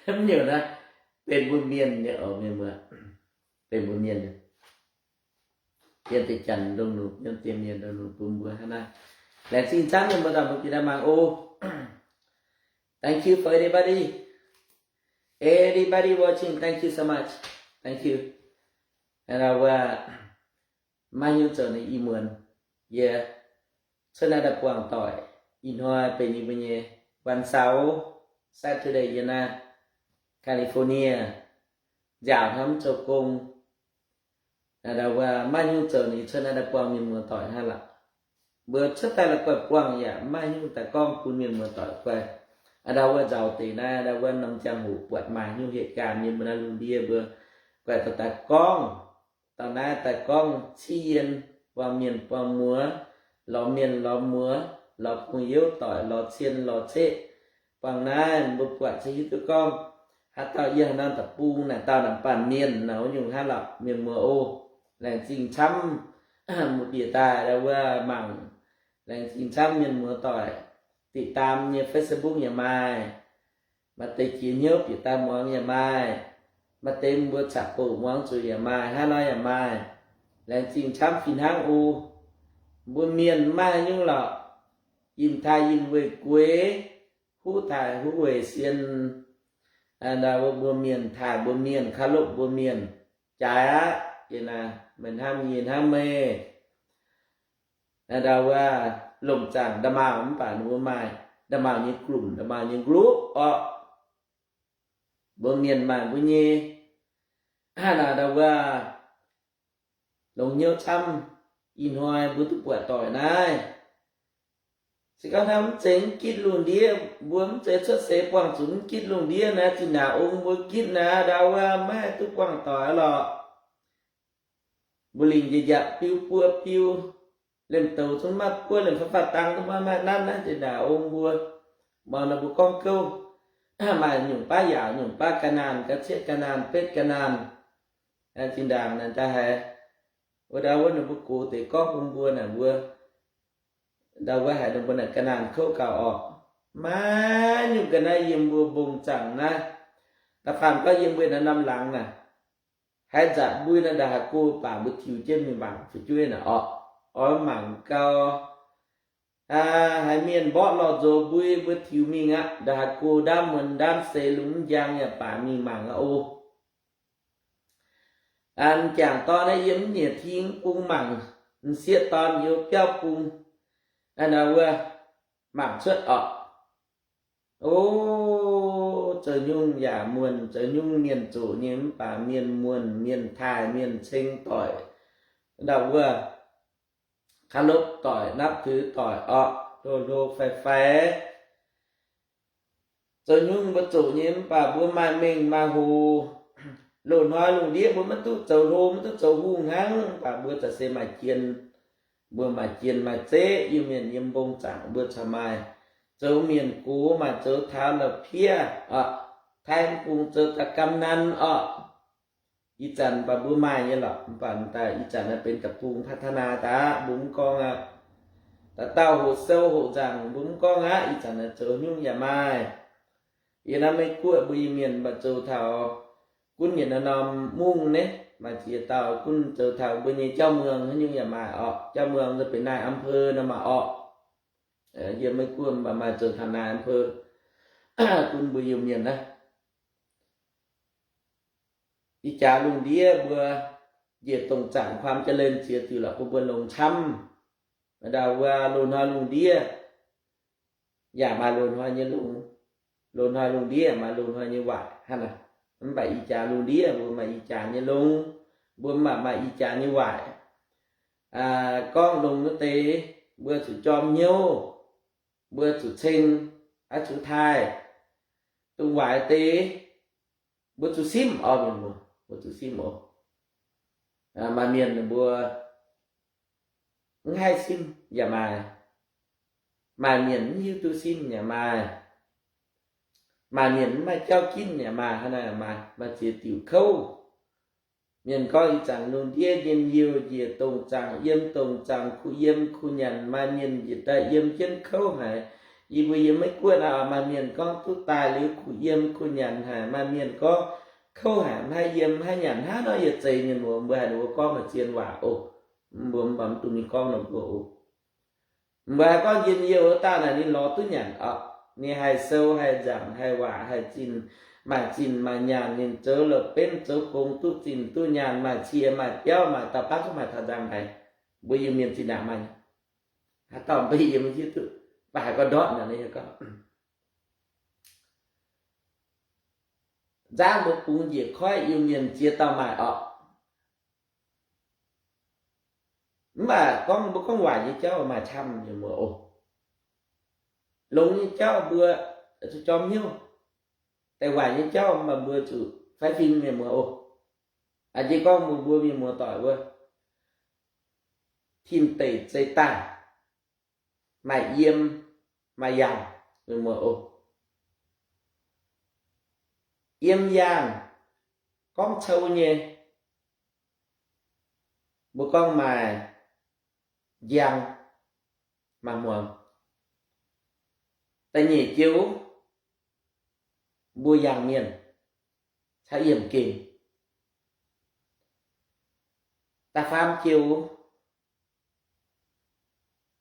Mv nyungc naaiv benx mbuo mienh nyei oc, mienh muoz, benx mbuo mienh nyei. Yiem deix janx ndongc nux, yiem deix mienh ndongc nux bun mbuo hnangv naaiv. Laengz zingh camv nyei mbuo dauh mbuo jiex daaih mangc oc. Thank you for everybody. Everybody watching, thank you so much. Thank you. Hnangv naaiv wuov, maiv hiuv zoux ninh ih muonz, yie cuotv naaiv daaih buangh doic, ih hnoi benx yie mbuo nyei วันเสาร์, Saturday, yiem naaiv California, nziaauc hnamv zoux gong. Aa, ndau wuov maiv hiuv zoux ninh cuotv naaiv daaih buangh mienh muoz doic hnangv lorqc. Mbuo cuotv daaih la'guaih buangh yaac maiv hiuv daaih gorngv bun mienh muoz doic guai. Aa, ndau wuov nzauh deix naaiv, ndau wuov norm ziangh hoc buatc maaih nyungc เหตุการณ์ yiem mbuo naaiv lungh ndiev mbuo guai daaih daaih gorngv, daaih naaiv daaih gorngv ciev yien, buangh mienh buangh muoz, lorz mienh lorz muoz, lorz bung-youz doic, lorz cien lorz ceqv. Buangh naaiv mbuo buatc se hiuv duqv gorngv haaix dauh yiem haaix norm deic-bung naaic dauh naaic baanh mienh naaic wuov nyungc hnangv lorqc mienh muoz oc. Laengz zingh camv mbuo bieqc daaih ndau wuov mangc. Laengz zingh camv mienh muoz doic, ติดตาม nyei Facebook yaac maaih. Maaih deix jiex hnyouv bieqc daaih muangx yaac maaih. Maaih deix mbuo caqv-bouc muangx zuqc yaac maaih, hnangv nor yaac maaih. Laengz zingh camv fih hnangv oc. Mbuo mienh maiv haaix nyungc lorqc. Yinh taaih yinh weih gueix, huv taaih huv weih sien. Ndau wuov mbuo mienh taaih mbuo mienh, เคารพ mbuo mienh. Jaaix aqv, yie naaiv meih hnamv yie hnamv meih. Ndau wuov lomc zaangc nda'maauh mv baac ninh mbuo maaih nda'maauh nyei กลุ่ม, nda'maauh nyei กลุ่ม orqc. Mbuo mienh maaih mbuo nyei, hnangv naaic ndau wuov longx hnyouv camv. Ih hnoi mbuo duqv buatc doic naaiv, se gorngv hnangv mv zeiz mv gitv lungh ndiev, mbuo mv zeiz cuotv seix buangh zuqc mv gitv lungh ndiev naaiv, zinh ndaangc ong mbuo gitv naaiv, ndau wuov maiv haih duqv buangh doic lorqc. Mbuo lingc njiec njiapc biu buo biu, liemh douz zungv maiv buov, liemh faaux faaux dang zungv maiv maaih nanv naaiv zinh ndaangc ong mbuo. Muangx nor mbuo gorngv gouv, maaih nyungc baav yaauc, nyungc baav ga'naanh, ga'cietv ga'naanh, betv ga'naanh. Zinh ndaangc naaic da'haiz wuov ndau wuov ninh mbuo gox deix gorngv bun mbuo naaic mbuo, ndau wuov haiz ninh mbuo naaic ga'naanh kouv gauh orqc. Maiv nyungc ga'naaiv yiem mbuo mbong zaangc naaiv. Da'faanh gorngv yiem mbuo naaiv norm laangz naaic, haaix nzatc mbui naaiv nda'haaix go baac mbuo tiux jienv mingh mangc fu'jueiv naaic orqc. Oix mangc gau. Haiz mienh mborqv lorh nzox mbui mbuo tiux mingh aqv. Nda'haaix go ndaamv muonz ndaamv seix lungh mv njang yaac baac mingh mangc aqv oc. M'jangc dorn naaiv yiem mv nyieqc ting bung mangc, m'sieqv dorn yiem biauv bung, wuov mangc cuotv orqc. O, zoux nyungc yaac muonh, zoux nyungc mienh zoqc nyei mv baac mienh muonh, mienh taaih, mienh ceng doic. Ndau wuov เคารพ doic, นับถือ doic orqc, hlo hlo fai fai. Zoux nyungc mbuo zuqc nyei, mv baac mbuo maaih mengh maaih hoc. Loz-hnoi lungh ndiev mbuo maiv duqv zoux hlo, maiv duqv zoux hungh hnangv, mv baac mbuo za'gengh maaih jien. Mbuo maaih jien maaih zeqv, Iu-Mienh yiem mbong zaangc mbuo corc maaih zoux mienh gox, maaih zoux taux la'piev orqc, taaih mv bung zoux daaih กำนัน orqc. Ih zanc mv baac mbuo maaih nyei lorqc, mv baac daaih ih zanc naaiv benx da'bung พัฒนา daaih, mbuo mv gorngv aqv. Dauh dauh hoqc sou hoqc nzaangc mbuo mv gorngv aqv, ih zanc naaiv zoux nyungc yaac maaih. Yie naaiv Meiv Guoqv mbuo Iu-Mienh mv baac zoux taux gunv yietc norm norm mungv naaiv, maaih ziex dauh gunv zoux taux mbuo nyei jauv muangx haaix nyungc yaac maaih orqc. Jauv muangx nzunc benx naaiv อำเภอ nor maaih orqc. Yiem Meiv Guoqv mv baac maaih zoux taux naaiv อำเภอ gunv mbuo Iu-Mienh naaiv. Ih jaax lungh ndiev mbuo njiec dongh zaangc ความเจริญ ziex diuc lorqc, bun mbuo longx camv. Ndau wuov loz-hnoi lungh ndiev yaac maaih loz-hnoi nyei longx, loz-hnoi lungh ndiev maaih loz-hnoi nyei waaic hnangv naaic. Mv baac ih jaax lungh ndiev mbuo maaih ih jaax nyei longx, mbuo mv baac maaih ih jaax nyei waaic. Gorngv longx wuov deix, mbuo zuqc jorm hnyouv, mbuo zuqc ceng, zuqc taaih. Dongh waaic deix, mbuo zuqc simv oc, mienh muoz, mbuo zuqc simv oc. Maaih mienh mbuo mv haih simv yaac maaih. Maaih mienh mv hiuv duqv simv yaac maaih. Maaih mienh mv maaih jauv ginv yaac maaih. Hnangv naaic maaih, maaih ziex diuc kouv. Mienh gorngv ih zanc lungh ndiev njien-youh njiec dongh zaangc yiem dongh zaangc kuh yiem kuh nyanc, maaih mienh njiec daaih yiem jienv kouv haic. Yie mbuo yiem Meiv Guoqv naaic, maaih mienh gorngv duqv daaih liuz kuh yiem kuh nyanc haic, maaih mienh gorngv kouv haic, mv haih yiem mv haih nyanc hnangv nor, yietc zeiz mienh muoz mbuo haiz ninh mbuo gorngv maaih zien waac oc. Mbuo mv baac mv dungx mingh gorngv nor mbuo oc. Mbuo haih gorngv njien-youh wuov dauh naaic ninh lorz duqv nyanc oc. Ninh haih sou haih nzaangc haih waac haih zinh, maaih zinh maaih nyaanh, ninh zoux la'benv zoux gong duqv zinh duqv nyaanh, maaih cie maaih biauv, maaih dauh baav zungv maaih taux nzangc haic. Mbuo Iu-Mienh zinh ndaangc maaih nyei. Haaix dauh mbuo yiem hiuv duqv, mv baac haiz gorngv ndortv naaic ninh gorngv nzangv mbuo bungx njiec koiv Iu-Mienh ziex dauh maaih orqc. Mv baac gorngv mbuo gorngv waaic nyei jauv maaih camv mienh muoz oc. Longx nyei jauv mbuo zuqc jorm hnyouv. Deix waaic nyei jauv mv baac mbuo zuqc faix fim mienh muoz oc. A'jang gorngv mbuo mbuo mienh muoz doic wuov, tin-deic zeih daaih, maaih yiem maaih yaangh mienh muoz oc. Yiem yaangh gorngv cou nyei, mbuo gorngv maaih njang, maaih hmuangx. Da'nyeic joux mbuo yangh mienh caux yiemh gengh. Da'faam joux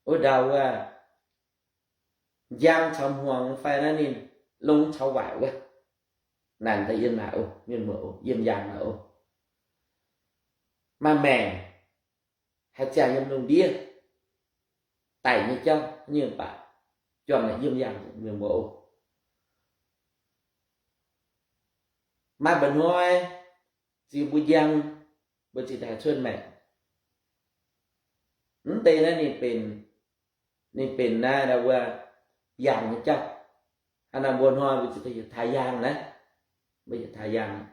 wuov ndau wuov, njang caux hmuangx fai naaiv ninh longx caux waaic wuov, naaic daaih yiem naaic oc, mienh muoz oc, yiem yaangh naaic oc. Maaih maengc haih ziangh yiem lungh ndiev daic nyei jauv nyei baac, juangc naaic yiem yaangh mienh muoz oc. Maaih mba'hnoi ziux mbuo njang, mbuo ziouc daaih cuotv maengc. Mv deix naaiv ninh benx, ninh benx naaiv wuov yaangh nyei jauv. Hnangv naaiv mbuo hnoi mbuo ziouc daaih yietc taaix yaangh naaiv, mbuo yietc taaix yaangh.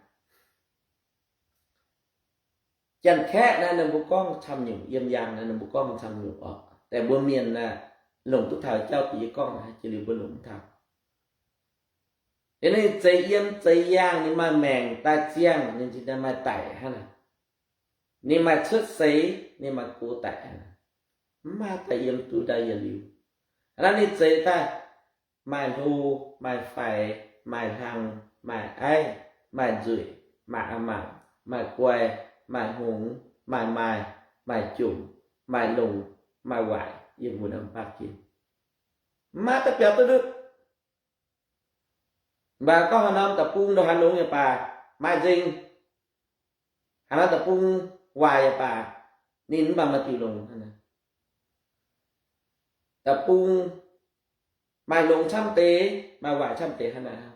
Janx-Kaeqv naaiv ninh mbuo gorngv camv nyungc, yiem yaangh naaiv ninh mbuo gorngv camv nyungc oc. Daaih mbuo mienh naaiv longc duqv taux jauv da'yietv gorngv naaiv, jiex liuz mbuo longc mv taux. Ninh zeix yiem zeix yaangh, ninh maaih maengc daaih ziangh, ninh zinh daaih maaih daic hnangv naaic. Ninh maaih cuotv seix, ninh maaih gox daic hnangv naaic. Mv maaih daaih yiem duqv daaih yietc liuz. Hnangv naaiv ninh zeix daaih maaih hlo, maaih faix, maaih hlang, maaih aiv, maaih nzueic, maaih a'maanc, maaih guai, maaih hngongx, maaih maaih, maaih jomc, maaih longx, maaih waaic, yiem mbuo naaiv mv baac jiex. Mv maaih daaih biaux duqv ndutv. Mv baac gorngv haaix norm deic-bung ndongc haaix longx yaac baac, maaih nzengc. Haaix norm deic-bung waaic yaac baac, ninh mv baac maaih diuc longx hnangv naaic. Deic-bung maaih longx camv deix, maaih waaic camv deix hnangv naaic.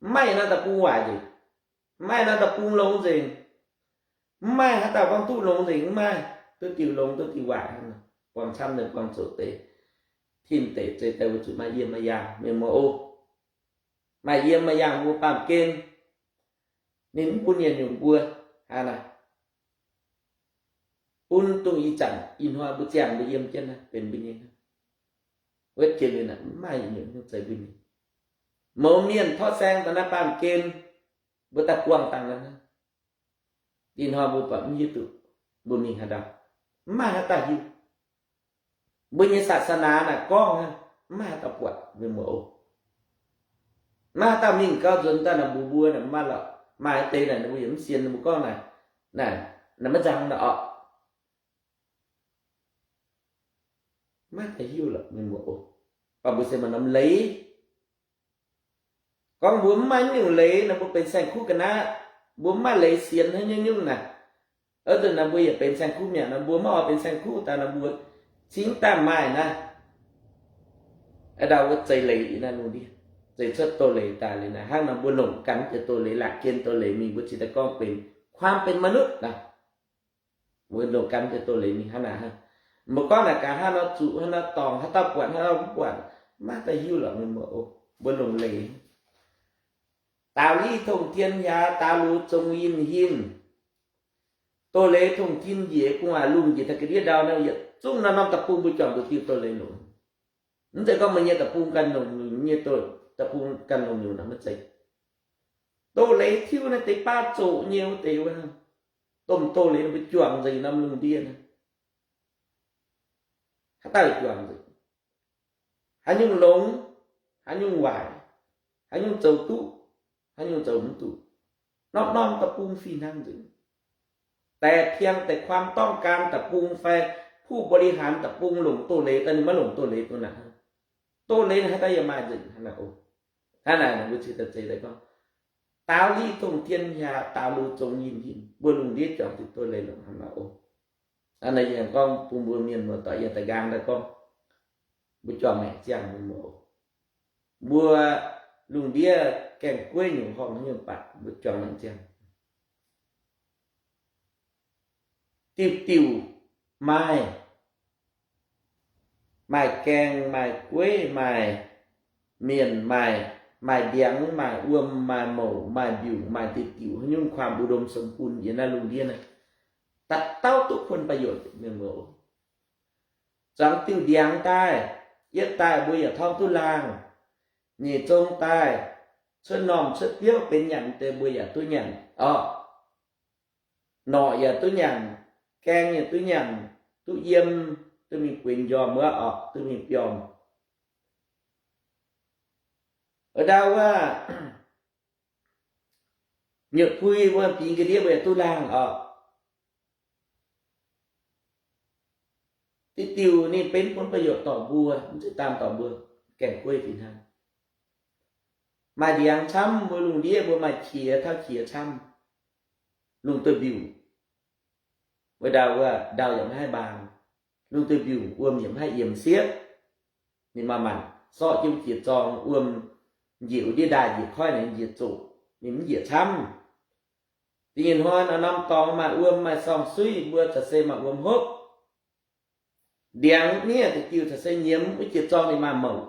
Mv maaih norm deic-bung waaic nzengc. Mv maaih norm deic-bung longx nzengc. Mv maaih haaix dauh gorngv duqv longx nzengc, mv maaih, duqv diuc longx duqv diuc waaic hnangv naaic. buangh camv nyei buangh zoqc deix. Tin-deic zeix daaih weic zuqc maaih yiem maaih yaangh, mienh muoz oc. Maaih yiem maaih yaangh mbuo baamh gen, ninh mv bun yietc nyungc mbuo, hnangv naaic, bun dongh ih zanc ih hnoi mbuo ziangh mbuo yiem jienv naaiv benx mbuo nyei. Wuov jiex liuz naaic mv maaih yietc nyungc nyungc zeiz mbuo nyei. Mouz mienh torv saeng daaih naaiv baamh gen, mbuo daaih buangh dangh naaiv. Ih hnoi mbuo buatc mv hiuv duqv mbuo mingh haaix ndau, mv maaih haaix dauh hiuv. Mbuo nyei ศาสนา naaic gorngv hnangv, mv maaih haaix dauh buatc, mienh muoz oc. Mv maaih haaix dauh mingh gauh nzuonx daaih naaic mbuox mbuo naaic, mv maaih lorqc. Maaih deix naaic ninh mbuo yaac mv sienx, ninh mbuo gorngv naaic, naaic, naaic maiv nzang naaic orqc. Maiv daaih hiuv lorqc, mienh muoz oc. Baac mbuo se maaih norm leiz. Gorngv mbuo mv maaih nyungc leiz naaic, mbuo benx saeng-kuv ga'naaiv, mbuo mv maaih leiz sienx haaix nyungc nyungc naaic, oix zuqc naaic mbuo yaac benx saeng-kuv mi'aqv. Naaic mbuo maiv oix benx saeng-kuv daaih naaic, mbuo cingx daaih maaih naaiv, a'ndau wuov zeix leiz naaiv lungh ndiev, zeix cuotv doz-leiz daaih liuz naaiv, hnangv nor mbuo longc ganh jiex doz-leiz, laatc jien doz-leiz mingh, mbuo cingx daaih gorngv benx ความเป็นมนุษย์ naaic. Mbuo longc ganh jiex doz-leiz mingh hnangv naaic hnangv. Mbuo gorngv naaic gaax, hnangv nor zuqc, hnangv nor dorngc, haaix dauh buatc, hnangv nor mv buatc, maiv daaih hiuv lorqc, mienh muoz oc. Mbuo longc leiz. Daux liz tongh tien hiaaz, daux luz zong yinh hinc. Doz-leiz tongh tin njiec gu'nguaaic lungh njiec taux ga'ndiev ndau naaiv, yietc zungv norm-norm deic-bung mbuo juangc nduqc diuh doz-leiz longc. Mv zeiz gorngv meih nyei deic-bung ganh longc nyungc, nyei doz deic-bung ganh longc nyungc naaic, maiv zeiz. Doz-leiz tiuv naaiv deix baav zoqc nyei wuov deix wuov, domh doz-leiz mbuo juangc nzengc norm lungh ndiev naaiv. Haaix dauh juangc nzengc? Haaix nyungc longx, haaix nyungc waaic, haaix nyungc zoux duqv, haaix nyungc zoux mv duqv, norm-norm deic-bung fih hnangv nzengc. แต่เพียงแต่ความต้องการ deic-bung fai ผู้บริหาร deic-bung longc doz-leiz daaih, ninh maiv longc doz-leiz dongh naaic. Doz-leiz naaiv haaix dauh yaac maaih nzengc hnangv naaic oc. Hnangv naaic mbuo cingx daaih zeiz daaih gorngv, daux liz tongh tien hiaaz, daux luz zong yinh hinc, mbuo lungh ndiev juangc diuh doz-leiz longc hnangv naaic oc. Hnangv naaic yie gorngv bun mbuo mienh muoz-doic yiem da'nqaang daaih gorngv, mbuo juangc maengc ziangh mienh muoz oc. Mbuo lungh ndiev gaengh gueiv nyungc horngh nyungc baac mbuo juangc maengc ziangh. Diuh diuh maaih, maaih gaengh, maaih gueiv, maaih mienh, maaih, maaih ndiangx, maaih wuom, maaih mouc, maaih mbiungc, maaih diuh diuh haaix nyungc ความอุดมสมบูรณ์ yiem naaiv lungh ndiev naaiv, dauh dauh duqv ผลประโยชน์ mienh muoz oc. Zuangx diuh ndiangx daaih, yietv daaih mbuo yaac torngv duqv laangh. Nyeic zong daaih, cuotv normh cuotv biouv benx nyanc deix mbuo yaac duqv nyanc orqc. Norqc yaac duqv nyanc, gaeng yaac duqv nyanc, duqv yiem, duqv mingh bueix njormh wuov orqc, duqv mingh biormh. Wuov ndau wuov, nyutc pui wuov, bingx ga'ndiev mbuo yaac duqv laangh orqc. Diuh diuh ninh benx ผลประโยชน์ dorh mbuo, mv zeiz daanh dorh mbuo gaengh gueiv fih hnangv. Maaih ndiangx camv, mbuo lungh ndiev mbuo maaih qiex tauv qiex camv, lungh duih mbiungc. Wuov ndau wuov, ndau yaac maiv haih mbaang, lungh duih mbiungc wuom yaac maiv haih yiemx siepv. Ninh maaih maanc sorqv jienv wuov jiex zorng wuom, njiec wuov ndiev ndaaih njiec koiv naaic njiec zoqc, ninh mv njiec camv. Da'nyeic hnoi norm-norm dorngx maaih wuom maaih sorng-suiv, mbuo caux se maaih wuom hopv. Ndiangx miev deix diuh caux se nyiemz wuov jiex zorng ninh maaih mouc.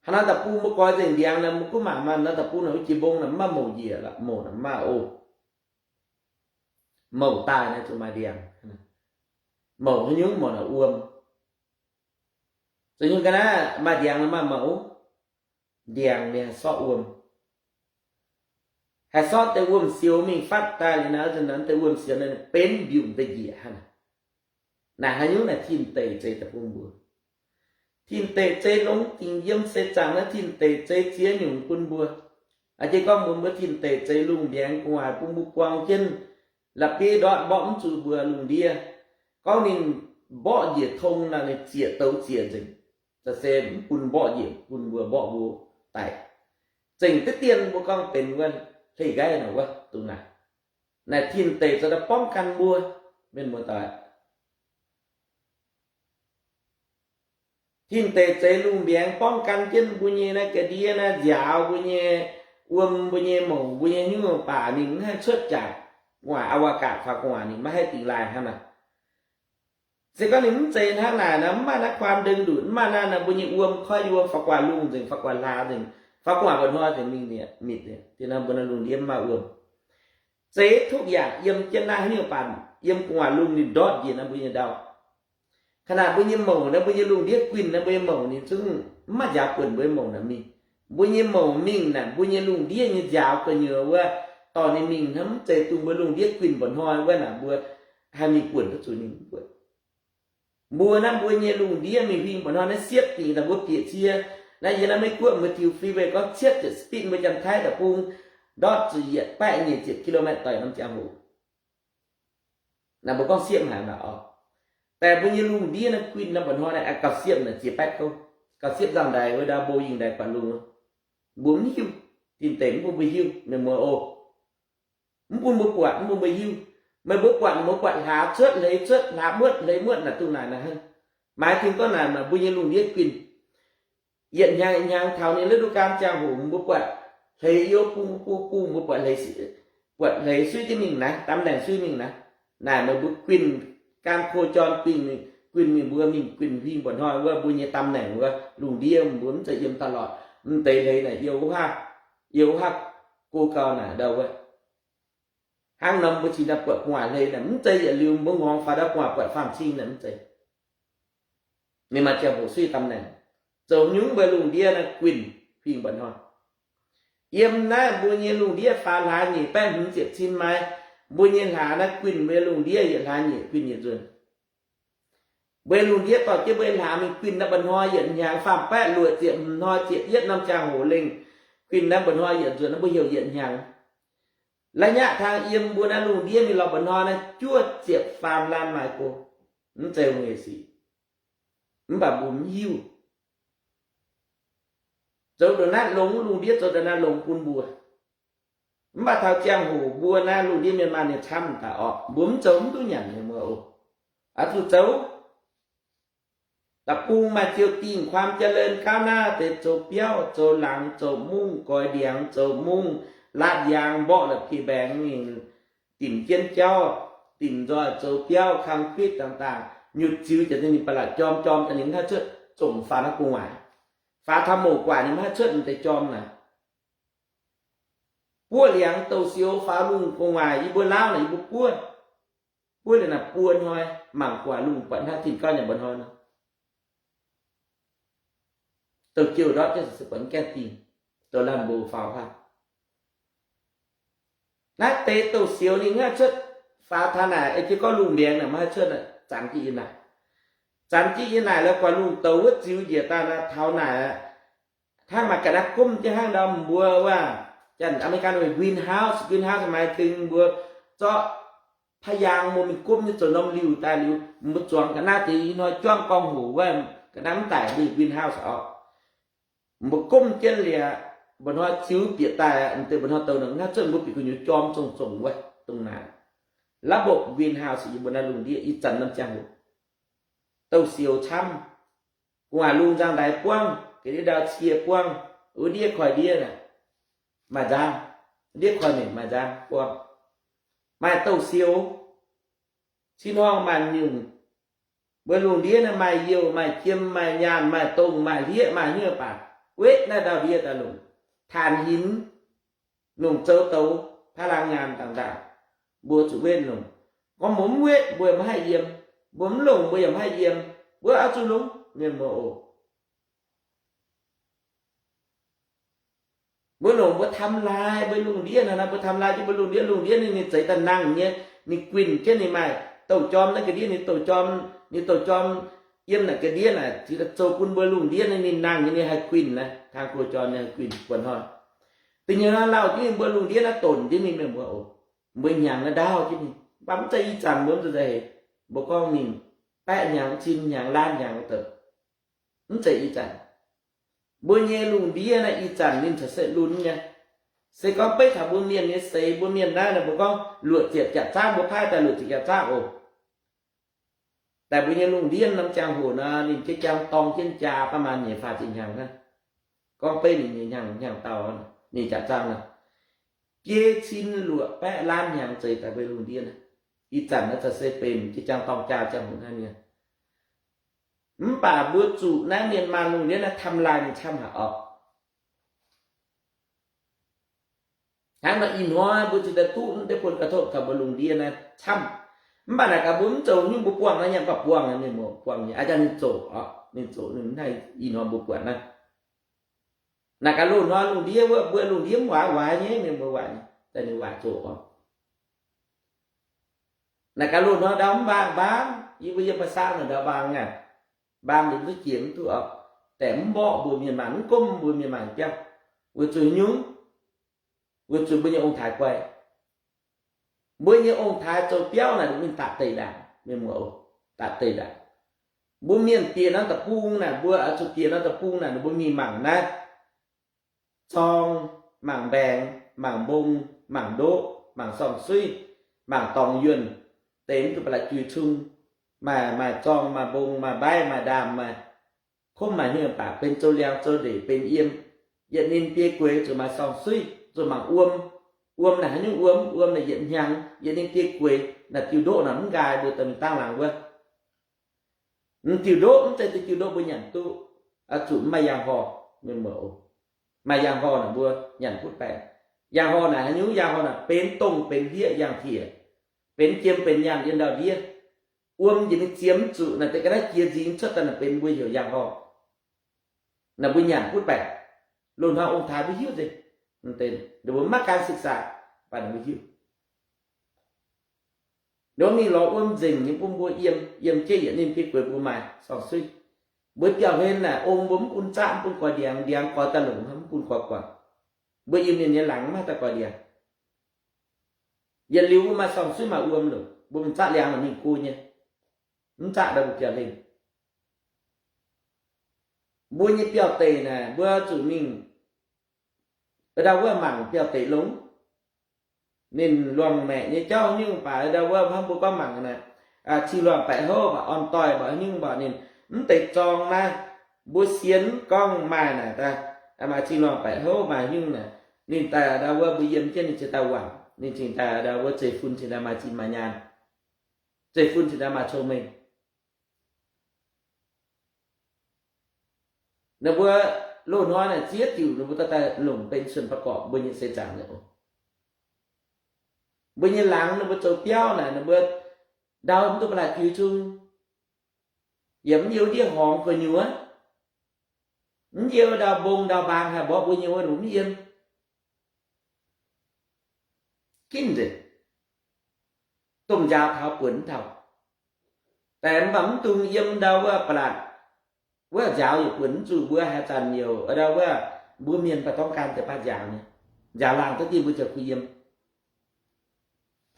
Hnangv naaiv deic-bung mbuo goix nzengc ndiangx naaic, mbuo gunv mangc maaih naaiv deic-bung naaic wuov jiex mbong naaic mv maaih mouc njiec lorqc, mouc naaic mv maaih oc. Mouc daaih naaiv zuqc maaih ndiangx. Mouc haaix nyungc? Mouc naaic wuom. Zoux nyungc ga'naaiv maaih ndiangx naaic maaih mouc? Ndiangx ninh haih sorqv wuom. Haih sorqv deix wuom-sioux mingh fatv daaih liuz naaiv, deix wuom-sioux naaiv benx mbiungc da'njiec hnangv. Naaic haaix nyungc? Naaic tin-deic zeix deic-bung mbuo. Tin-deic zeix longx dingc yiem seix zaangc naaiv, tin-deic zeix ziex nyungc bun mbuo. Aa, jiex gorngv mbuo, mbuo tin-deic zeix lungh mbiengx gu'nguaaic bun mbuo buang jienv la'bieiv ndortv mborqv mv zuqc mbuo lungh ndiev. Gorngv ninh mborqv njiec tong naaic, ninh zieqc douz zieqc nzengc. Caux se mv bun mborqv njiec, bun mbuo mborqv mbuo daic. Zengc diqv dien mbuo gorngv benx wuov hlei nqaiv naaic wuov dongh naaic. Naaic tin-deic zoux daaih ป้องกัน mbuo, mienh muoz-doic. Tin-deic zeix lungh mbiengx ป้องกัน jienv mbuo nyei naaiv ga'ndiev naaiv nziaaux mbuo nyei wuom, mbuo nyei mouc, mbuo nyei hnyouv, baac ninh mv haih cuotv jaax gu'nguaaic, อวกาศ faaux gu'nguaaic, ninh maiv haih dingx laaih hnangv naaic. Se gorngv ninh mv zeiz hnangv naaic nor, mv maaih naaiv ความดึงดูด, mv maaih naaiv nor, mbuo nyei wuom koiv nyei wuom faaux guaax lungh nzengc, faaux guaax hlaax nzengc, faaux guaax mba'hnoi nzengc mingh mietc, mietc. Tin naaiv mbuo naaiv lungh ndiev mv maaih wuom. Zeiz ทุกอย่าง yiem jienv naaiv haaix nyungc baac yiem gu'nguaaic lungh ninh ndortv njiec naaiv mbuo nyei ndau. ขนาด mbuo nyei mouc naaiv, mbuo nyei lungh ndiev guinh naaiv, mbuo nyei mouc ninh zungv mv maaih njaaux buonc mbuo nyei mouc naaic mingh. Mbuo nyei mouc mingh naaic, mbuo nyei lungh ndiev nyei njaaux gu'nyuoz wuov, dorh ninh mingh hnangv. Mv zeiz dongh mbuo lungh ndiev guinh mba'hnoi wuov naaic mbuo haih mingh buonc duqv zuqc ninh mv buatc. Mbuo naaiv mbuo nyei lungh ndiev mingh huing mba'hnoi naaiv siepv dingc daaih mbuo bieqc cie. Naaiv yie naaiv Meiv Guoqv mbuo tiux freeway gorngv cietv ziepc สปีด mbuo Janx-Taiv daaih bung ndortv zuqc yietc baeqv nyic ziepc กิโลเมตร doic norm ziangh hoc. Naaiv mbuo gorngv siepv haic naaic oc. Daaih mbuo nyei lungh ndiev naaiv guinh norm mba'hnoi naaiv gauh siepv naaic ziex baeqv kouv, gauh siepv nzangc ndaix wuov ndau mbo yingh ndaix guaax lungh wuov. Mbuo mv hiuv, tin deic mv bun mbuo hiuv, mienh muoz oc. Mv bun mbuo buatc, mv bun mbuo hiuv. Meih mbuo buatc, mbuo buatc hlaax cuotv hleix cuotv, hlaax muotv hleix muotv naaic dongh naaic naaic hnangv. Maaiz dingh gorngv naaic mbuo nyei lungh ndiev guinh yietc hnyangx yietc hnyangx taux ninh ฤดูกาล ziangh hoc mbuo buatc hleix youv bung bung bung, mbuo buatc hleix, buatc hleix suiv jienv mingh naaiv, ตำแหน่ง suiv mingh naaiv. Naaic meih mbuo guinh การโคจร guinh, guinh mingh mbuo mingh guinh huing mba'hnoi wuov mbuo nyei ตำแหน่ง wuov lungh ndiev mbuo mv zeiz yiem ตลอด. Mv deix hleix naaic yiem wuov haav, yiem wuov haav go gau naaic ndau wuov. Hnangv norm mbuo cingx daaih buatc gu'nguaaic hleix naaic mv zeiz yietc liuz mbuo ngorngx faaux ndau gu'nguaaic buatc faam-cing naaic mv zeiz. Ninh maaih ziangh hoc suiv ตำแหน่ง. Zoux nyungc mbuo lungh ndiev naaiv guinh huing mba'hnoi. Yiem naaiv mbuo nyei lungh ndiev faaux hlaax nyic baeqv hmz ziepc cin mai, mbuo nyei hlaax naaiv guinh mbuo nyei lungh ndiev yietc hlaax nyic guinh yietc nzuonx. Mbuo nyei lungh ndiev dorh jienv mbuo nyei hlaax mingh guinh naaiv mba'hnoi yietc hnyangx faam baeqv luoqc ziepc hmz hnoi ziepc yietv norm ziangh hoc lengh, guinh naaiv mba'hnoi yietc nzuonx naaiv mbuo heuc yietc hnyangx. La'nyatv tangx yiem mbuo naaiv lungh ndiev mingh lorz mba'hnoi naaiv juov ziepc faam laanh maaih go. Mv zeiz hungh eix sic. Mv baac mbuo mv hiuv. Zoux ndongc naaiv longx, lungh ndiev zoux ndongc naaiv longx bun mbuo. Mv baac taux ziangh hoc mbuo naaiv lungh ndiev mienh maanh ninh camv daaih orqc, mbuo mv zoux mv duqv nyanc nyei mbuo oc. Oix zuqc zoux. Da'bung maaih ziou dingh ความเจริญก้าวหน้า deix zoux biauv, zoux laangz, zoux mungv, goix ndiangx, zoux mungv, latv yaang, mborqv la'bieiv-mbaengx mingh, dimc jienv jauv, dimc nzoih zoux biauv, คอนกรีต dangx daaih, nyutc ziux jiex ninh ba'laqc jorm, jorm jiex ninh mv haih cuotv, zongc faaux naaiv gu'nguaaic. Faaux taux mouc guaac ninh mv haih cuotv, ninh deix jorm naaic. Buov liangx douh sioux faaux lungh gu'nguaaic, yie mbuo laauv naaic yie mbuo buov. Buov liuz naaic buo hnoi mangc guaax lungh buatc hnangv tin gauv nyanc mba'hnoi nor. Douh jiouh ndortv jienv se buatc gaengh dingh, douh laanh mbuo faaux hnangv. Naaiv deix douh sioux ninh mv haih cuotv, faaux taux naaic, ei jienv gorngv lungh mbiengx naaic mv haih cuotv, zanx jienv yiem naaic. Zanx jienv yiem naaic lorz guaax lungh douh wuov ziux njiec daaih naaic taux naaic aqv. Hnangv maaih ga'naaiv gomv jienv hnangv ndau mbuo wuov, Janx-America greenhouse, greenhouse หมายถึง mbuo zorqv ผ้ายาง mbuo mingh gomv nyei zoux norm liuh daaih liuz, mbuo zuangx ga'naaiv deix ih hnoi juangv gorngv hoc wuov, ga'naaiv mv daic mbuo greenhouse orqc. Mbuo gomv jienv liuz, mba'hnoi ziux bieqc daaih, m'deix mba'hnoi douh nor mv haih cuotv, mbuo bieqc gu'nyuoz jorm zongh zongh wuov dongh naaic. ระบบ greenhouse yiem mbuo naaiv lungh ndiev ih zanc norm ziangh hoc, douh sioux camv. Gu'nguaaic lungh nzangv-ndaix buangv, ga'ndiev ndau cie buangv, wuov ndiev koi ndiev naaic maaih nzang, ndiev koi mengh maaih nzang buangv. Maaih douh sioux, cin-hnongh maaih nyungc. Mbuo lungh ndiev naaiv maaih youh, maaih jiem, maaih nyaanh, maaih dongh, maaih hlieqv, maaih hnyouv baac, wetv naaiv ndau ndiev daaih longc. Taanx hinx, longc zoux douz, พลังงาน dangh ndaangc, mbuo zuqc wetv longc. Gorngv mbuo mv wetv, mbuo yaac mv haih yiem. Mbuo mv longc, mbuo yaac mv haih yiem. Mbuo oix zuqc longc, mienh muoz oc. Mbuo longc mbuo ทำลาย mbuo lungh ndiev naaiv, mbuo ทำลาย jienv mbuo lungh ndiev. Lungh ndiev ninh, ninh zeix daaih nangh nyei, ninh guinh jienv, ninh maaih douh jorm naaiv ga'ndiev, ninh douh jorm, ninh douh jorm yiem naaic ga'ndiev naaic, ziux daaih zoux bun mbuo lungh ndiev naaiv ninh nangh nyei, ninh haih guinh naaiv, ทางโคจร ninh haih guinh buonc hnoi. Da'nyeic hnoi lauh jienv mingh mbuo lungh ndiev naaiv donc jienv mingh, mienh muoz oc. Mbuo hnyangx naaiv ndaauv jienv mingh, mv baac mv zeiz ih zanc mbuo mv zuqc nzauh heix. Mbuo gorngv mingh baeqv hnyangx, cin hnyangx, laanh hnyangx douc, mv zeiz ih zanc. Mbuo nyei lungh ndiev naaiv ih zanc ninh corc se lunx nyei. Se gorngv beiv taux mbuo mienh nyei seix, mbuo mienh naaiv nor mbuo gorngv luoqc ziepc jaax zangv, mbuo paaiv daaih luoqc ziepc jaax zangv oc. Daaih mbuo nyei lungh ndiev norm ziangh hoc nor ninh jiex jangx dorng jienv jaa baav maanh nyeic faah ziepc hnyangx hnangv. Gorngv beiv ninh nyeic hnyangx, hnyangx dauh, nyeic jaax zangv nor, biei cin luoqc baeqv laanh hnyangx zeix daaih mbuo lungh ndiev naaiv. Ih zanc naaiv corc se benx jiex jangx dorng jaa ziangh hoc hnangv nyei. Mv baac mbuo zuqc naaiv mienh maanh lungh ndiev naaiv ทำลาย ninh camv haic orqc. Hnangv nor ih hnoi mbuo ziouc daaih duqv mv deix bun ga'topv taux mbuo lungh ndiev naaiv camv. Mv baac naaic gaax mbuo mv zoux nyungc mbuo buangh naaiv nyei, mv baac buangh nyei, mbuo buangh nyei, aa, daaih ninh zoqc orqc, ninh zoqc ninh naaiv ih hnoi mbuo buatc naaiv. Naaic gaax loz-hnoi lungh ndiev wuov, mbuo lungh ndiev mv waac, waac nyei, mienh mbuo waac nyei, daaih ninh waac zoqc orqc. Naaic gaax loz-hnoi ndau mv mbaang mbaang, yie mbuo yiem ba'saangv naaic ndau mbaang aac, mbaang liuz duqv jiex mv duqv orqc, daix mv mborqv mbuo mienh maanh, mv gomv mbuo mienh maanh biauv. Weic zuqc nyungc, weic zuqc mbuo nyei ong-taaix guai. Mbuo nyei ong-taaix zoux biauv naaic ninh dapv deix ndaangc, mienh muoz oc, dapv deix ndaangc. Mbuo mienh bieqc norm deic-bung naaic, mbuo oix zuqc bieqc norm deic-bung naaic, mbuo mingh mangc naaiv zorng, mangc mbaengx, mangc mbong, mangc ndoqv, mangc sorng-suiv, mangc dorngx yuonh, deix mv duqv ba'laqc juix cung, maaih, maaih zorng, maaih mbong, maaih mbaiv, maaih ndaamv, maaih komv, maaih hnyouv baac benx zoux liangx zoux ndeic benx yiem. Yietc ninh biei gueix zuqc maaih sorng-suiv, zuqc mangc wuom. Wuom naaic haaix nyungc wuom? Wuom naaic yietc hnyangx, yietc ninh biei gueix naaic diuh ndoqv naaic mv nqaai mbuo dorh mingh dangv laangz wuov. Mv diuh ndoqv mv zeiz diuh ndoqv mbuo nyanc duqv, oix zuqc mv maaih yaangh horh, mienh muoz oc. Maaih yaangh horh naaic mbuo nyanc butv baengc. Yaangh horh naaic haaix nyungc? Yaangh horh naaic benx dongh benx ndiev yangh tiex, benx jiem benx nyaanh yiem ndau-ndiev. Wuom njiec mingh ziex mv zuqc naaic deix ga'naaiv jiex nzingx cuotv daaih naaic benx mbuo heuc yaangh horh. Naaic mbuo nyanc butv baengc. Loz-hnoi ong-taaix mbuo hiuv nzengc. Ninh mbuo maiv gan ศึกษา, mv baac ninh mbuo hiuv. Ninh mbuo mingh lorz wuom nzengc nyei bun mbuo yiem, yiem jienv yietc ninh biei gueix mbuo maaih sorng-suiv. Mbuo biauv-hlen naaic ong mbuo mv bun zaqv, mv bun goix ndiangx, ndiangx goix daaih longc hnangv, mv bun goix guangc. Mbuo Iu-Mienh nyei laangz mv maaih daaih goix ndiangx. Yietc liuz mbuo maaih sorng-suiv maaih wuom longc, mbuo mingh zaqv liangx naaic mingh go nyei. Mv zaqv ndau mbuo biauv-hlen. Mbuo nyei biauv-deic naaic mbuo zuqc mingh ndau wuov mangc biauv-deic longx. Ninh luangh maeqc nyei jauv nyungc baac ndau wuov hnangv mbuo gorngv mangc naaic, cing-luangh baeqc houv mv baac orn-doih mv baac nyungc mv baac ninh mv deix zorng naaiv, mbuo sienx gorngv maaih naaic daaih, maaih cing-luangh baeqc houv maaih nyungc naaic, ninh daaih ndau wuov mbuo yiem jienv ninh ziouc daaih wangc, ninh cingx daaih ndau wuov zeiv-fun cingx daaih maaih zinh maaih nyaanh, zeiv-fun cingx daaih maaih cong-mengh. Ninh mbuo loz-hnoi naaic ziex diuc ninh mbuo dorh daaih longc benx ส่วนประกอบ mbuo nyei seix zaangc naaic oc. Mbuo nyei laangz ninh mbuo zoux biauv naaic ninh mbuo ndau mv duqv ba'laqc juix cung, yaac mv youx ndiev horngz gu'nyuoz, mv youx ndau mbong ndau mbaang haih mborqv mbuo nyei wuov ninh mbuo mv yiem. Ginv nzengc. Domh njaaux taux buonc mv taux. Daaih mv baac mv dungx yiem ndau wuov ba'laqc wuov njaaux yietc buonc mv zuqc mbuo haaix zanc youc ndau wuov mbuo mienh baac dorng gan deix baav njaaux nyei. Njaaux laangh daaih dingh mbuo ziouc kuh yiem.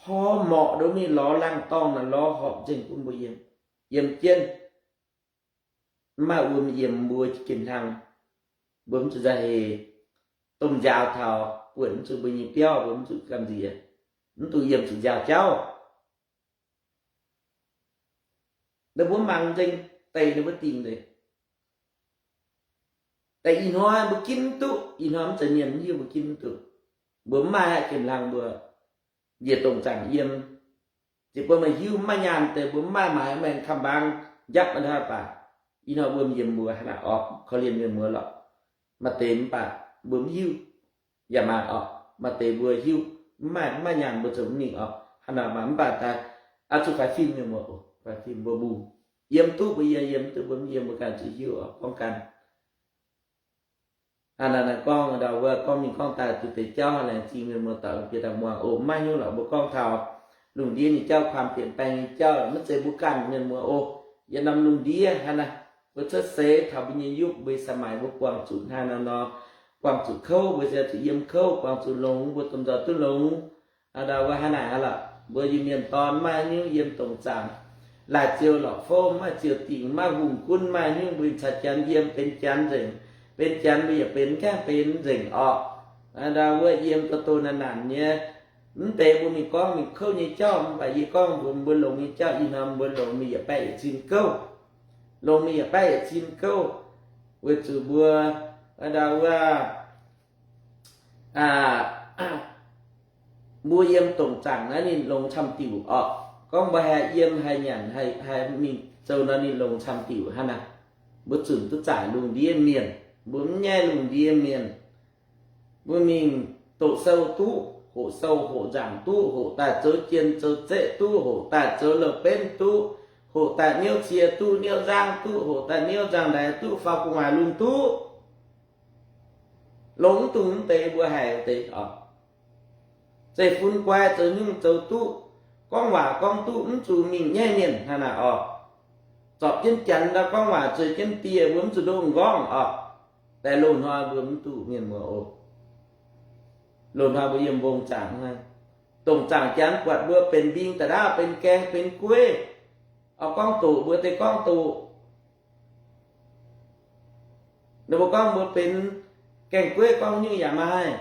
Porv morqc ndoqv mingh lorz laangh dorngh naaic lorz horpc nzengc bun mbuo yiem. Yiem jienv mv maaih wuom yiem mbuo ginh hlang, mbuo mv zuqc nzauh heix. Domh njaaux taux buonc mv zuqc mbuo nyei biauv, mbuo mv zuqc gamh nziex, mv dungx yiem zuqc njaaux jauv. Ninh mbuo mangc nzengc deix ninh mbuo dingc nzengc. Daaih ih hnoi mbuo ginv mv duqv, ih hnoi mv zeiz mienh mv hiuv mbuo ginv mv duqv. Mbuo mv maaih haih ginh hlang mbuo njiec dongh zaangc yiem. Ziouc bun meih hiuv mv maaih nyaanh deix mbuo mv maaih maaiz maengx kamx mbaang njapv a'hnoi baac ih hnoi wuom yiem mbuo hnangv naaic orqc, korv-lienh mienh muoz lorqc. Maaih deix mv baac mbuo mv hiuv, yaac maaih orqc, maaih deix mbuo hiuv mv maaih, mv maaih nyaanh mbuo zoux mv mingh orqc. Hnangv naaic mv baac daaih oix zuqc faix fim mienh muoz oc, faix fim mbuo mbungh. Yiem duqv mbuo yiem, yiem duqv mbuo mv yiem mbuo ganh zuqc hiuv orqc, gorngv ganh. Hnangv naaic gorngv ndau wuov gorngv mingh gorngv daaih zuqc deix jauv laengz zingh mienh muoz doic bieqc daaih muangx oc. Mv maaih hnyouv lorqc mbuo gorngv taux lungh ndiev nyei jauv, ความเปลี่ยนแปลง nyei jauv, maiv zeiz mbuo ganh mienh muoz oc. Yiem norm lungh ndiev hnangv naaic, mbuo cuotv seix taux mbuo nyei yupv mbuo สมัย mbuo buangh zuqc hnangv nor nor, buangh zuqc kouv mbuo ziouc zuqc yiem kouv, buangh zuqc longx mbuo domh nzoih duqv longx. Ndau wuov hnangv naaic aqv lorqc, mbuo Iu-Mienh dorn maiv hiuv yiem dongh zaangc, laaih ziouc lorqc fouv, maiv ziouc dingc, maiv hungh gunv, maiv hiuv mbuo caux janx yiem benx janx nzengc, benx janx mbuo yaac benx gaengh benx nzengc orqc. Ndau wuov yiem doh doh naanc naanc nyei, mv deix mbuo mingh gorngv mingh kouv nyei jauv, mv baac yie gorngv mbuox mbuo longx nyei jauv, ih hnoi mbuo longx mingh yietc baeqv yietc cin gouv, longx mingh yietc baeqv yietc cin gouv, weic zuqc mbuo ndau wuov mbuo yiem dongh zaangc naaiv ninh longx camv diuc orqc. Gorngv mbuo haih yiem haih nyanc haih mingh zoux nor ninh longx camv diuc hnangv naaic. Mbuo zunc duqv zaaic lungh ndiev mienh, mbuo mv nyaiv lungh ndiev mienh. Mbuo mingh doqc sou duqv, hoqc sou hoqc nzaangc duqv, hoqc daaih zoux jien zoux zeqv duqv, hoqc daaih zoux loz-benv duqv, hoqc daaih niouv cie duqv, niouv nzangv duqv, hoqc daaih niouv nzangv-ndaix duqv, faaux gu'nguaaic lungh duqv. Longx mv dungx mv deix mbuo haic deix oc. Zeiv-fun guai zoux nyungc zoux duqv, gorngv waac gorngv duqv, mv zuqc mingh nyaiv mienh hnangv naaic oc. Zorpc jienv janx ndau gorngv waac zueiz jienv dieh, mbuo mv zuqc ndoqv m'nqorngv oc. Daaih loz-hnoi mbuo mv duqv, mienh muoz oc. Loz-hnoi mbuo yiem mbong zaangc hnangv. Dongc zaangc janx buatc mbuo benx mbing da'ndaauv, benx gaeng benx gueiv, oix gorngv doqc mbuo deix gorngv doqc. Ninh mbuo gorngv mbuo benx gaeng-gueiv gorngv nyungc yaac maaih.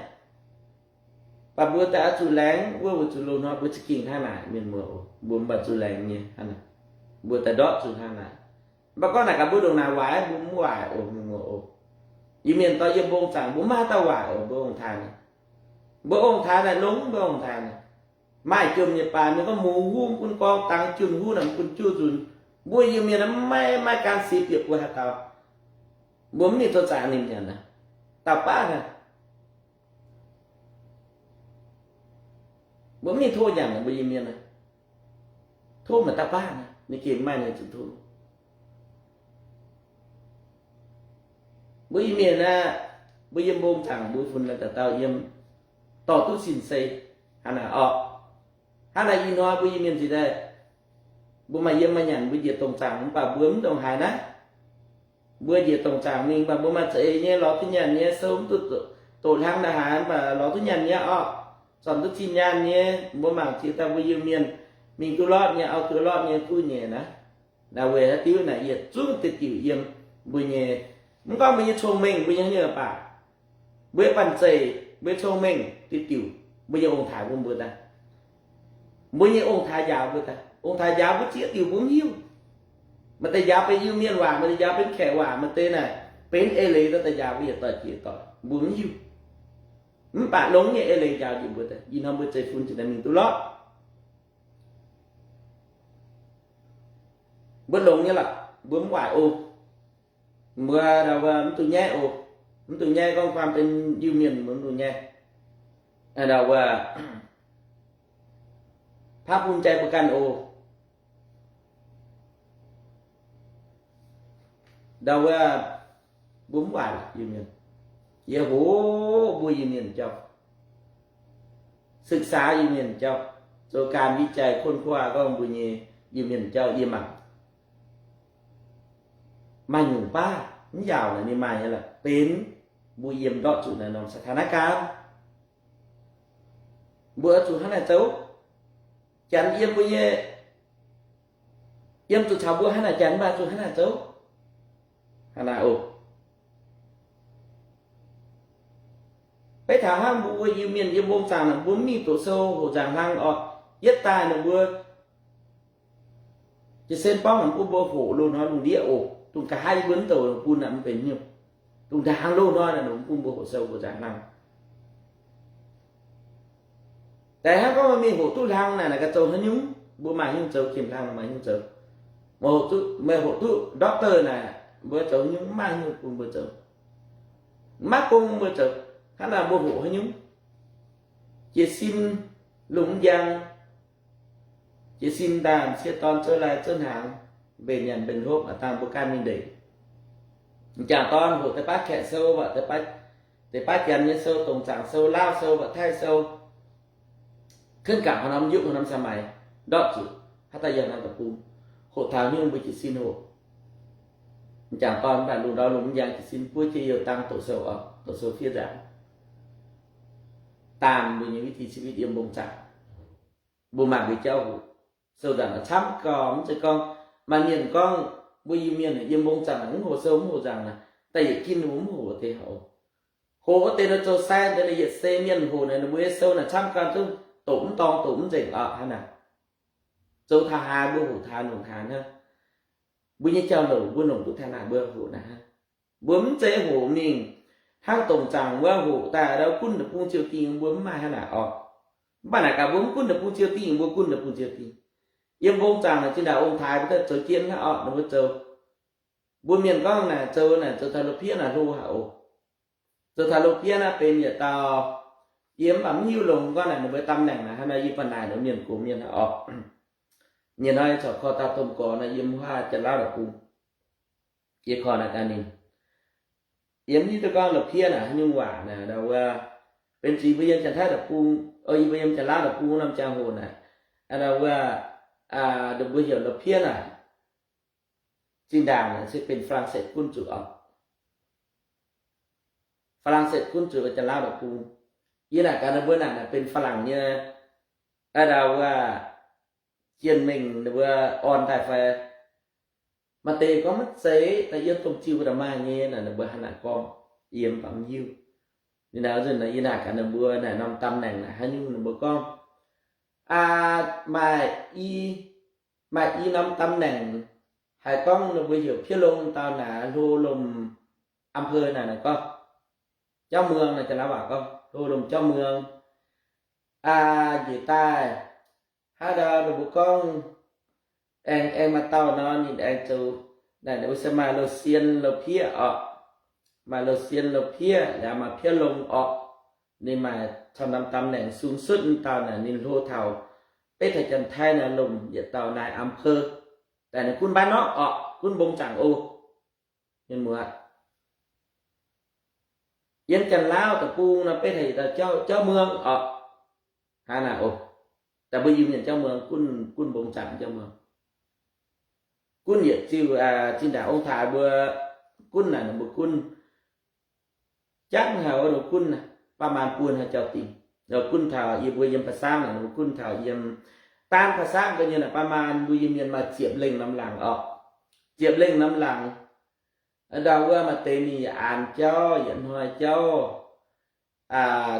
Mv baac mbuo daaih oix zuqc laengz wuov, weic zuqc loz-hnoi mbuo za'gengh hnangv naaic, mienh muoz oc. Mbuo mv baac zuqc laengz nyei hnangv naaic. Mbuo daaih ndortv zuqc hnangv naaic. Mv baac gorngv naaic gaax mbuo ndongc naaic waaic, mbuo mv waaic oc, mienh muoz oc. Iu-Mienh dorh yiem mbong zaangc mbuo mv maaih haaix dauh waaic oc, mbuo ong-taaix naaic. Mbuo ong-taaix naaic longx, mbuo ong-taaix naaic. Maaih jomc nyei baac mienh gorngv mungz huv mv bun gorngv dangx, junh huv naaic mv bun juv nzunc. Mbuo Iu-Mienh maiv maaih gan sipv bieqc mbuo haaix dauh. Mbuo mv mingh zoux zaangc ninh nyanc naaic, dauh baav naaic. Mbuo mv mingh tov nyanc naaic, mbuo Iu-Mienh naaic. Tov maaih dauh baav naaic, ninh gengh maaih ninh zuqc tov. Mbuo Iu-Mienh aeqv, mbuo yiem mbong zaangc mbuo fun dauh dauh yiem dorh duqv sin-sei hnangv naaic orqc. Hnangv naaic ih hnoi mbuo Iu-Mienh zinh daaih, mbuo maaih yiem maaih nyanc, mbuo njiec dongc zaangc mv baac mbuo mv ndongc haaix naaiv. Mbuo njiec dongc zaangc mingh, mv baac mbuo maaih za'eix nyei lorz duqv nyanc nyei sou, mv duqv doqc hlang ndaaih haaix, mv baac lorz duqv nyanc nyei orqc. Zornc duqv zinh nyaanh nyei, mbuo mangc jiex daaih mbuo Iu-Mienh mingh duqv lorqc nyei, auv duqv lorqc nyei, duqv nyei naaiv. Naaiv weic haaix diuc naaic yietc zungv deix diuc yiem mbuo nyei, mv gorngv mbuo nyei cong-mengh, mbuo nyei haaix nyungc baac, mbuo nyei banh zeic, mbuo nyei cong-mengh deix diuc, mbuo nyei ong-taaix bun mbuo daaih. Mbuo nyei ong-taaix njaaux mbuo daaih. Ong-taaix njaaux mbuo ziex diuc mbuo mv hiuv. Maaih deix njaaux benx Iu-Mienh waac, maaih deix njaaux benx Kaeqv waac, maaih deix naaic benx eix leiz daaih njaaux mbuo yietc doic jiex doic, mbuo mv hiuv. Mv baac longx nyei eix leiz njaaux njiec mbuo daaih. Ih hnoi mbuo zeiv-fun zinh daaih mingh duqv lorqc. Mbuo longx nyei lorqc, mbuo mv waaic oc. Mbuo ndau wuov mv dungx nyaiv oc. Mv dungx nyaiv gorngv ความเป็น Iu-Mienh, mbuo mv dungx nyaiv. Ndau wuov ภาคภูมิใจ mbuo ganh oc. Ndau wuov mbuo mv waaic Iu-Mienh. Yie hoqc mbuo Iu-Mienh jauv, ศึกษา Iu-Mienh jauv, zoux ganh วิจัย ค้นคว้า gorngv mbuo nyei Iu-Mienh jauv yie mangc. Maaih nyungc baav mv yaauc naaic ninh maaih nyei lorqc, benx mbuo yiem ndortv zuqc naaiv norm สถานการณ์. Mbuo oix zuqc hnangv naaic zoux. Janx yiem mbuo nyei, yiem zuqc caux mbuo hnangv naaic, janx mbuo zuqc hnangv naaic zoux. Hnangv naaic oc. Beiv taux hnangv mbuo Iu-Mienh yiem mbong zaangc naaic, mbuo mv mingh doqc sou hoqc nzaangc hlang orqc, yietv daaih naaic mbuo jiez sin borngv naaic mv bun mbuo hoqc loz-hnoi lungh ndiev oc. Dongh nqa'haav yie mbuo mv douc bun naaic mv benx hnyouv. Dongh ndaangc loz-hnoi naaic mv bun mbuo hoqc sou hoqc nzaangc hlang. Daaih hnangv gorngv meih mingh hoqc duqv hlang naaic, naaic gaax zoux haaix nyungc? Mbuo maaih haaix nyungc zoux? Gem hlang maaih haaix nyungc zoux? Meih hoqc duqv, meih hoqc duqv doctor naaic, mbuo zoux haaix nyungc? Mv maaih haaix nyungc bun mbuo zoux. Mv maaih gong mbuo zoux. Hnangv naaic mbuo hoqc haaix nyungc? Jiez sin lungh m'jang, jiez sin daaih m'sieqv dorn zouv lai zouv hnaangx, mbenc nyanc mbenc hopv, a'dangh mbuo ganh mingh ndeic. M'jangc dorn hoqc deix baav Kaeqv sou, deix baav Janx nyei sou, dongh zaangc sou, Laauv sou, Taiv sou, kuonv gapc haaix norm yupv haaix norm สมัย, ndortv zuqc haaix dauh yiem haaix norm deic-bung, hoqc taux haaix nyungc mbuo jiez sin hoqc. M'jangc dorn mv baac lungh ndorm lungh m'jangc jiez sin buov jienv youh dang doqc sou oc, doqc sou fiev nzaangc. Daanh mbuo nyei วิถีชีวิต yiem mbong zaangc, mbuo maaih mbuo jauv hoqc. Sou nzaangc camv gau, mv zeiz gorngv maaih mienh gorngv mbuo Iu-Mienh yiem mbong zaangc mv hoqc sou mv hoqc nzaangc naaic, daaih yietc ginv mbuo mv hoqc deix haic oc. Hoqc wuov deix nor zoux sai deix naaic yietc seix mienh hoqc naaic, ninh mbuo nyei sou naaic camv gau zungv doqc mv dorng doqc mv nzengc oc. Hnangv naaic zoux taux haaix mbuo hoqc taux nongc haaix hnangv. Mbuo nyei jauv-louc mbuo longc duqv taux naaic mbuo hoqc naaic hnangv. Mbuo mv zeiz hoqc mingh hnangv dongc zaangc wuov hoqc daaih ndau gunv deic-bung ziouc dingh, mbuo mv maaih hnangv naaic oc. Mv baac naaic gaax mbuo mv gunv deic-bung ziouc dingh, mbuo gunv deic-bung ziouc dingh. Yiem mbong zaangc naaic zinh ndaangc ong-taaix mbuo daaih zoux jienv hnangv oc, ninh mbuo zoux Mbuo mienh gorngv naaic zoux naaic zoux taux la'piev naaic hlo haic oc. Zoux taux la'piev naaiv benx yietc dauh, yie mv baac mv hiuv longx gorngv naaic ninh mbuo ตำแหน่ง naaic hnangv nor, yie baac naaic ninh mienh gox mienh oc. Nyei hnoi corc korv dauh domh gorx naaic yiem huaav Janx-Laauv deic-bung. Yie korv naaic daaih ninh, yie mv hiuv duqv gorngv la'piev naaic haaix nyungc waac naaic, ndau wuov, benx zuqc yie mbuo yiem Janx-Taiv deic-bung, o, yie mbuo yiem Janx-Laauv deic-bung norm ziangh hoc naaic, ndau wuov, ninh mbuo heuc la'piev naaic, zinh ndaangc naaic se benx ฝรั่งเศส gunv zuqc oc. ฝรั่งเศส gunv zuqc Janx-Laauv deic-bung. Yie naaic gaax ninh mbuo naaic, naaic benx ฝรั่ง nyei, ndau wuov, jienh mengh ninh mbuo orn daaih fai. Maaih deix gorngv maiv zeiz, da'yietv domh ziuh wuov da'maaih nyei naaic, ninh mbuo hnangv naaic gorngv, yie mv baac mv hiuv. Ninh naaic nzunc naaic yie naaic gaax ninh mbuo naaic norm ตำแหน่ง naaic haaix nyungc ninh mbuo gorngv, aa, maaih i, maaih i norm ตำแหน่ง haiz gorngv ninh mbuo heuc พี่ลง dauh naaic hlo lomh อำเภอ naaic, naaic gorngv เจ้าเมือง naaic, Janx-Laauv waac gorngv hlo lomh เจ้าเมือง. Aa, njiec daaih hnangv ndau ninh mbuo gorngv, aengx, aengx maaih dauh nor ninh aengx zoux, naaic ninh mbuo se maaih Lou Sien, Lou Piev oc. Maaih Lou Sien, Lou Piev, yaac maaih พี่ลง oc. Ninh maaih camv norm ตำแหน่ง สูงสุด dauh naaic ninh hlo taux, beiv taux Janx-Taiv naaic lomh yietc dauh naaic อำเภอ. Daaih ninh gunv บ้านนอก oc, gunv mbong zaangc oc. Mienh muoz, yiem Janx-Laauv deic-bung nor beiv taux yietc dauh เจ้าเมือง oc. Hnangv naaic oc. Daaih mbuo Iu-Mienh เจ้าเมือง gunv, gunv mbong zaangc เจ้าเมือง. Gunv yietc ziuh, zinh ndaangc ong-taaix mbuo gunv naaic, ninh mbuo gunv jangv haic wuov, ninh gunv ประมาณ buo hnoi jauv-dingh. Ninh gunv taux yie mbuo yiem Baac Saangv naaic, ninh mbuo gunv taux yiem, daan Baac Saangv ga'nyuoz naaic ประมาณ mbuo Iu-Mienh maaih ziepc lengh norm laangz oc. Ziepc lengh norm laangz. Ndau wuov maaih deix ninh yaac aanx jauv, yietc hnoi jauv,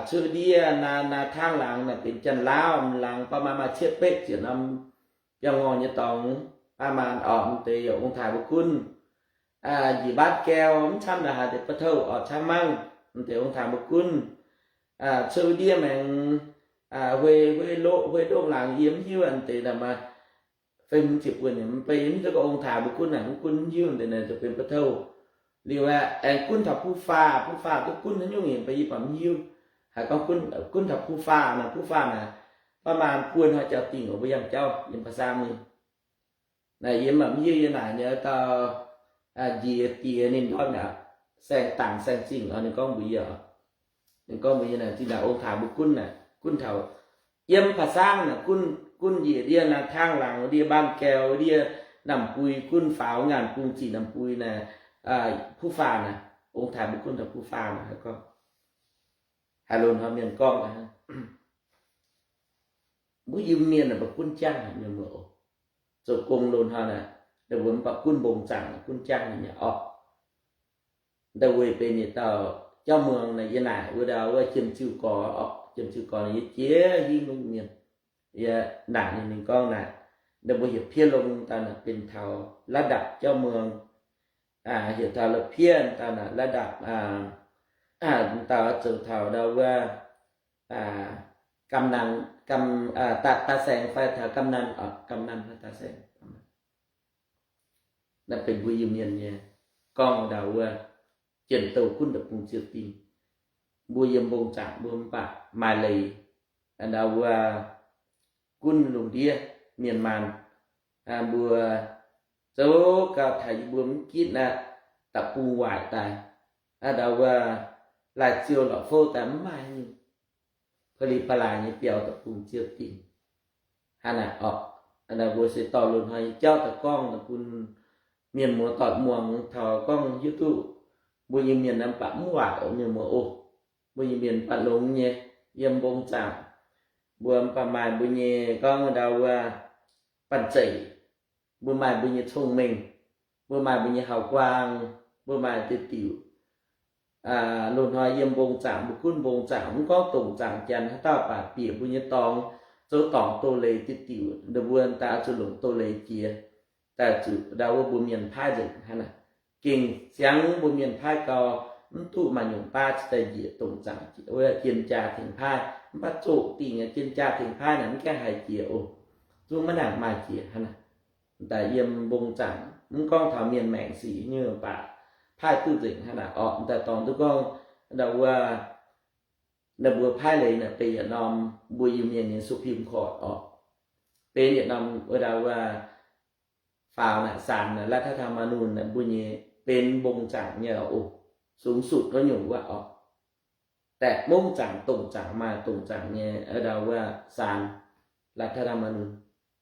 cuotv ndiev naaiv, naaiv tangv laangz naaic benx Janx-Laauv laangz, ประมาณ maaih cietv betv ziepc norm biauv-ngorh nyei dorngx, ประมาณ oc. M'deix yaac ong-taaix mbuo gunv, njiec บ้านแก้ว mv camv naaic haaix deix ปะเท่า oc, camv mangv. M'deix ong-taaix mbuo gunv cuotv ndiev maengx, huei, huei loqv, huei loqv laangz yie mv hiuv, m'deix naaic maaih fei hmz ziepc buonc nyei, mv bei mv duqv gorngv ong-taaix mbuo gunv naaic, mv gunv mv hiuv, m'deix naaic zuqc benx ปะเท่า. Liuz aeqv, aengx gunv taux ภูฟ้า, ภูฟ้า duqv gunv haaix nyungc nyei, mv bei yie baac mv hiuv. Haiz gorngv gunv, gunv taux ภูฟ้า naaic, ภูฟ้า naaic ประมาณ buo hnoi jauv-dingh oc, mbuo yangh jauv yiem Baac Saangv mingh. Naaic yie mv baac mv hiuv yie naaic nyei dauh njiec diex ninh ndortv mi'aqv, saeng-dangc saeng-zingh oc, ninh gorngv mbuox yie oc. Ninh gorngv mbuox yie naaic zinh ndaangc ong-taaix mbuo gunv naaic, gunv taux yiem Baac Saangv naaic, gunv, gunv njiec ndiev naaiv tangv laangz ndiev บ้านแก้ว ndiev น้ำปุ๋ย, gunv faaux ngaanc bung ziqc น้ำปุ๋ย naaic, ภูฟ้า naaic, ong-taaix mbuo gunv taux ภูฟ้า naaic. Haaix gorngv, haaix loz-hnoi mienh gorngv aqv, mbuo Iu-Mienh naaic mbuo gunv jangv haic mienh muoz oc. Zoux gong loz-hnoi naaic, ninh mbuo mv baac gunv mbong zaangc, gunv jangv haic mi'aqv oc. Ndau weic benx yietc dauh jauv muangx naaic, yie naaic wuov ndau wuov Jiem Ziuh Gorx oc. Jiem Ziuh Gorx naaic yie jiex hingv mbuo Iu-Mienh. Yie naaic ninh, ninh gorngv naaic, ninh mbuo heuc พี่ลง dauh naaic benx taux ระดับ jauv muangx, heuc taux La'piev dauh naaic ระดับ, dauh zoux taux ndau wuov กำนัน, กำ, daa, daa saeng fai taux กำนัน oc, กำนัน fai daa saeng. Naaiv benx mbuo Iu-Mienh nyei gorngv ndau wuov, jien-douh gunv deic-bung ziouc dingh. Mbuo yiem mbong zaangc mbuo mv baac maaih leiz, ndau wuov gunv lungh ndiev mienh maanh, mbuo zoux gauh taux yie mbuo mv gitv naaiv deic-bung waaic daaih, ndau wuov laai ziouh lorqc fouv daaih mv maaih nyungc, pa'li pa'laaih nyei biaux deic-bung ziouc dingh. Hnangv naaic oc, mbuo se dorh loz-hnoi nyei jauv daaih gorngv bun mienh muoz doic muangx taux gorngv hiuv duqv mbuo nyei mienh mv baac mv waaic oc mienh muoz oc. Mbuo nyei mienh mv baac longx nyei, yiem mbong zaangc, mbuo mv baac maaih mbuo nyei gorngv ndau wuov banh zeic, mbuo maaih mbuo nyei cong-mengh, mbuo maaih mbuo nyei haux-guaang, mbuo maaih diuh diuc. Loz-hnoi yiem mbong zaangc, mbuo gunv mbong zaangc, mv gorngv dongc zaangc janx haaix dauh baac bieqc mbuo nyei dorngx, zoux dorngc doz-leiz diuh diuc, ndau mbuo daaih oix zuqc longc doz-leiz jiex, daaih zuqc ndau wuov mbuo mienh paaiv nzengc hnangv naaic. Gengh siangx mbuo mienh paaiv gau, mv duqv maaih nyungc baav cingx daaih njiec dongc zaangc, wuov jien jaa tengx paaiv, mv baac zoqc dingc jien jaa tengx paaiv naaic mv gaengh haiz jiex oc. Zungv maiv nangc maaih jiex hnangv naaic. daaih yiem mbong zaangc, mv gorngv taux mienh maengc sic nyei mv baac paaiv duqv nzengc hnangv naaic orqc. Daaih dorngx duqv gorngv ndau wuov, naaiv mbuo paaiv leiz naaic benx yietc norm mbuo Iu-Mienh nyei Supreme Court orqc. Benx yietc norm wuov ndau wuov faaux naaic ศาล naaic รัฐธรรมนูญ naaic mbuo nyei benx mbong zaangc nyei oc, สูงสุด gorngv nyungc wuov orqc. Daetc mungv zaangc, dongc zaangc maaih dongc zaangc nyei ndau wuov ศาล รัฐธรรมนูญ.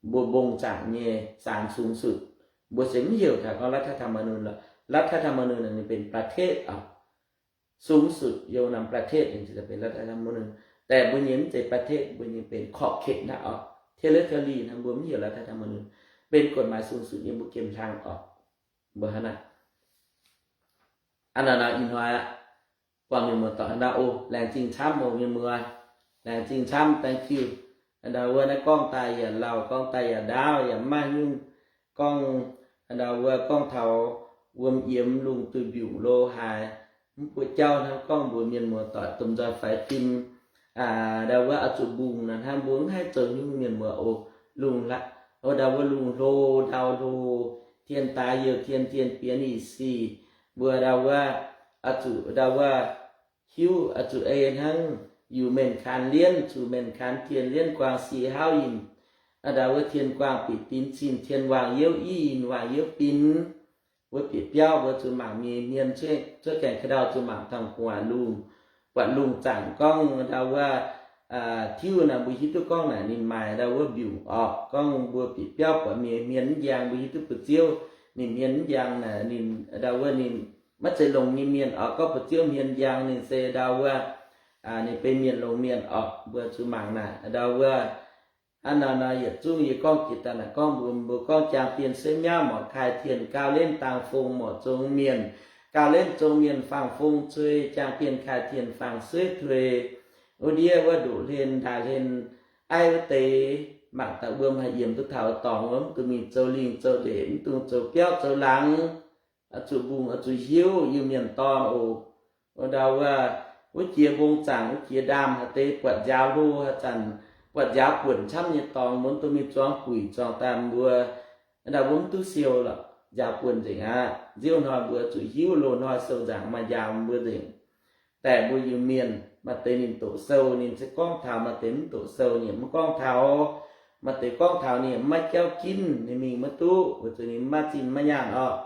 Mbuo mbong zaangc nyei ศาลสูงสุด, mbuo se mv heuc taux gorngv รัฐธรรมนูญ lorqc. รัฐธรรมนูญ ninh benx ประเทศ orqc. สูงสุด yiem norm ประเทศ ninh benx รัฐธรรมนูญ. Daetc mbuo nyei mv zeiz ประเทศ, mbuo nyei benx ขอบเขต naaiv orqc. Territory naaiv mbuo mv heuc รัฐธรรมนูญ, benx กฎหมายสูงสุด yiem mbuo gemh hlang orqc. Mbuo hnangv naaic. Aa, naaiv nor ih hnoi aqv, buangh mienh muoz-doic naaiv oc. Laengz zingh camv oc mienh muoz, laengz zingh camv, thank you. Ndau wuov naaiv gorngv daaih yaac lauh, gorngv daaih yaac ndaauv, yaac mv maaih nyungc gorngv, ndau wuov gorngv taux wuom yiemx lungh duih mbiungc lo haaix, mv buoqv jauv hnangv gorngv mbuox mienh muoz-doic domh nzoih faix fim. Ndau wuov oix zuqc mbungh naaic hnangv, mbuo mv haih zoux nyungc mienh muoz oc. Lungh, ndau wuov lungh hlo ndau hlo, tien daaix youh tien, tien bienx ih sic, mbuo ndau wuov oix zuqc ndau wuov hiuv, oix zuqc ei hnangv yuc menh kaan lienv, zuqc menh kaan tien lienv guang sie hauv yinh, ndau wuov tien guang bieqc dinx cin, tien waangc youv i yinh, waangc youv binx. Wuov bieqc biauv mbuo zuqc mangc mienh hmien, cuotv gaengh ka'ndau zuqc mangc tangx gu'nguaaic lungh, buatc lungh zaangc gorngv ndau wuov tiuv naaic mbuo hiuv duqv gorngv naaic ninh maaih ndau wuov mbiungc orqc. Gorngv mbuo bieqc biauv buatc mienh hmien mv njang, mbuo hiuv duqv buoz-ziouv ninh hmien mv njang naaic ninh ndau wuov ninh maiv zeiz longx nyei mienh orqc. Gorngv buoz-ziouv hmien njang ninh se ndau wuov ninh benx mienh longx mienh orqc. Mbuo zuqc mangc naaic ndau wuov hnangv nor nor yietc zungv yie gorngv jiex daaih naaic gorngv mbuox mbuo gorngv jaang bienh sueiv miauv morc kaaix tienh, gauh lenv dang fong morc zong mienh, gauh lenv zong mienh faang fong cuei, jaang bienh kaaix tienh faang sueiv tuix. Wuov ndiev wuov ndoqc hlen ndaaih hlen aiv wuov deix, mangc daaih wuom haih yiemc duqv taux dorngx wuov, mv dungx mingh zoux lingh zoux ndeic, mv dungx zoux biauv zoux laangz. Oix zuqc mbungh, oix zuqc hiuv Iu-Mienh dorn oc. Ndau wuov, wuov jiex mbong zaangc, wuov jiex ndaamv haaix deix buatc nziaaux hlo haaix zanc, buatc nziaaux buonc camv nyei dorngx, mbuo mv dungx mingh zuangx guic zuangx daanh mbuo. Ndau mbuo mv duqv siou lorqc, nziaaux buonc nzengc aqv. Nziouv hnoi mbuo zuqc hiuv loz-hnoi sou nzaangc maaih nziaaux mbuo nzengc. Daaih mbuo Iu-Mienh maaih deix ninh doqc sou ninh se gorngv taux, maaih deix mv doqc sou ninh mv gorngv taux. Maaih deix gorngv taux ninh maiv jauv ginv, ninh mingh maiv duqv, weic zuqc ninh maiv zinh maiv nyaanh orqc.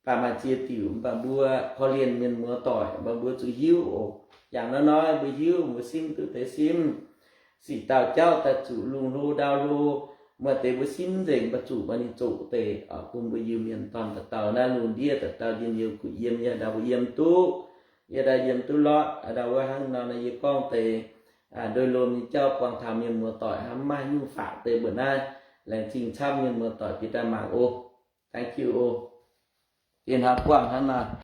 Baac maaih ziex diuc mv baac mbuo korv-lienh mienh muoz-doic, mv baac mbuo zuqc hiuv oc. Yangh naaiv hnoi mbuo hiuv, mbuo simv duqv deix simv. Sic dauh jauv daaih zuqc lungh hlo ndau hlo, maaih deix mbuo simv nzengc, mv baac zuqc maaih ninh zoqc deix. Bun mbuo Iu-Mienh dorn dauh dauh naaiv lungh ndiev dauh dauh njien-youh kuh yiem, yie ndau mbuo yiem duqv, yie ndau yiem duqv lorqc. Ndau wuov hnangv nor yie gorngv deix ndoih lomh nyei jauv buangh taux mienh muoz-doic hnangv, maiv maaih nyungc faatv deix mbuo naaiv. Laengz zingh camv mienh muoz-doic bieqc daaih mangc oc. Thank you oc. Diex hnoi buangh hnangv nor.